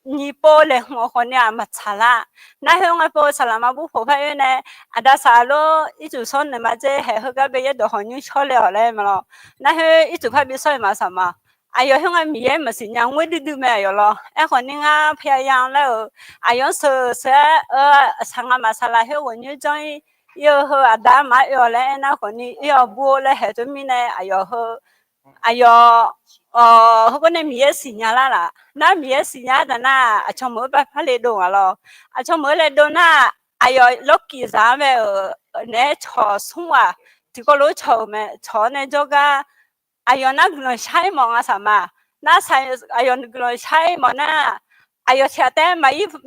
nyiq pov laeqhmq-awq khawf ni-aq maqtsaq lar. Nar khoer ngae pov saqlaq ma bur poq par oer nae, aqda saqlaq lor ircuf shawr naeq ma dzer haeq heugar bae yaerdawq hawq nymr shawr le-awq laer ma lawr. Nar khoer ircuf par bi shawr-iq ma saq ma. Aqyawf khoer ngae Miqyaer maqsiq nya ngoer duidui mae aqyawf lawr. Aerkhawf ni ngar paya ya-anr laer-euq aqyawf-anr sheuq sheuq-aer-eu saqlaq ma saqlaq khoer ghawqnymr janr-ir ir-eu heu aqda armaf oe-awq laer aernar khawf ni ir-awq bur-or laer haeq tov mirnae aqyawf heu aqyawf, heugar nae Miqyaer siqnya lar laf. Nar Miqyaer siqnya-ar taf nar, aqcawq meuq-eu par par le dov nga lawr. Aqcawq meuq-eu laer dov nar, aqyawf lawrkiq zaq-anr bae-euq naeq-aer cawq smr ghaq tiqkawv lof-aer cawq-euq mae. Cawq-awr nae jawrgar aqyawf nar guiqlanq shar-ir mawf nga saq ma. Nar aqyawf guiqlanq shar-ir mawf nar, aqyawf tiq ghaq taef-aer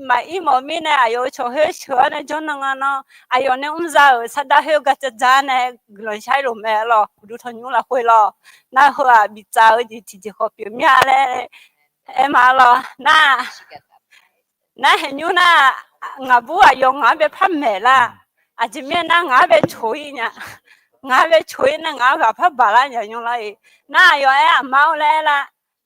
maqir mawf mirnae aqyawf-euq cawq khoer sheuq-awr nae jawrnan nga nawr, aqyawf nae mrza-euq sardar khoer gar cav dzar nae guiqlanq shar-ir lof mae lawr. Uqduq tanqnymr lafkhoer lawr. Nar heu-aq biftsav-eu jeq tiqjeq khawf pyeuf mir-a laer aer ma lawr. Nar nar haeqnymr nar, ngaqbur aqyawf ngaq-anr bae par maeq lar. Aqjeq mirnae nar ngaq-anr bae coq-ir nya. Ngaq-anr bae coq-ir nar ngaq-anr ghaq par baq lar nya nymr lar-iq. Nar aqyawf aer aqma-or laer aer lar.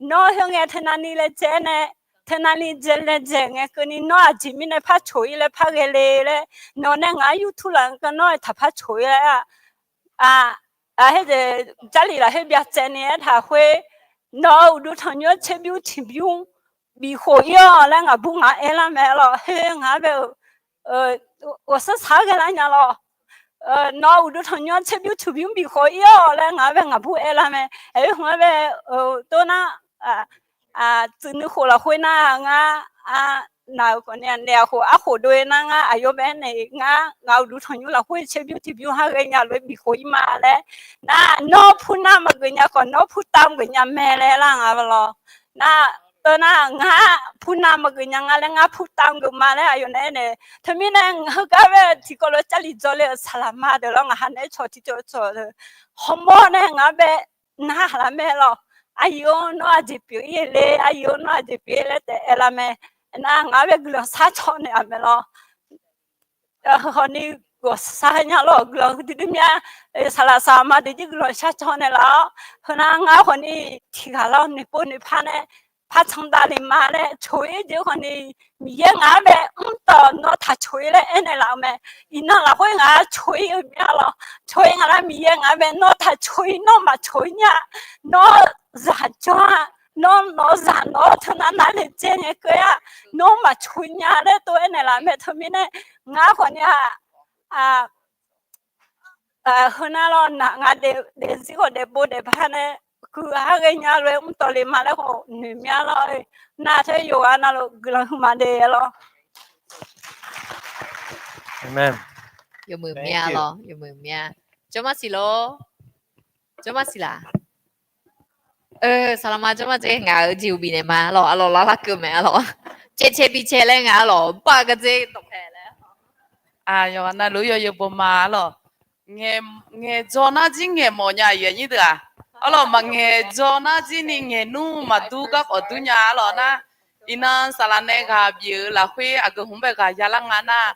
Nawr khoerngae teunavni laejae-aer nae, teunavni laejae ngae keuvni nawr aqjeq mirnae par coq-ir laer par ghae le laer, nawq nae ngaq-anr yurtur laf-eu gar nawr-eu taqpar coq-ir laer-a. Aqjeq Jarlif lafkhoer byacaevni aertaq khoer, nawq-euq uqduq tanqnymr-anr tserbymr tiqbymr bifkhof-ir-awq laer ngaqbur ngaq-anr aer lar mae lawr. Khoer ngaq-anr bae-euq ghawqshar shaq-aer ghae lar nya lawr. Nawq-euq uqduq tanqnymr-anr tserbymr tiqbymr bifkhof-ir-awq laer ngaq-anr bae ngaqbur aer lar mae. Aer khoer-anr bae-eu tov nar, tsuif nuikhof lafkhoer nar ngar, naq-euq khawfni naeq-aq khof arkhof dov-ir nar ngar aqyawf bae aernaeq-iq ngar ngaq-euq uqduq tanqnymr lafkhoer tserbymr tiqbymr har ghae nya lof-aer bifkhof-ir ma laer. Nar nawr pur nar maqgeuf nya khawf nawr pur tav geuf nya mae laer lar nga lawr. Nar Teunar ngar purnav maqgeuf nya nga laer ngar purtav geuf ma laer aqyawf nae aernaeq. Teumirnae heugar bae tiqkawv lof-aer Jarlif dzaw le-euq saqlaqma deuq lawr ngaq ha nae cawq tiqcawv cawq-eu hawmawr nae ngaq-anr bae narhaq lar mae lawr. Aqyuif-or nawr aqjeq pyeuf-ir le, aqyuif-or nawr aqjeq pyeuf-ir laer taef aerlar mae. Nar ngaq-anr bae guiqlanq sharcaw naeq-a mae lawr. Heu khawfni ghawqshaq nya lawr guiqlanq huiqdui dui mya. Saqlaq saqma deuq jir guiqlanq sharcaw naeqlaf-awr heunar ngar khawfni tiqghaq lawr noeqpov noeqpar nae par candav le ma laer coq-ir jeq khawfni Miqyaer ngaq-anr bae mr tawq nawr taq coq-ir laer aernaeq laf-eu mae. Iqnan lafkhoer ngaq-anr coq-ir-eu mya lawr. Coq-ir ngaq lar Miqyaer ngaq-anr bae nawr taq coq-ir nawr maqcoq-ir nya. Nawr zaq jawr-a. Nawr nawq zaq nawq-awr teunav nar le dzae nae keuv-a. Nawr maqcoq-ir nya laer tov aernaeq laf mae. Teumirnae ngar khawfni-a heunar lawr naq ngaq daefzir khawf daefpov daefpar nae kuiq-a ghae nya lof-aer mr tawq le ma laer khawf noeq mya lawr. Nar taer yawqghaq navluf guiqlanq huiqma de lawr. Yawmuiq mya lawr, yawmuiq mya. Jawrmar siq lawr. Jawrmar siq laf. Saqlaqma jawrmar dzer ngaq-euq jeq uqbif naeq ma lawr, arlawq lar larkeuv mae arlawq. Caevcae bicae laer ngaq arlawq baq gardzer dawqpae laer. Yawqghaq navluf yawzeu bawma arlawq. Ngaeqdzaw nar jir ngaeqmawf nya aqyuif aqnyir deuq-aq. Arlawq maqngaeq dzaw nar jir ni ngaeq nmr maqdur garkawv dur nya arlawq nar. Iqnan saqlaq nae ghaq bif-euq lafkhoer aqgeu hmq bae ghaq yalar nga nar,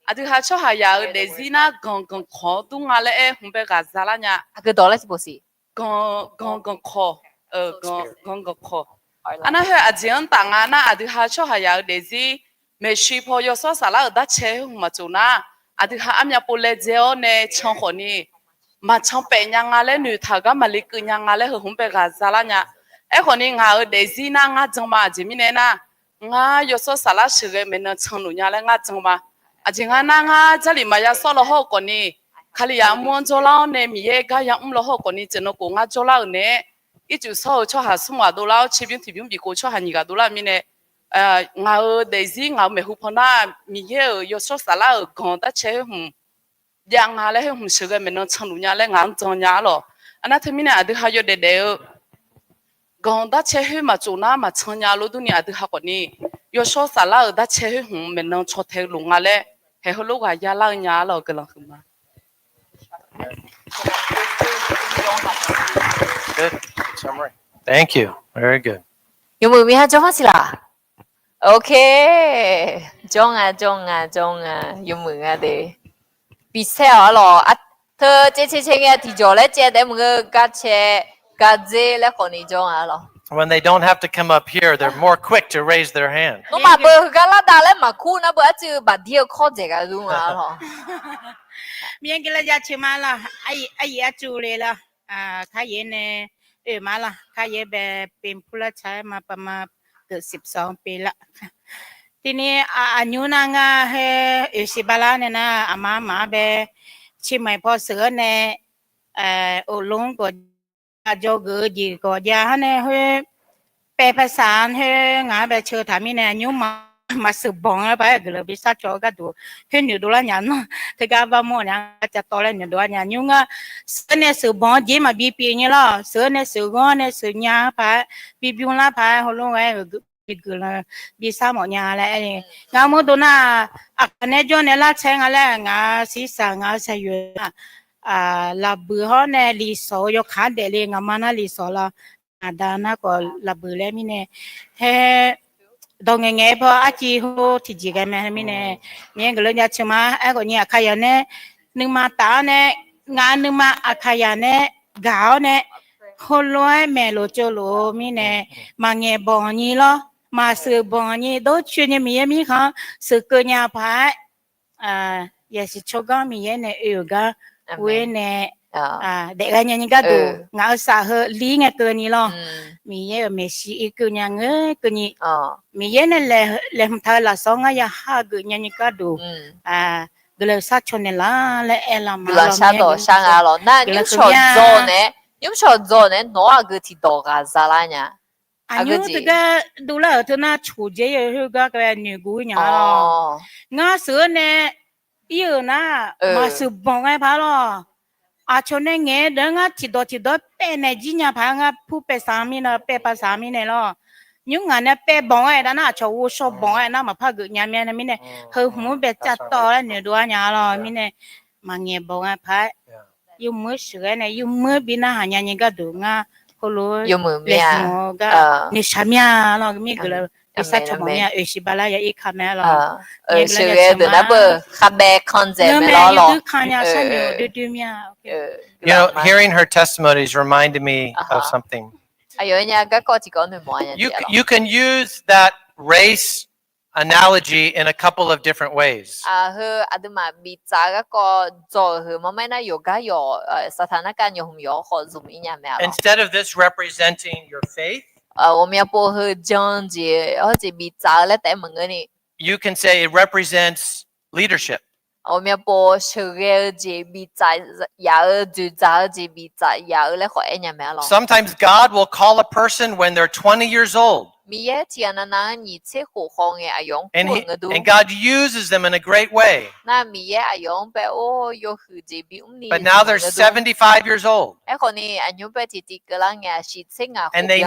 aqdui ha tsawrhaqzaq-euq daefzir nar ganq ganq kawq-awr dur nga laer aer hmq bae ghaq zalar nya. Aqgeu dawq laer tiqpov siq. Ganq ganq kawq, ganq ganq kawq. Arnar khoer aqjeq-anr taf nga nar, aqdui ha tsawrhaqzaq-euq daefzir maeqshi paw yawshawr saflar-euq darcae khoer hmq maqtsof nar, aqdui ha armyav pov laedzae-awr nae can khawfni maqcan paef nya nga laer noeqtaq gar maqle keuv nya nga laer heu hmq bae ghaq zalar nya. Aerkhawfni ngaq-euq daefzir nar ngar jan ma. Aqjeq mirnae nar, ngar yawshawr saflar sheuqghae maeqnan canluf nya laer ngar jan ma. Aqjeq ngar nar ngar Jarlif maqya sawr law hawr-eu khawfni, Kalizaq armur-anr jawrlar-awr nae Miqyaer gar yamr law hawr-eu khawfni, tseqnan khof ngar jawrlar-euq naeq-aer ircuf shawr-eu tsawrhaq smr ghaq dovlar-awr, tserbymr tiqbymr bifkhof tsawrhaq nyiq ghaq dovlar-eu mirnae, ngaq-euq daefzir ngaq-euq maeqhu pawnar Miqyaer-euq yawshawr saflar-euq ganq darcae khoer hmq jav nga laer khoer hmq sheuqghae maeqnan canluf nya laer ngaq-anr jan nya arlawq. Arnar teumirnae aqdui ha yawdaef daef-eu ganq darcae khoer maqtsof nar maqcan nya lof durni, aqdui ha khawfni yawshawr saflar-euq darcae khoer hmq maeqnan caw tae-eu luf nga laer haeq heulof ghaq yalar-eu nya arlawq. Guiqlanq huiqma. Yawmuiq mya jawr ma siq laq. Ok. Jawr nga, jawr nga, jawr nga, yawmuiq nga de. Bisaer-awq arlawq. Teu caev cae cae ngae tiqjawq laer caev taef maqngeur, gar cae, gar dzer laer khawfni jawr nga arlawq. When they don't have to come up here, they're more quick to raise their hand. Nawmaf beu heugar lar dav laer maqkur nar beu arcuiv baqdir-eu kawr dzaeq gaq dur nga arlawq. Miqyaer guiqlanq jaceuq ma lawq. Aqyuif arcuiv le lawq. Kar yaer nae oe ma lawq. Kar yaer bae เป็นผู้รับใช้มาประมาณเกือบสิบสองปีละ Tiqni aqnymr nar ngar khoer oeqsiq bala nae nar aqma maf-anr bae เชียงใหม่ paw sheuq-awr nae อบรม gawq aqjawr geuf-eu jeq gawq jav-awr nae khoer แปลภาษา-anr khoer ngaq-anr bae ceu taq mirnae aqnymr maqsheuq banq-aer paq-aer guiqlanq bi sharcaw-eu gharduq khoer noeqdov lar nya nar, teugar bar mawr nya-a cavtawv laer noeqdov-aer nya nymr ngar sheuq-eu nae sheuq banq-anr jeq maqbi pyeuf nyi lawr, sheuq-eu nae sheuq ghanr nae sheuq nya-a paq-aer bi bymr lar paq-aer heulof-aer guiqlanq bi shar mawf nya laer aer-eu. Ngar mawrdov nar, aqkaq nae jawr nae lar caer nga laer ngaq siqsaq ngaq-eu saeqyoeq nar, lafbuiq hawr nae liqsawq-eu yawkaq-anr daefle ngaqma nar liqsawq lawr, ngaqda nar khawf lafbuiq laer mirnae, haer dawq ngaeqngaeq-aer paw arciv hawr tiqjeq ghae mae mirnae, Miqyaer guiqlanq jaceuq ma. Aerkhawf nyi aqkaqyaq nae nuima taf-awr nae, ngaq nuima aqkaqyaq nae gaq-awr nae heulof-aer maeqlof tsovluf-eu mirnae, maqngaeq banq nyi lawr, maqsheuq banq nyi dawrcoeni Miqyaer mirkhanq-anr sheuqkeuv nya paq-aer, yasiq tsawrganr Miqyaer nae oe-euq gar ghoer nae daefghae nya nyi gharduq ngaq-euq saf heu li ngae keuvni lawr, Miqyaer-euq maeqshi irkeuv nya ngeur keuvni, Miqyaer nae laeqhmq taq-eu lafsawq-anr ngar ya hageuf nya nyi gharduq guiqlanq sharcaw naeqlaf laer aerlar ma lawr. Guiqlanq sharcaw nga lawr. Nar nymrshawq dzaw nae, nymrshawq dzaw nae nawq-anr aqgeu tiqdawq ghaq zalar nya. Aqnymr teugar dovlar-euq teu nar coqdzer-eu khoergar khae noeqguv-ir nya lawr. Ngar sheuq-eu nae ir-euq nar maqsheuq banq ngae paq lawr. Aqcawq nae ngaeq-eu deuq-anr ngar tiqdawq tiqdawq paev naeq jir nya paq-aer ngar pur paev saq-anr mirnae paev pav saq-anr mirnae lawr. Nymr ngaq nae paev banq-aer dav nar, aqcawq ghovshaw banq-aer nar maqpar geuf nya mya nae mirnae, heu hmq-anr bae cav tawv laer noeqdov-ar nya-a lawr mirnae, maqngaeq banq nga paq-aer, yawmuiq-anr sheuqghae nae yawmuiq-anr bi narhaq nya nyi gharduq ngar heulof-aer laeqhmq-eu gar noeqshaq mya lawr, mirgeuf laer, irsar cawq mawf mya oeq siq bala ya ir ka mae lawr. Sheuqghae-eu deuq nar beu khavbae kan dzaeq mae lawr lawr. Yawduir kan nya sharnoeq-eu duidui mya. You know, hearing her testimonies reminded me of something. Aqyawf-aer nya garkawv tiqkawv noeqmawf-a nya. You can use that race analogy in a couple of different ways. Heu aqduimaf biftsaf-eu garkawv dzawq-euq heu maqmaer nar yawqgar yawq saqtaq narkhav nyawq hmq yawq-awr khawf zmq ir nya mae-a lawr. Instead of this representing your faith, ghawqmya pov heu jan jeq hawr jeq biftsaf-eu laer taef-aer maqngeur ni. You can say it represents leadership. Ghawqmya pov sheuqghae-eu jeq biftsaf yaf-eu, dzoeqdzaq-eu jeq biftsaf yaf-eu laer khawf aer nya mae-a lawr. Sometimes God will call a person when they're twenty years old. Miqyaer tiqghaq navnav-anr nyiq tser khof khawf ngae aqyawf-anr kur-eu ngeur dur. And God uses them in a great way. Nar Miqyaer aqyawf-anr bae or yawhuiq jeq bimr ni. But now they're seventy-five years old. Aerkhawf ni aqnymr bae tiqtiv keuvlar ngae aqsiq tser ngaq khof byanlar-aer-awq. And they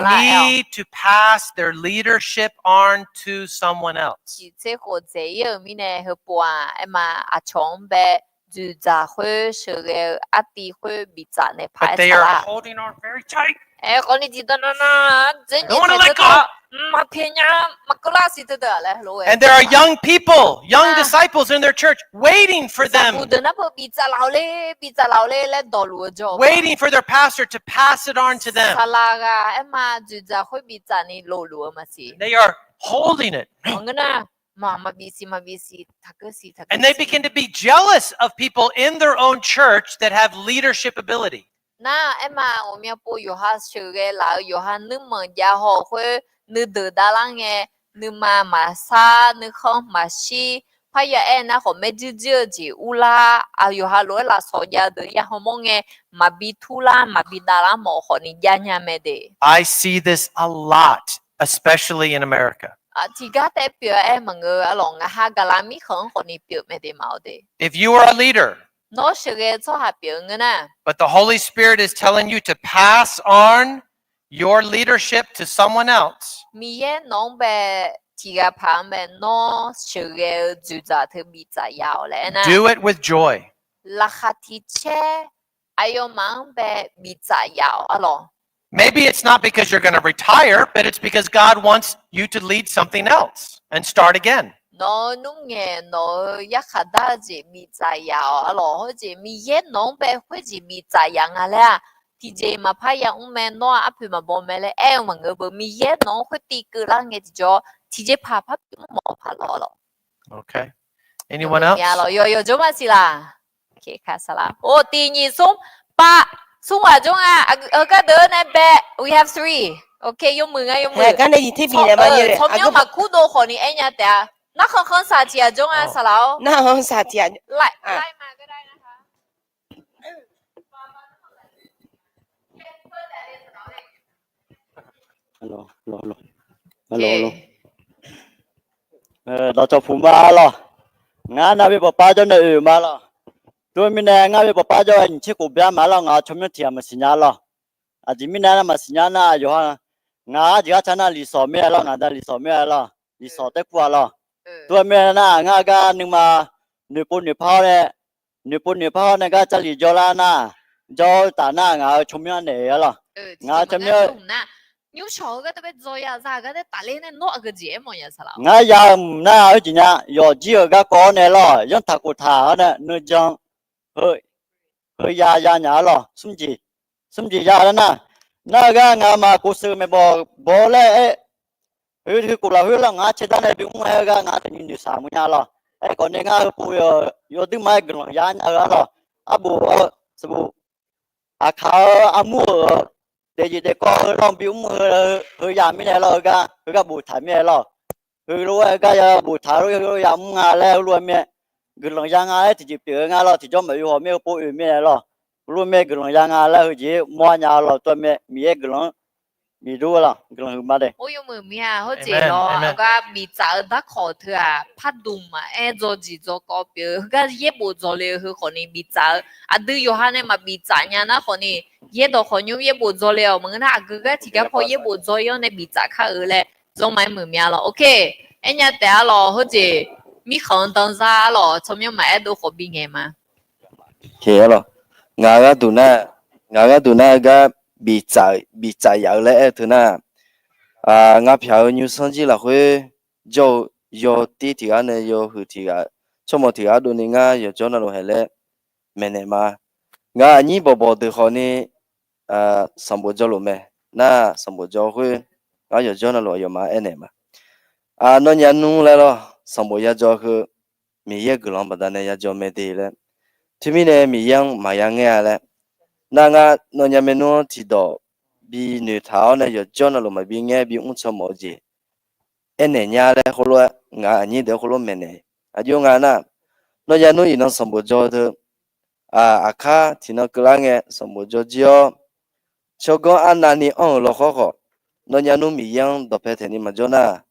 need to pass their leadership on to someone else. Siq tser khof dzaeq ir-euq mirnae heupov-aq, aerma aqcawq-anr bae dzoeqdzaq khoer sheuqghae-eu artiv khoer biftsaf naeq paq-aer tsaqlar. Aerkhawf ni tiqdawq navnav-anr dzaer nyiq tser deuq maqpyaeq nya, maqkeuv lar siq teu deuq laer lof-aer. And there are young people, young disciples in their church waiting for them. Zaqguq deuq nar beu biftsaf laf-awq le, biftsaf laf-awq le laer dawqluf-eu jawr. Waiting for their pastor to pass it on to them. Saqlaq ghaq aerma dzoeqdzaq khoer biftsaf ni lofluf-eu maqsiq. They are holding it. Maqngeur nar, maqbif siq, maqbif siq, taqkeuv siq, taqkeuv siq. And they begin to be jealous of people in their own church that have leadership ability. Nar aerma ghawqmya pov yawqha sheuqghae laf-eu yawqha nuirmanq jav haw khoer nuideuq davlar ngae, nuima maqsar, nuikhanr maqshir, parya aer nar khawf maerjuir juir-eu jeq urlar, aq yawqha lof-aer lafsawq jav-eu deuq ya hawmawr ngae, maqbi turlar maqbi davlar mawf khawf ni jav nya mae de. I see this a lot, especially in America. Tiqgar taef pyeuf-aer maqngeur-a lawq, ngaq ha gaqlaq mirkhanq-anr khawf ni pyeuf mae de maq-awr de. If you are a leader, nawr sheuqghae-eu tsawrhaq pyeuf-eu ngeur nar, but the Holy Spirit is telling you to pass on your leadership to someone else, Miqyaer nawq-anr bae tiqghaq paq-anr bae nawr sheuqghae-eu dzoeqdzaq teu biftsaf ya-awq laer aernar, do it with joy. Laqkhaq tiq caer aqyawfmaf-anr bae biftsaf ya-awq arlawq. Maybe it's not because you're gonna retire, but it's because God wants you to lead something else and start again. Nawq-euq nymr ngaeq nawq-euq yarkhaq dar-eu jeq biftsaf ya-awq arlawq, hawr jeq Miqyaer nawq-anr bae khoerjeq biftsaf ya nga laer-aq, tiqjeq maqpar ya mr mae, nawr-aq arpoeq maqbaw mae laer aer-eu maqngeur beu, Miqyaer nawq-anr khoertiv keuvlar ngae tiqjawr tiqjeqpaq par pyeuf mr mawf-eu paq lawq lawq. Anyone else? Yawqjawr maqsiq laq? Or, tiq nyiq smr pav, smr ghaq jawr nga. Heugar deuq nae bae, we have three. Ok, yawmuiq nga yawmuiq. Tsawrmyanr maqkur dov khawf ni aer nya taef-a. Narkhan khanr saq tiq ghaq jawr nga saqlaq-awr. Narkhan khanr saq tiq ghaq. Dawqcawq puq ma lawq. Ngar nav bi bawqpar jawr nae oe ma lawq. Tov mirnae ngar bi bawqpar jawr-aer nyiq tser khof bya ma lawq, ngaq tsawrmyanr tiq ghaq maqsiq nya lawq. Aqjeq mirnae nar maqsiq nya nar yawqha, ngaq-anr jeq ghar ca nar liqsawq mir-a lawq, ngaq da liqsawq mir-a lawq, liqsawq taer kur-a lawq. Tov mirnae nar ngar gar nuima noeqpov noeqpar-awr nae, noeqpov noeqpar-awr nae gar Jarlif jawrlar nar, jawr-eu taf nar ngaq-euq tsawrmyanr naeq-a lawq. Ngaq-euq tsawrmyanr ngar ya-euq mq nar-a, oerjeq nya yawqjir-euq garkawv-awr nae lawq, yanr taq khof taq-awr nae nuijan heu ya ya nya-a lawq, smr jeq, smr jeq ya lar nar, nar-eu gar ngaq maqkov sheuq maeqbawq bawq-eu laer aer, heu khof lafkhoer lawq ngaq-anr caerdar nae bimr-aer-eu gar ngaq-anr taqnyi noeqshaq mawrnya lawq. Aerkhawf nae ngar heupov yawduirma-aer guiqlanq ya nya-eu-a lawq. Arbof-eu sanqbof aqkaq-eu armur-euq daefzif daefkawv heu lawr bimr-eu heu ya mirnae lawr, heugar heugar boftaq mirnae lawq. Heulof-aer heugar ya boftaq lof-aer heulof ya mr nga laer heulof-aer mae, guiqlanq ya nga laer tiqjeq pyeuf-eu nga lawr, tiqjawr maqoe haw mir heupov oe mirnae lawq. Heulof mae guiqlanq ya nga laer heujeq mawr nya lawq, tov mae Miqyaer guiqlanq-anr bif dur-a lawq, guiqlanq huiqma de. Or yawmuiq mir-a, hawrjeq lawr aqgar biftsaf-eu darkawq teu-aq pardmq maqaer dzawrjeq dzawrkawv pyeuf-eu heugar yaerbof dzawle-eu heu khawf ni biftsaf-eu, aqdui yawqha nae maqbiftsaf nya nar khawf ni, yaerdawq khawf nymr yaerbof dzawle-awq maqngeur nar, aqgeu gar tiqgar paw yaerbof dzawr-ir-awr nae biftsaf kar-eu laer zanrma-aer muiq mya lawq. Ok, aernya taef-a lawq, heujeq mirkhanq-anr danzar-a lawq, tsawrmyanr maqaer dov khawf bingaeq ma. Oke-a lawq, ngaq gharduq nar, ngaq gharduq nar-eu gar biftsaf yaf-eu laer aer-eu teu nar, ngaq pyaq-eu nymrsanr jir lafkhoer jawr-eu yawtir tiq ghaq nae yawhuiq tiq ghaq, tsawrmawq tiq ghaq ardovni ngar yawqjawr navluf haeq laer maeqnaeq ma. Ngaq aqnyir bawqbawq deuq khawfni sanqbof jawrluf mae. Nar sanqbof jawr khoer, ngar yawqjawr navluf aqyawfmaf-anr aernaeq ma. Nawnyaf nmr laer lawr, sanqbof yajawr heu, Miqyaer guiqlanq baqdanae yajawr mae de laer, teumirnae Miqyaer-anr maqya ngaer-a laer, nar ngar nawnyaf maernmr-anr tiqdawq bi noeqtaq-awr nae yawqjawr navluf maqbi ngaer bi mr caw mawf-eu jeq aernaeq nya laer khoerlof-aer ngaq aqnyir deuq-anr khoerlof maeqnaeq. Aqjox nga nar, nawnyaf nmr iqnan sanqbof jawr teu, aqkar tiqnan keuvlar ngae sanqbof jawr jir-awr, tsawrganr arnavni anr-euq lawkhawr khawf, nawnyaf nmr Miqyaer-anr dawqpae taeqni maqjawr nar,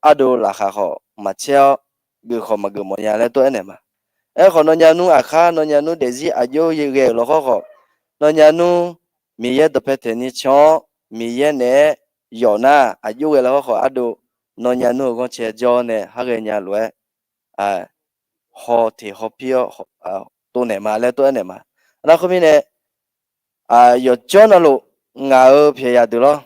ardov laqkhaq khawf maqcaer-awr, geuf khawf maqgeuf mawf nya laer tov aernaeq ma. Aerkhawf nawnyaf nmr aqkar nawnyaf nmr daefzir aqjox ghae-euq lawkhawr khawf, nawnyaf nmr Miqyaer dawqpae taeqni can-awr Miqyaer naeq-aer yawf nar aqjox ghae lawkhawr khawf ardov, nawnyaf nmr-euq ghanrcae jawr nae har ghaenya lof-aer haw teq haw pir-awr tovnaeq ma laer tov aernaeq ma. Nar khoermirnae, yawqjawr navluf ngaq-euq pyaeq yaq deuq lawr,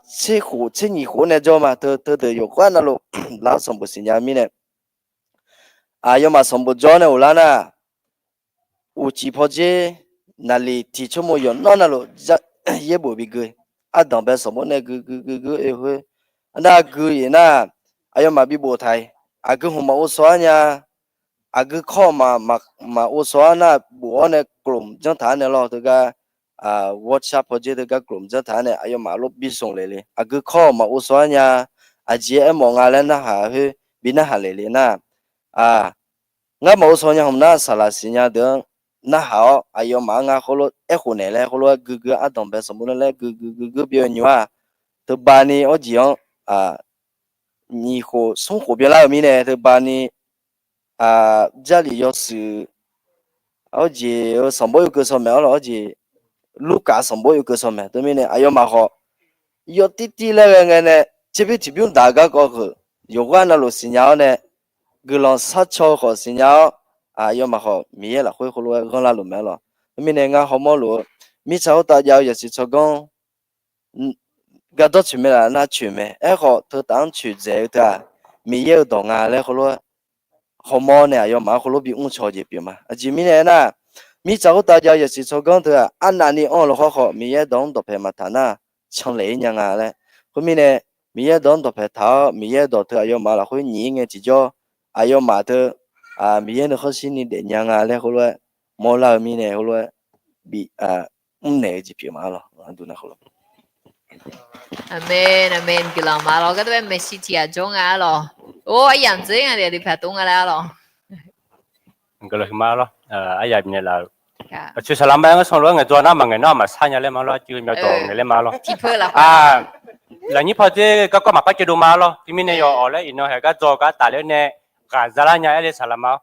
tser khof tser nyiq khof-awr nae jawr ma. Teu teudeuq yawqghaq navluf lar sanqbof siqnya mirnae, aqyawfmaf sanqbof jawr nae ghoflar nar, uqcif pawdzer naqliq tiq tsawrmawr yawqnawr navluf yaerbof bigui, ardanq bae sanqbof nae gui gui gui gui oe khoer, arnar gui-iq nar, aqyawfmaf bibof taq-iq, aqgeu hmq maqov shaw-ar nya, aqgeu kawr-aq maqov shaw-ar nar, bof-awr nae klomq janr taq-ar nae lawr teugar, workshop pawdzer teugar klomq janr taq-ar nae aqyawfmaf lof bi smq le le, aqgeu kawr-aq maqov shaw-ar nya, aqjeq aermawf nga laer narhaq khoer bi narhaq le le nar, ngar maqov shaw nya hmq nar saqlaq siqnya deuq-anr narhaq-awr aqyawfmaf-anr ngar khoerlof aerkhof naeq laer khoerlof-aer gui gui ardanq bae sanqbof nae laer gui gui gui gui byan nymr-aq, teubani awr jeq-anr nyiq khof smr khof byanlar-euq mirnae teubani Jarlif yawshuif, awr jeq-eu sanqbof yawkeuv shaw maeq-awr lawq, awr jeq Lurkaf sanqbof yawkeuv shaw maeq. Teumirnae aqyawfmaf khawf yawtir tir laer ghae ngae nae tserbymr tiqbymr daq-eu garkawv heuq yawqghaq navluf siqnya-awr nae, guiqlanq sharcaw-eu khawf siqnya-awr, aqyawfmaf khawf Miqyaer lafkhoer khoerlof-aer ghanrlar luf mae-ar lawq. Teumirnae ngar hawmawr luf-eu mirtsaq khoertav jav-eu yasiq tsawrganr gardawr coeq mae laf nar coeq mae. Aerkhawf teutaf-anr coeqdzaeq-eu teu-aq, Miqyaer-euq dawq nga laer khoerlof-aer hawmawr nae aqyawfmaf-anr khoerlof bi mr caw-eu jeq pyeuf ma. Aqjeq mirnae aernar, mirtsaq khoertav jav-eu yasiq tsawrganr teu-aq, arnavni anr-eu lawkhawr khawf Miqyaer dawq-anr dawqpae maqtaq nar, canlaeq-ir nya nga laer. Khoermirnae, Miqyaer dawq-anr dawqpae taq-awr Miqyaer dawq teu aqyawfmaf lafkhoer nyiq-ir ngae tiqjawr, aqyawfmaf teu Miqyaer nuikhanr shirni daefnya nga laer khoerlof-aer mawrlar-eu mirnae khoerlof-aer bi mrnaeq-eu jeq pyeuf ma-ar lawq. Aqduimaf khoerlof Aqmeq, aqmeq, guiqlanq ma lawq. Gardanr bae maeqshi tiq ghaq jawr nga-ar lawq. Or, aryamq dzer nga tiq ghaq tiqpaq tov nga laer-ar lawq. Guiqlanq huiq ma lawr. Aryamq bifnaeq laf-eu aqcoeq saqlaq ma-aer ngar sanqlof-aer ngaeqdzaw nar maqngaeq nar maqshar nya laer ma lawr. Aqcuiv myavdawq ngaeq laer ma lawr. Lafnyir pawdzer garkawv maqpar caevdov ma lawr. Teumirnae yawf-awq laer iqnan haeq gar dzaw gar tafler nae ghaq zalar nya aer le saqlaq ma-awr.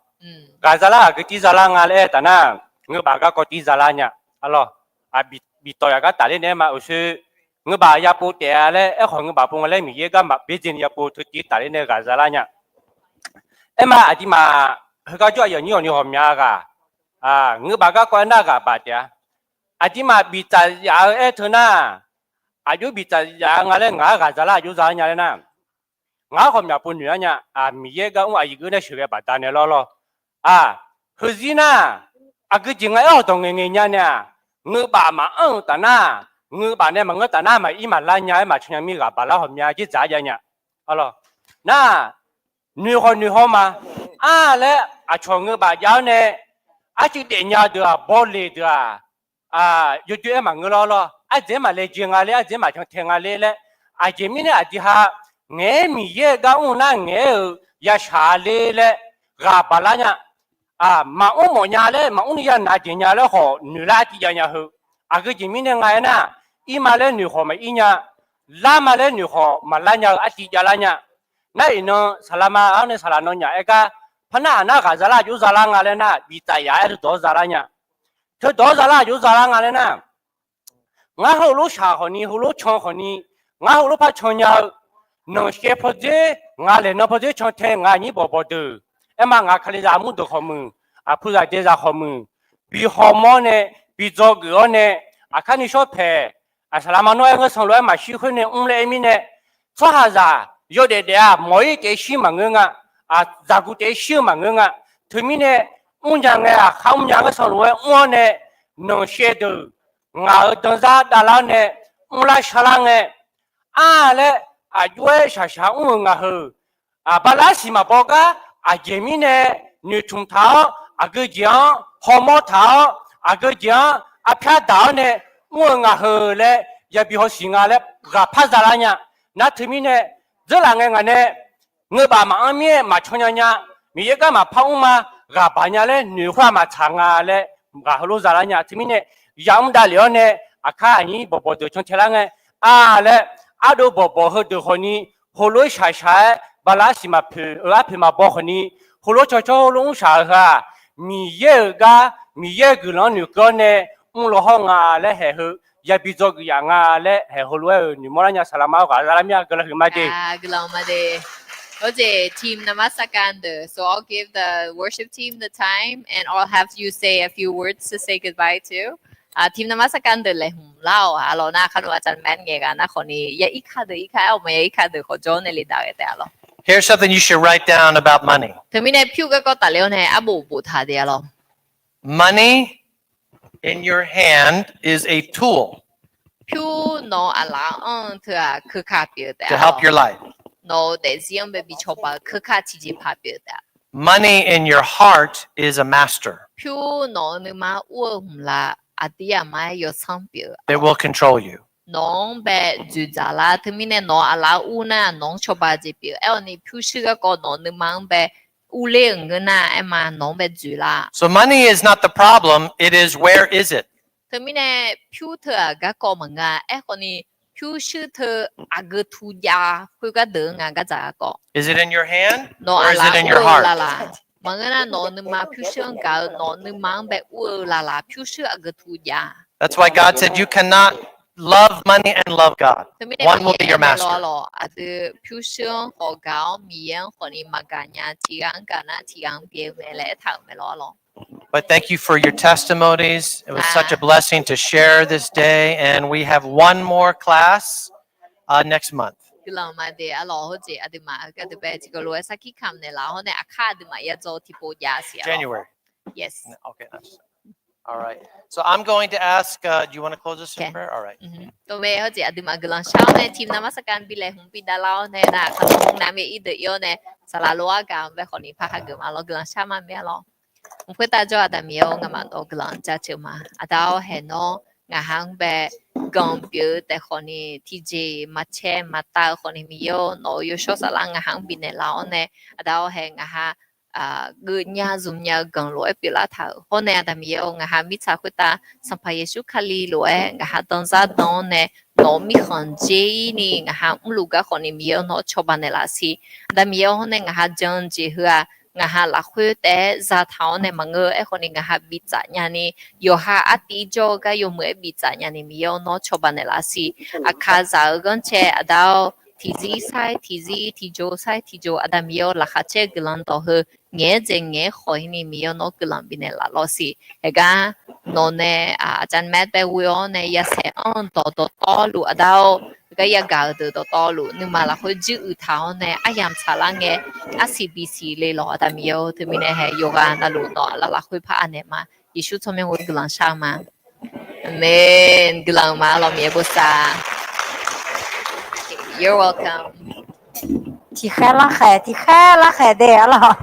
Ghaq zalar aqgeu tir zalar nga laer aer taf nar, ngeur baf garkawv tir zalar nya-ar lawr. Biftawq yaq gar tafler nae aer ma uqshoe, ngeur baf yapov taef-a laer aerkhawf ngeur baf pov nga laer Miqyaer gar maqbyaerdzaeni yapov teu tiv tafler nae ghaq zalar nya. Aer ma aqduimaf heugar jawr aqyuif aqnyir hawq ni ghawqmya ghaq, ngeur baf garkawv aernar ghaq baf taef-a. Aqduimaf biftsaf yaf-eu aer teu nar, aqjox biftsaf yaf-eu nga laer ngaq-anr ghaq zalar aqjox zalar nya laer nar, ngaq-anr ghawqmya pov noeq-ar nya. Miqyaer gar mr aqyuif geur nae sheuqghae bafdanae lawr lawr. Aq, heuzir nar, aqgeu jeq nga aer-awq dawq ngaeqngaeq nya nae-aq, ngeur baf maqanr-euq taf nar, ngeur baf nae maqngeur taf nar maqir maqlar nya-aer maqcan nya mir ghaq baf lar ghawqmya dzerdzaq-ar jav nya. Nar, noeqkhawf noeqhaw ma. Ar laer aqcawq ngeur baf jav-awr nae, arcuiv daefnya deuq-aq bawleq deuq-aq, yawdoer-aer maqngeur lawr lawr. Ardzaeq-aer maqlaejae nga ler, ardzaeq-aer maqcan tae nga ler laer, aqjeq mirnae aqdui ha ngaeq-aer Miqyaer-eu gar mr nar ngaeq-aer-euq yashaq-a ler laer ghaq baf lar nya. Maqmr mawf nya laer maqmr ni ya nav jeq nya laer khawf noeq lar artiv jav nya heu. Aqgeu jeq mirnae nga aernar, ir ma laer noeq khawf maqir nya, lar ma laer noeq khawf maqlar nya-eu artiv javlar nya. Nar iqnan saqlaq ma-awr nae saqlaq nawnyaf aer gar, par narhaq nar ghaq zalar aqjox zalar nga laer nar, biftsaf yaf-aer teudawq-anr zalar nya. Teudawq-anr zalar aqjox zalar nga laer nar, ngar heulof shaq khawfni heulof can khawfni, ngar heulof par can nya-eu, nanqshaev pawdzer, ngaq laeqnan pawdzer cantae ngaq nyir bawqbawq deuq, aerma ngaq Kalizaq armur deuq khawqmuiq, aqpuzaq daezaq khawqmuiq, bi hawmawr nae, bi dzawgeuf-awr nae, aqkar nuishawr paeq, aqsaqlaqma nawr-aer ngeur sanq lof-aer maqshir khoer nae mr laer aer mirnae, tsawrhaqzaq yawdaef daef-aq mawq-ir taef-aer shir maqngeur nga, zaqguq taef-aer shir-eu maqngeur nga. Teumirnae, mrnya ngae aqkar mrnya ngeur sanq lof-aer mr-awr nae, nanqshaev deuq ngaq-euq danzar davlar-awr nae, mrlar sharlar ngae, ar laer aqjox-aer shaqshaq mr-euq ngaq heu, aqbalaer siq maqbaw gar, aqjeq mirnae noeqtmq taq-awr aqgeu jeq-anr hawmawr taq-awr, aqgeu jeq-anr arpyar daq-awr nae mr-eu ngaq heu laer yabi hawsiq nga laer ghaqpar zalar nya. Nar teumirnae, dzeurlaf ngae ngaq nae, ngeur baf maqanr mir-aer maqcan nya nya, Miqyaer gar maqpar mr ma, ghaq baq nya laer noeq khoer-aq maqtsaq nga laer, ghaq heulof zalar nya. Teumirnae, yamr davlef-awr nae, aqkar aqnyir bawqbawq deuq cantae lar ngae, ar laer, ardov bawqbawq heudeuq khawfni, heulof-aer shaqshaq-aer bala arsiq maqpoeq-eu arpoeq maqbaw khawfni, heulof cawqcawq heulof mrshaq-euq heu-aq, Miqyaer-euq gar, Miqyaer-euq guiqlanq-anr noeqkeuv-awr nae mrlaw hawr nga laer haeq heu, yabi dzawgeuf yaf nga laer haeq heulof-aer-euq noeqmawr lar nya. Saqlaqma-awr ghaq zalar mir-a. Guiqlanq huiqma de. Guiqlanq ma de. Heujeq team นมัสการ deuq, so I'll give the worship team the time and I'll have you say a few words to say goodbye to. Team นมัสการ deuq laeqhmq lar-awq. Aqlawq nar kharnu aqcawq maeq ngaeq ghaq nar khawfni ya irkar deuq irkar aer-awq ma, ya irkar deuq khawf jawr nae le daq ghae taef-a lawq. Here's something you should write down about money. Teumirnae pyur garkawv tafler-awr nae arbof boftaq de-a lawq. Money in your hand is a tool Pyur nawq-eu aqlaf-anr teu-aq keuka pyeuf-eu taef-a lawq. Nawq-eu daefzir-anr bae bi cawba-eu keuka tiqjeqpaq pyeuf-eu taef-a. Money in your heart is a master. Pyur nawq-eu nuima ur-eu hmq laf aqdir aqmar-aer yawsanr pyeuf-eu. It will control you. Nawq-anr bae dzoeqdzaq lar. Teumirnae nawq-eu aqlaf-anr ur nar nawq-anr cawba jeq pyeuf-eu. Aerkhawfni pyurshuir garkawv nawq-eu nuima-anr bae urler-euq ngeur nar aerma nawq-anr bae dzoeqlar. So money is not the problem, it is where is it? Teumirnae pyur teu-aq garkawv maqngeur-a. Aerkhawfni pyurshuir teu aqgeu tu jav khoergar deuq-eu nga gardzaq garkawv. Is it in your hand or is it in your heart? Nawq-eu aqlaf ur-eu laqlaq. Maqngeur nar nawq-eu nuima pyurshuir-anr gaq-eu, nawq-eu nuima-anr bae ur-eu laqlaq pyurshuir aqgeu tu jav. That's why God said you cannot love money and love God. One will be your master. Teumirnae Miqyaer aer-eu mae lawr-a lawq, aqdui pyurshuir-anr khawf gaq-awr Miqyaer-anr khawfni maqgaq nya. Tiqghaq-anr gaq nar tiqghaq-anr byae-eu mae laer aertaq-euq mae lawr-a lawq. But thank you for your testimonies. It was such a blessing to share this day, and we have one more class next month. Guiqlanq ma de-a lawq. Heujeq aqduimaf-eu aqdui bae tiqkawv lof-aer sarkir kamq naeqlaf-awr nae aqkar aqduimaf yadzaw tiqpov jav siq-a lawq. January. Yes. Okay. All right. So I'm going to ask, uh, do you want to close us in prayer? All right. Tov mae, heujeq aqduimaf guiqlanq shar-awr nae team นมัสการ bi laeqhmq bi davlar-awr nae nar aqkar nmr nav mae irdeuq ir-awr nae saqlaq lof-aer gaq-anr bae khawfni par hageuf ma lawr. Guiqlanq shar ma mae-a lawq. Mq khoertav jawr-eu aqda Miqyaer-or, ngamaf nawq-eu guiqlanq jaceuq ma. Aqda-awr haeq nawr ngaqha-anr bae ganq pyeuf-eu taef khawfni tiqjeq maqcae maqtav-eu khawfni Miqyaer-or, nawq-euq yawshawr saflar ngaqha-anr bifnaeq laf-awr nae aqda-awr haeq ngaqha geufnya zmqnya-eu ganq lof-aer pyeuflar taq-euq hawr nae aqda Miqyaer-or, ngaqha mirtsaq khoertav Sanqpaq Yeqsur Kali lof-aer ngaqha danzar dan-awr nae nawq-euq mirkhanq dzer-ir ni ngaqha mrluf gar khawfni Miqyaer-or, nawq-anr cawba naeqlaf siq. Aqda Miqyaer-or, hawr nae ngaqha jan-eu jeq heu-aq ngaqha lafkhoer taef-aer zataq-awr nae maqngeur. Aerkhawfni ngaqha biftsaf nyani yawqha artiv jawr-eu gar yawmuiq-aer biftsaf nyani Miqyaer-or, nawr cawba naeqlaf siq. Aqkaqzaq-eu ghanrcae aqda-awr tiqzir sar-aer tiqzir tiqjox sar-aer tiqjox aqda Miqyaer-or, laqkhaq caer-eu guiqlanq dawq heu ngaeq-aer dzaeq ngaeq-aer khawf-ir ni Miqyaer-or, nawr guiqlanq bifnaeq laf lawr siq. Haeqgar nawq nae aqcaf maeq-aer bae ghoe-awr nae yasaeq anr-eu dawq dawqtawvluf aqda-or, heugar yagaq-euq deuq dawqtawvluf nuima lafkhoer juiruiq taq-awr nae aryamq tsaqlar ngae arsiq bisiq le lawq aqda Miqyaer-or. Teumirnae haeq yawqghaq navluf nawq aqlaf lafkhoer par anaeq ma. Yeqsur tsawrmyanr ghoer guiqlanq shar ma. Aqmeq. Guiqlanq ma lawq Miqyaer bosav. You're welcome. Tiqkhaer larkhaeq tiqkhaer larkhaeq de-a lawq.